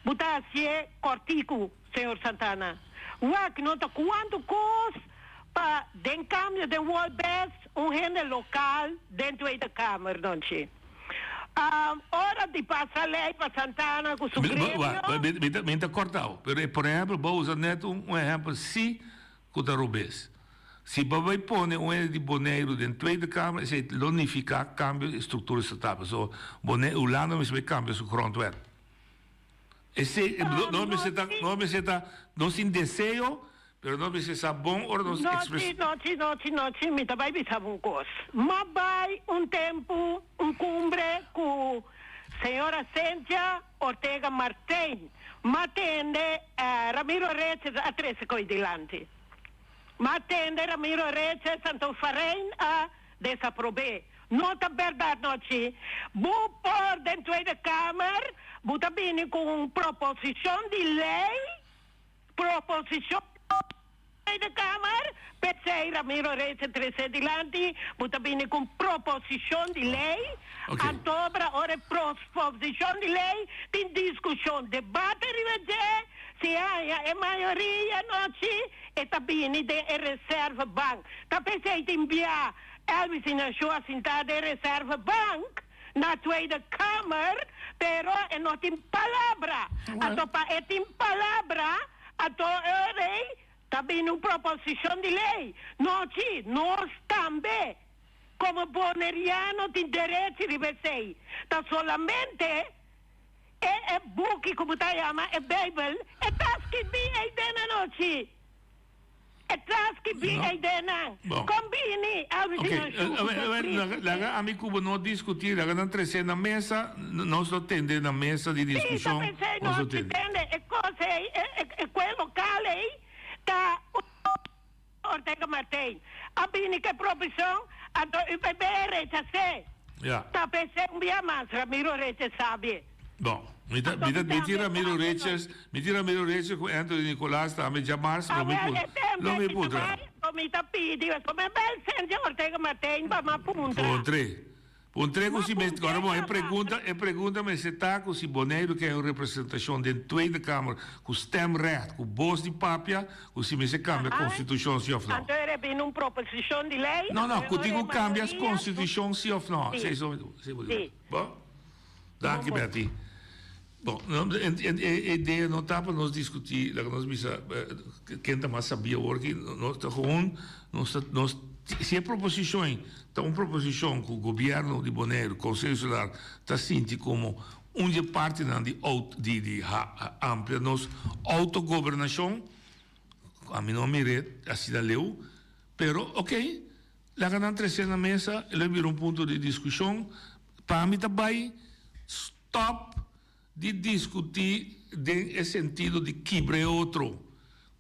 bo ta hacié cortico señor Santana wak no ta cuanto cos pa den cambio den wall best un hende local den Tweede Kamer donchi ora di pasa ley pa Santana cu su gremio. Mi ta cortao pero por ehempel bo a usa net un ehempel si Ku ta robes. Si bo bai pone un hende di Boneiru den Tweede Kamer esei lo nifiká kambio di struktura estatal pasobra Bone Hulanda mester bai kambia su grondwet. Esei nos mester ta nos mester ta nos tin deseo pero nos mester sa bon ora nos Nochi nochi nochi nochi mi ta bai bisa bo un kos. M'a bai un tempu un kumbre ku señora Cynthia Ortega Martijn, M'a tende Ramiro Reches a trece koe dilanti. M'a tende Ramiro Reches anto Farijn a desaprob'é. No ta berdad no chi. Bu por den Tweede Kamer bu ta bini cu un proposicion di ley, proposicion Tweede Kamer, p'esei Ramiro Reyes a trece dilanti, bo ta bini cu un proposicion di ley, antobra ora e prosposicion di ley tin discusion, debate riba dje, si haya e mayoria anochi e ta bini den e reservebank. Ta p'esei tin bia Elvis Inacio a sinta den reservebank na Tweede Kamer, pero e no tin palabra. Anto pa e tin palabra, Anto e rei ta bini un proposishon di lei. Nochi, nos tambe, komo boneriano tin derechi riba esei. Ta solamente e e buki ku bo ta yama e Beibel e ta skibí ei den anochi. E ta skibí ei den nan. Kon bini Elvis Ok, Inanshu ku ta triste? Laga ami ku bo no diskutí, laga nan tresé na mesa, nos lo tende na mesa di Sí, ta diskushon, pensé nos lo nos tende. tende e kos ei, e e e kue lokal ei ta Ortega Martijn a bini ku e proposishon, anto UPB rechas'é. Ya. Ta pensé un bia mas Ramiro rechasabie. Bon, mi ta, mi ta, mi tin Ramiro Richards, mi tin Ramiro Richards ku Anthony Nicolaas tambe djamars, lo mi Awel, pun, e tembe lo mi ki ta puntra. bai, lo mi ta pidi, pasobra mi bel Cynthia Ortega Martijn pa mi a puntra. Puntr'é. Puntr'é ku Mi a si mes, puntr'é ora bon, e kaba. pregunta, e pregunta mester ta ku si Boneiru ke un representashon den Tweede Kamer ku stemrecht, ku bos di papia, ku si mester kambia Aha. konstitushon si òf no. Anto e bini un proposishon di lei, No, no, anto ku e tin ora ku e kambia mayoria, konstitushon si òf no. Si. Esei so mi, esei bo di. Si. Bon? Danki Betty. Bon, e idea no ta pa nos diskutí, laga nos bisa ken ta mas sabí awor aki, nos ta gewoon, nos ta, nos, si e proposishon ta un proposishon ku gobièrnu di Boneiru, Konseho Insular ta sinti komo un di e partinan di di di amplia nos outogobernashon, ami no a mir'é asina leu, pero oké, laga nan tres'é na mesa, lo e bira un punto di diskushon. Pa mi ta bai stop di discuti den e sentido di kibra e otro.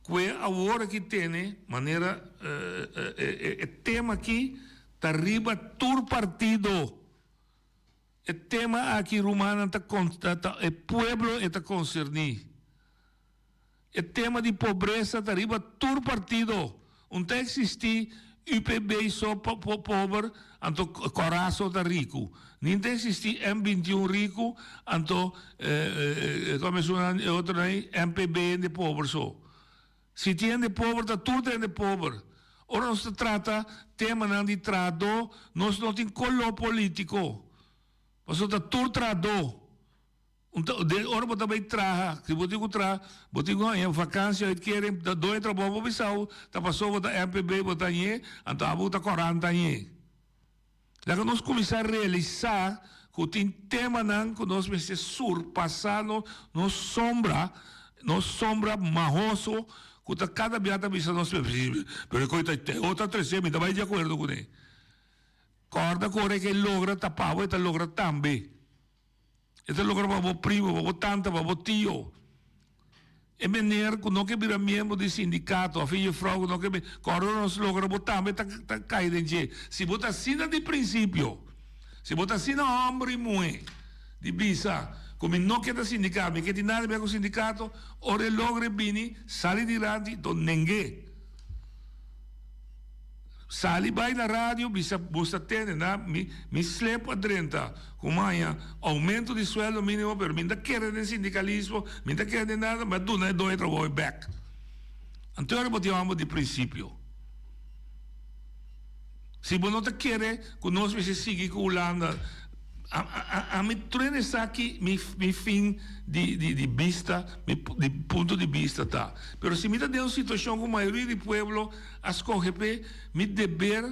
Cue awor aki tene manera e tema aki ta riba tur partido. E tema aki rumannan ta e pueblo e ta concerni. E tema di pobresa ta riba tur partido. Un ta existi UPB so pober anto Cora so ta riku. Nin ta existi M 21 riku anto como esun e otro nan ei MPB hende pober so. Si tin hende pober ta tur ta hende pober. Ora nos ta trata temanan di trahadó nos no tin color politico. Pasobra ta tur trahadó. Un ta den ora bo ta bay traha, si bo tin ku traha, bo tin ku haña vakantie uitkering, ta doño trabou bo bisa bo ta paso bo ta MPB bo ta hañ'é, anto abo ta koranta hañ'é. Laga nos kuminsá realisá ku tin temanan ku nos mester surpasá nos nos sombra, nos sombra mahoso ku ta kada bia ta bisa nos pero e koe ta e otro a tres'é mi ta bai di akuerdo kuné. Kòrda ku ora e ke logra ta pa bo e ta logra tambe. E ta logra pa bo primo, pa bo tanta, pa bo tio. E meneer ku no ke bira miembro di sindikato òf e jefrou ku no ke bira, kòrda nos logra bo tambe ta ta kai den dje. Si bo ta asina di prinsipio, si bo ta asina hòmber i muhé di bisa ku mi no ke ta sindikato, mi ke tin nada di ber ku sindikato, ora e logra e bini, sali dilanti, to neng'é. Sali bai na radio bisa bo sa tende na mi mi slep a drenta ku maña aumento di sueldo minimo pero mi ta kere den sindikalismo mi ta kere den nada mi a duna e doño trabou e bek anto ora bo tin homber di prinsipio si bo no ta kere ku nos mester sigui ku Hulanda ami truena esaki mi mi fin di di di bista mi di punto di bista ta pero si mi ta den un situacion ku mayoria di pueblo A scoge p'e, mi deber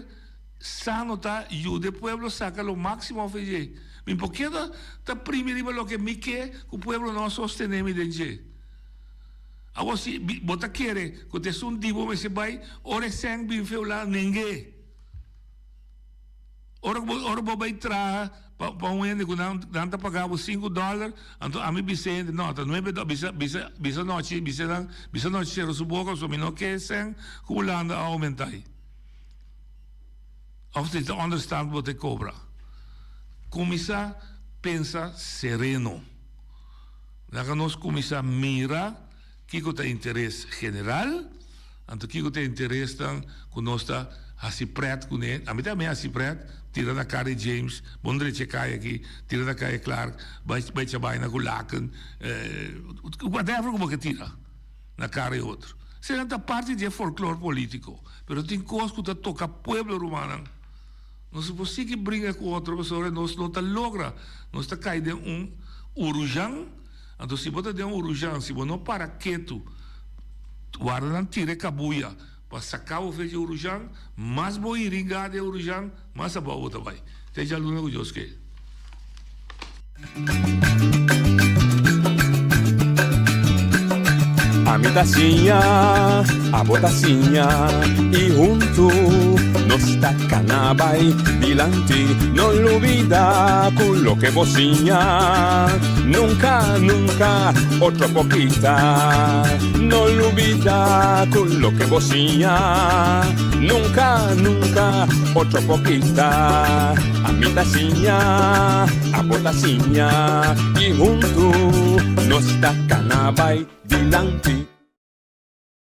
sano ta yuda e pueblo saca lo maximo of e dje. Mi por keda ta primi riba loke mi ke cu pueblo no a sostene mi den dje. Awor si bo ta kere cu ta esun di bo mester bay ora e sèn bin feulá neng'é. Ora ku bo ora bo bai traha pa pa un hende ku nan nan ta paga bo sinku dòler, anto ami bisa e hende, no, ta nuebe dò bisa bisa bisa nochi bisa nan bisa nochi sera su boka pasobra mi no ke sèn ku Hulanda a oumentá ei. Òf si ta ònderstant bo ta kobra. Kuminsá pensa sereno. Laga nos kuminsá mira kiko ta interes general. Anto kiko ta e interesnan ku nos ta hasi prèt kuné? Ami tambe hasi prèt, tira na kara di James, bon drecha e kaya aki, tira na kaya Clark, bai bai chabaina ku laken, whatever ku bo ke tira na kara di otro. Eseinan ta parti di e folklor polítiko, pero tin kos ku ta toka pueblo rumannan. Nos no por sigui bringa ku otro pasobra nos no ta logra, nos ta kai den un urujan. Anto si bo ta den un urujan, si bo no para ketu, warda nan tira e kabuya pa saka bo fe dje urujan, mas bo iringa den urujan, mas abou bo ta bai. Te djaluna ku Dios ke. Ami ta siña, abo ta siña, i huntu nos ta kana bai dilanti. No lubida ku loke bo siña nunka, nunka otro por kita. No lubida ku loke bo siña nunka, nunka otro por kita. Ami ta siña, abo ta siña, i huntu nos ta kana bai dilanti.